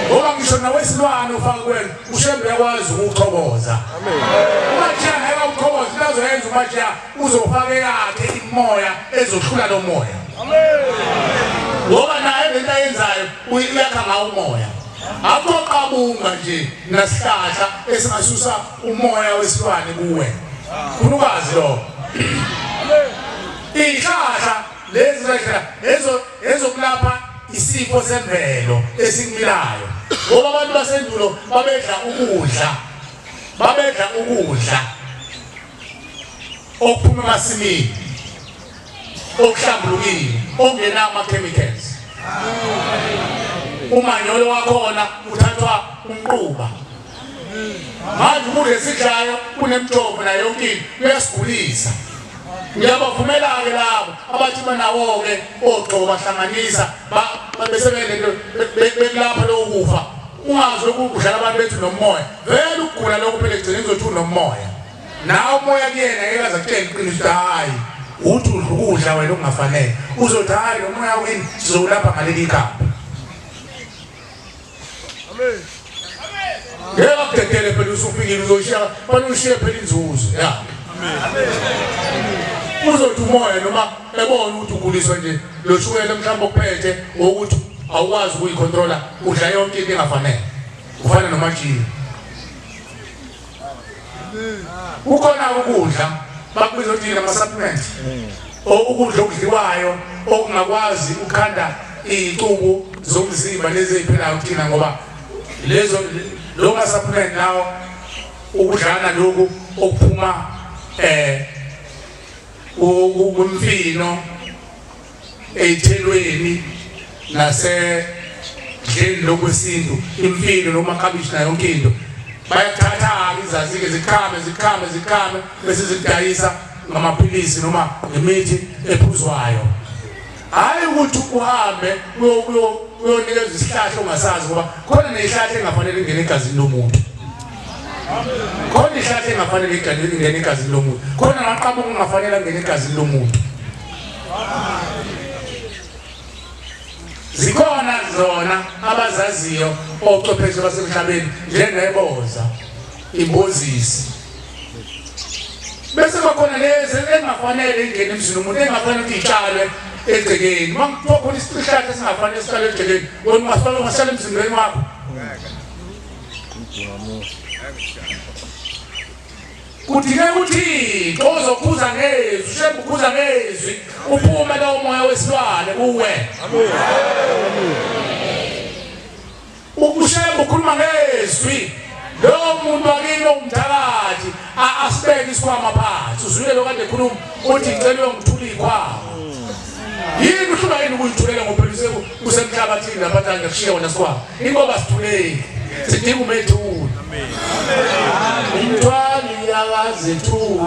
ngoba ngisho nawesilwane ufake kuwena ushembe uyakwazi ukuwuchoboza umajiya ngeke awuchoboze into azoyenza umajiya uzofaka eyakhe imoya ezohlula lo moya ngoba naye lento ayenzayo uyakha ngawo umoya Akho qabunga nje nasihlahla esingasusa umoya wesilwane kuwe. Khulukazi lo. Izihlahla lezi zihlahla ezo ezokulapha isifo semvelo esikumilayo. Ngoba abantu basendulo babedla ukudla. Babedla ukudla okuphuma emasimini. okuhlambulukile ongenawo ama-chemicals umanyolo wakhona uthathwa umquba manje ukudla esidlayo kunemjovo nayo yonke into kuyasigulisa ngiyabavumela-ke labo abathi banawo-ke ogxobo bahlanganisa bese belento bekulapha lokho kufa ungazi lokhu kudlala abantu bethu nomoya vele ukugula lokho phela egcine kuzothi unomoya Nawe umoya kuyena ngeke aze akutshele iqiniso ukuthi hayi uthi udla ukudla wena okungafanele. Uzothi hayi lo moya wini sizowulapha ngaleli ikhambi. Amen. Ngeke akudedele phela usufikile uzoshiya fanele ushiye phela inzuzo. Ya. Amen. Uzothi umoya noma ebona ukuthi uguliswa nje lo shukela mhlawumbe okuphethe ukuthi awukwazi ukuyicontrola udla yonke into engafanele. Ufana nomajini. Kukhona ukudla bakubiza ukuthi ama supplement. Ukudla okudliwayo okungakwazi ukukhanda izicubu zomzimba lezi eziphilayo kuthina ngoba lezo Lo ma supplement lawo ukudlana lokhu okuphuma eh kumfino eyithelweni nase dleni lokwesintu imfino noma khabishi nayo yonke into bayakuthatha-ke izazi-ke ziqhame ziqhame ziqhame bese zikudayisa ngamaphilisi noma ngemithi ephuzwayo hhayi ukuthi uhambe uyonikeza isihlahla ongasazi ngoba khona nezihlahla engafanele ingene egazini lomuntu khona ihlahla engafanele ingene egazini lomuntu khona namaqabunga ongafanele angene egazini lomuntu zikhona zona abazaziyo ochwepheshe basemhlabeni njengeboza imbozisi bese bakhona lezi engafanele ingene emzini umuntu engafanele ukuthi itshalwe egcekeni uma kuthiwa khona isihlahla esingafanele sihlale egcekeni wena ungasifaka ungasitshala emzimbeni wakho kudingeka uthixo ozokhuza ngezwi ushembe ukhuza ngezwi uphume lowo moya wesilwane kuwe Ukushembe ukhuluma ngezwi lowo muntu wakini ongumthakathi asibeke isikhwama phansi uzwile lo kade ekhuluma uthi ngicela uyongithula ikhwama yini uhlulwa yini ukuyithulela ngophela usemhlabathini lapha athi angikushiye wona sikhwama ingoba sithuleki sidinga umethuli umthwali akazethuli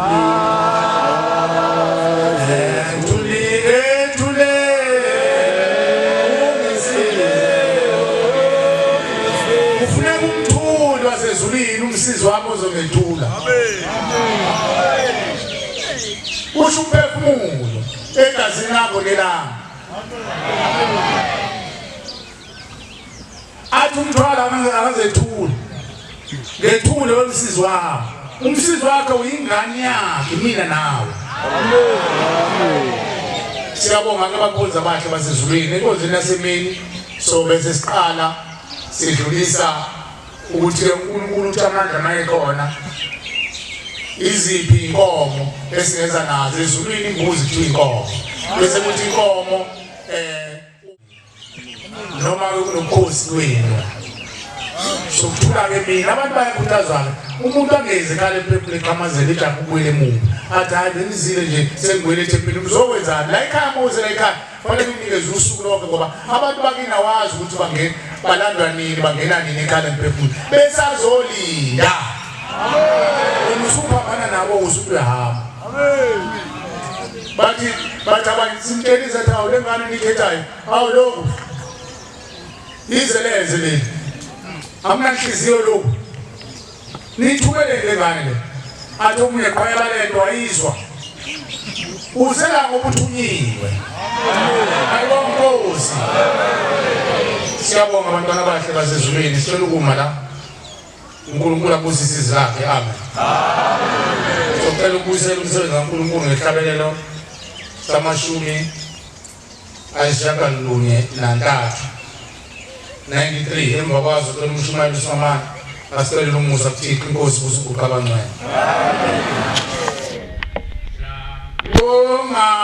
Kufuneka umthuli wasezulwini umsizi wami ozongethula. Usho umphefumulo egazini lakho nelami. Athi umthwalo akazethule. Ngethule wemsizi wami. Umsizi wakhe uyingane yakhe mina nawe. Siyabonga ke abakhonzi abahle basezulwini enkonzweni yasemini so bese siqala sidlulisa ukuthi ke uNkulunkulu uthi amandla mayekhona iziphi inkomo esingenza nazo ezulwini imbuzi kuthiwa inkomo bese kuthi inkomo eh noma kunobukhosi kwenu sokuthula-ke mina abantu bayakhuthazana umuntu angezi ekhale emphefumule eqhamazela ijaha ukubuyela emuva athi hhayi benizile nje sengibuyele ethempelini uzokwenzani la ekhaya uma uze la ekhaya fanele unikeze usuku lonke ngoba abantu bakini awazi ukuthi bangena balandwa nini bangena nini ekhaya lemphefumulo besazolinda wena usuphambana nabo usuthi uyahamba bathi bathi abanye simtshelise athi awu le ngane nikhethayo awu lokhu ize leze leli akunanhliziyo lokhu nithumeleni le ngane le athi omunye qhwayela le nto ayizwa uzela ngoba uthunyiwe ayibonkosi siyabonga abantwana abahle basezulwini sicela ukuma la uNkulunkulu abusise izwi lakhe amen socela ukubuyisela umsebenzi kaNkulunkulu ngehlabelelo samashumi ayisishiyagalolunye nantathu 93 emva kwazo cela umshumayeli uSomane asicelele umusa kuThixo inkosi busuguqa abangcwele. Amen.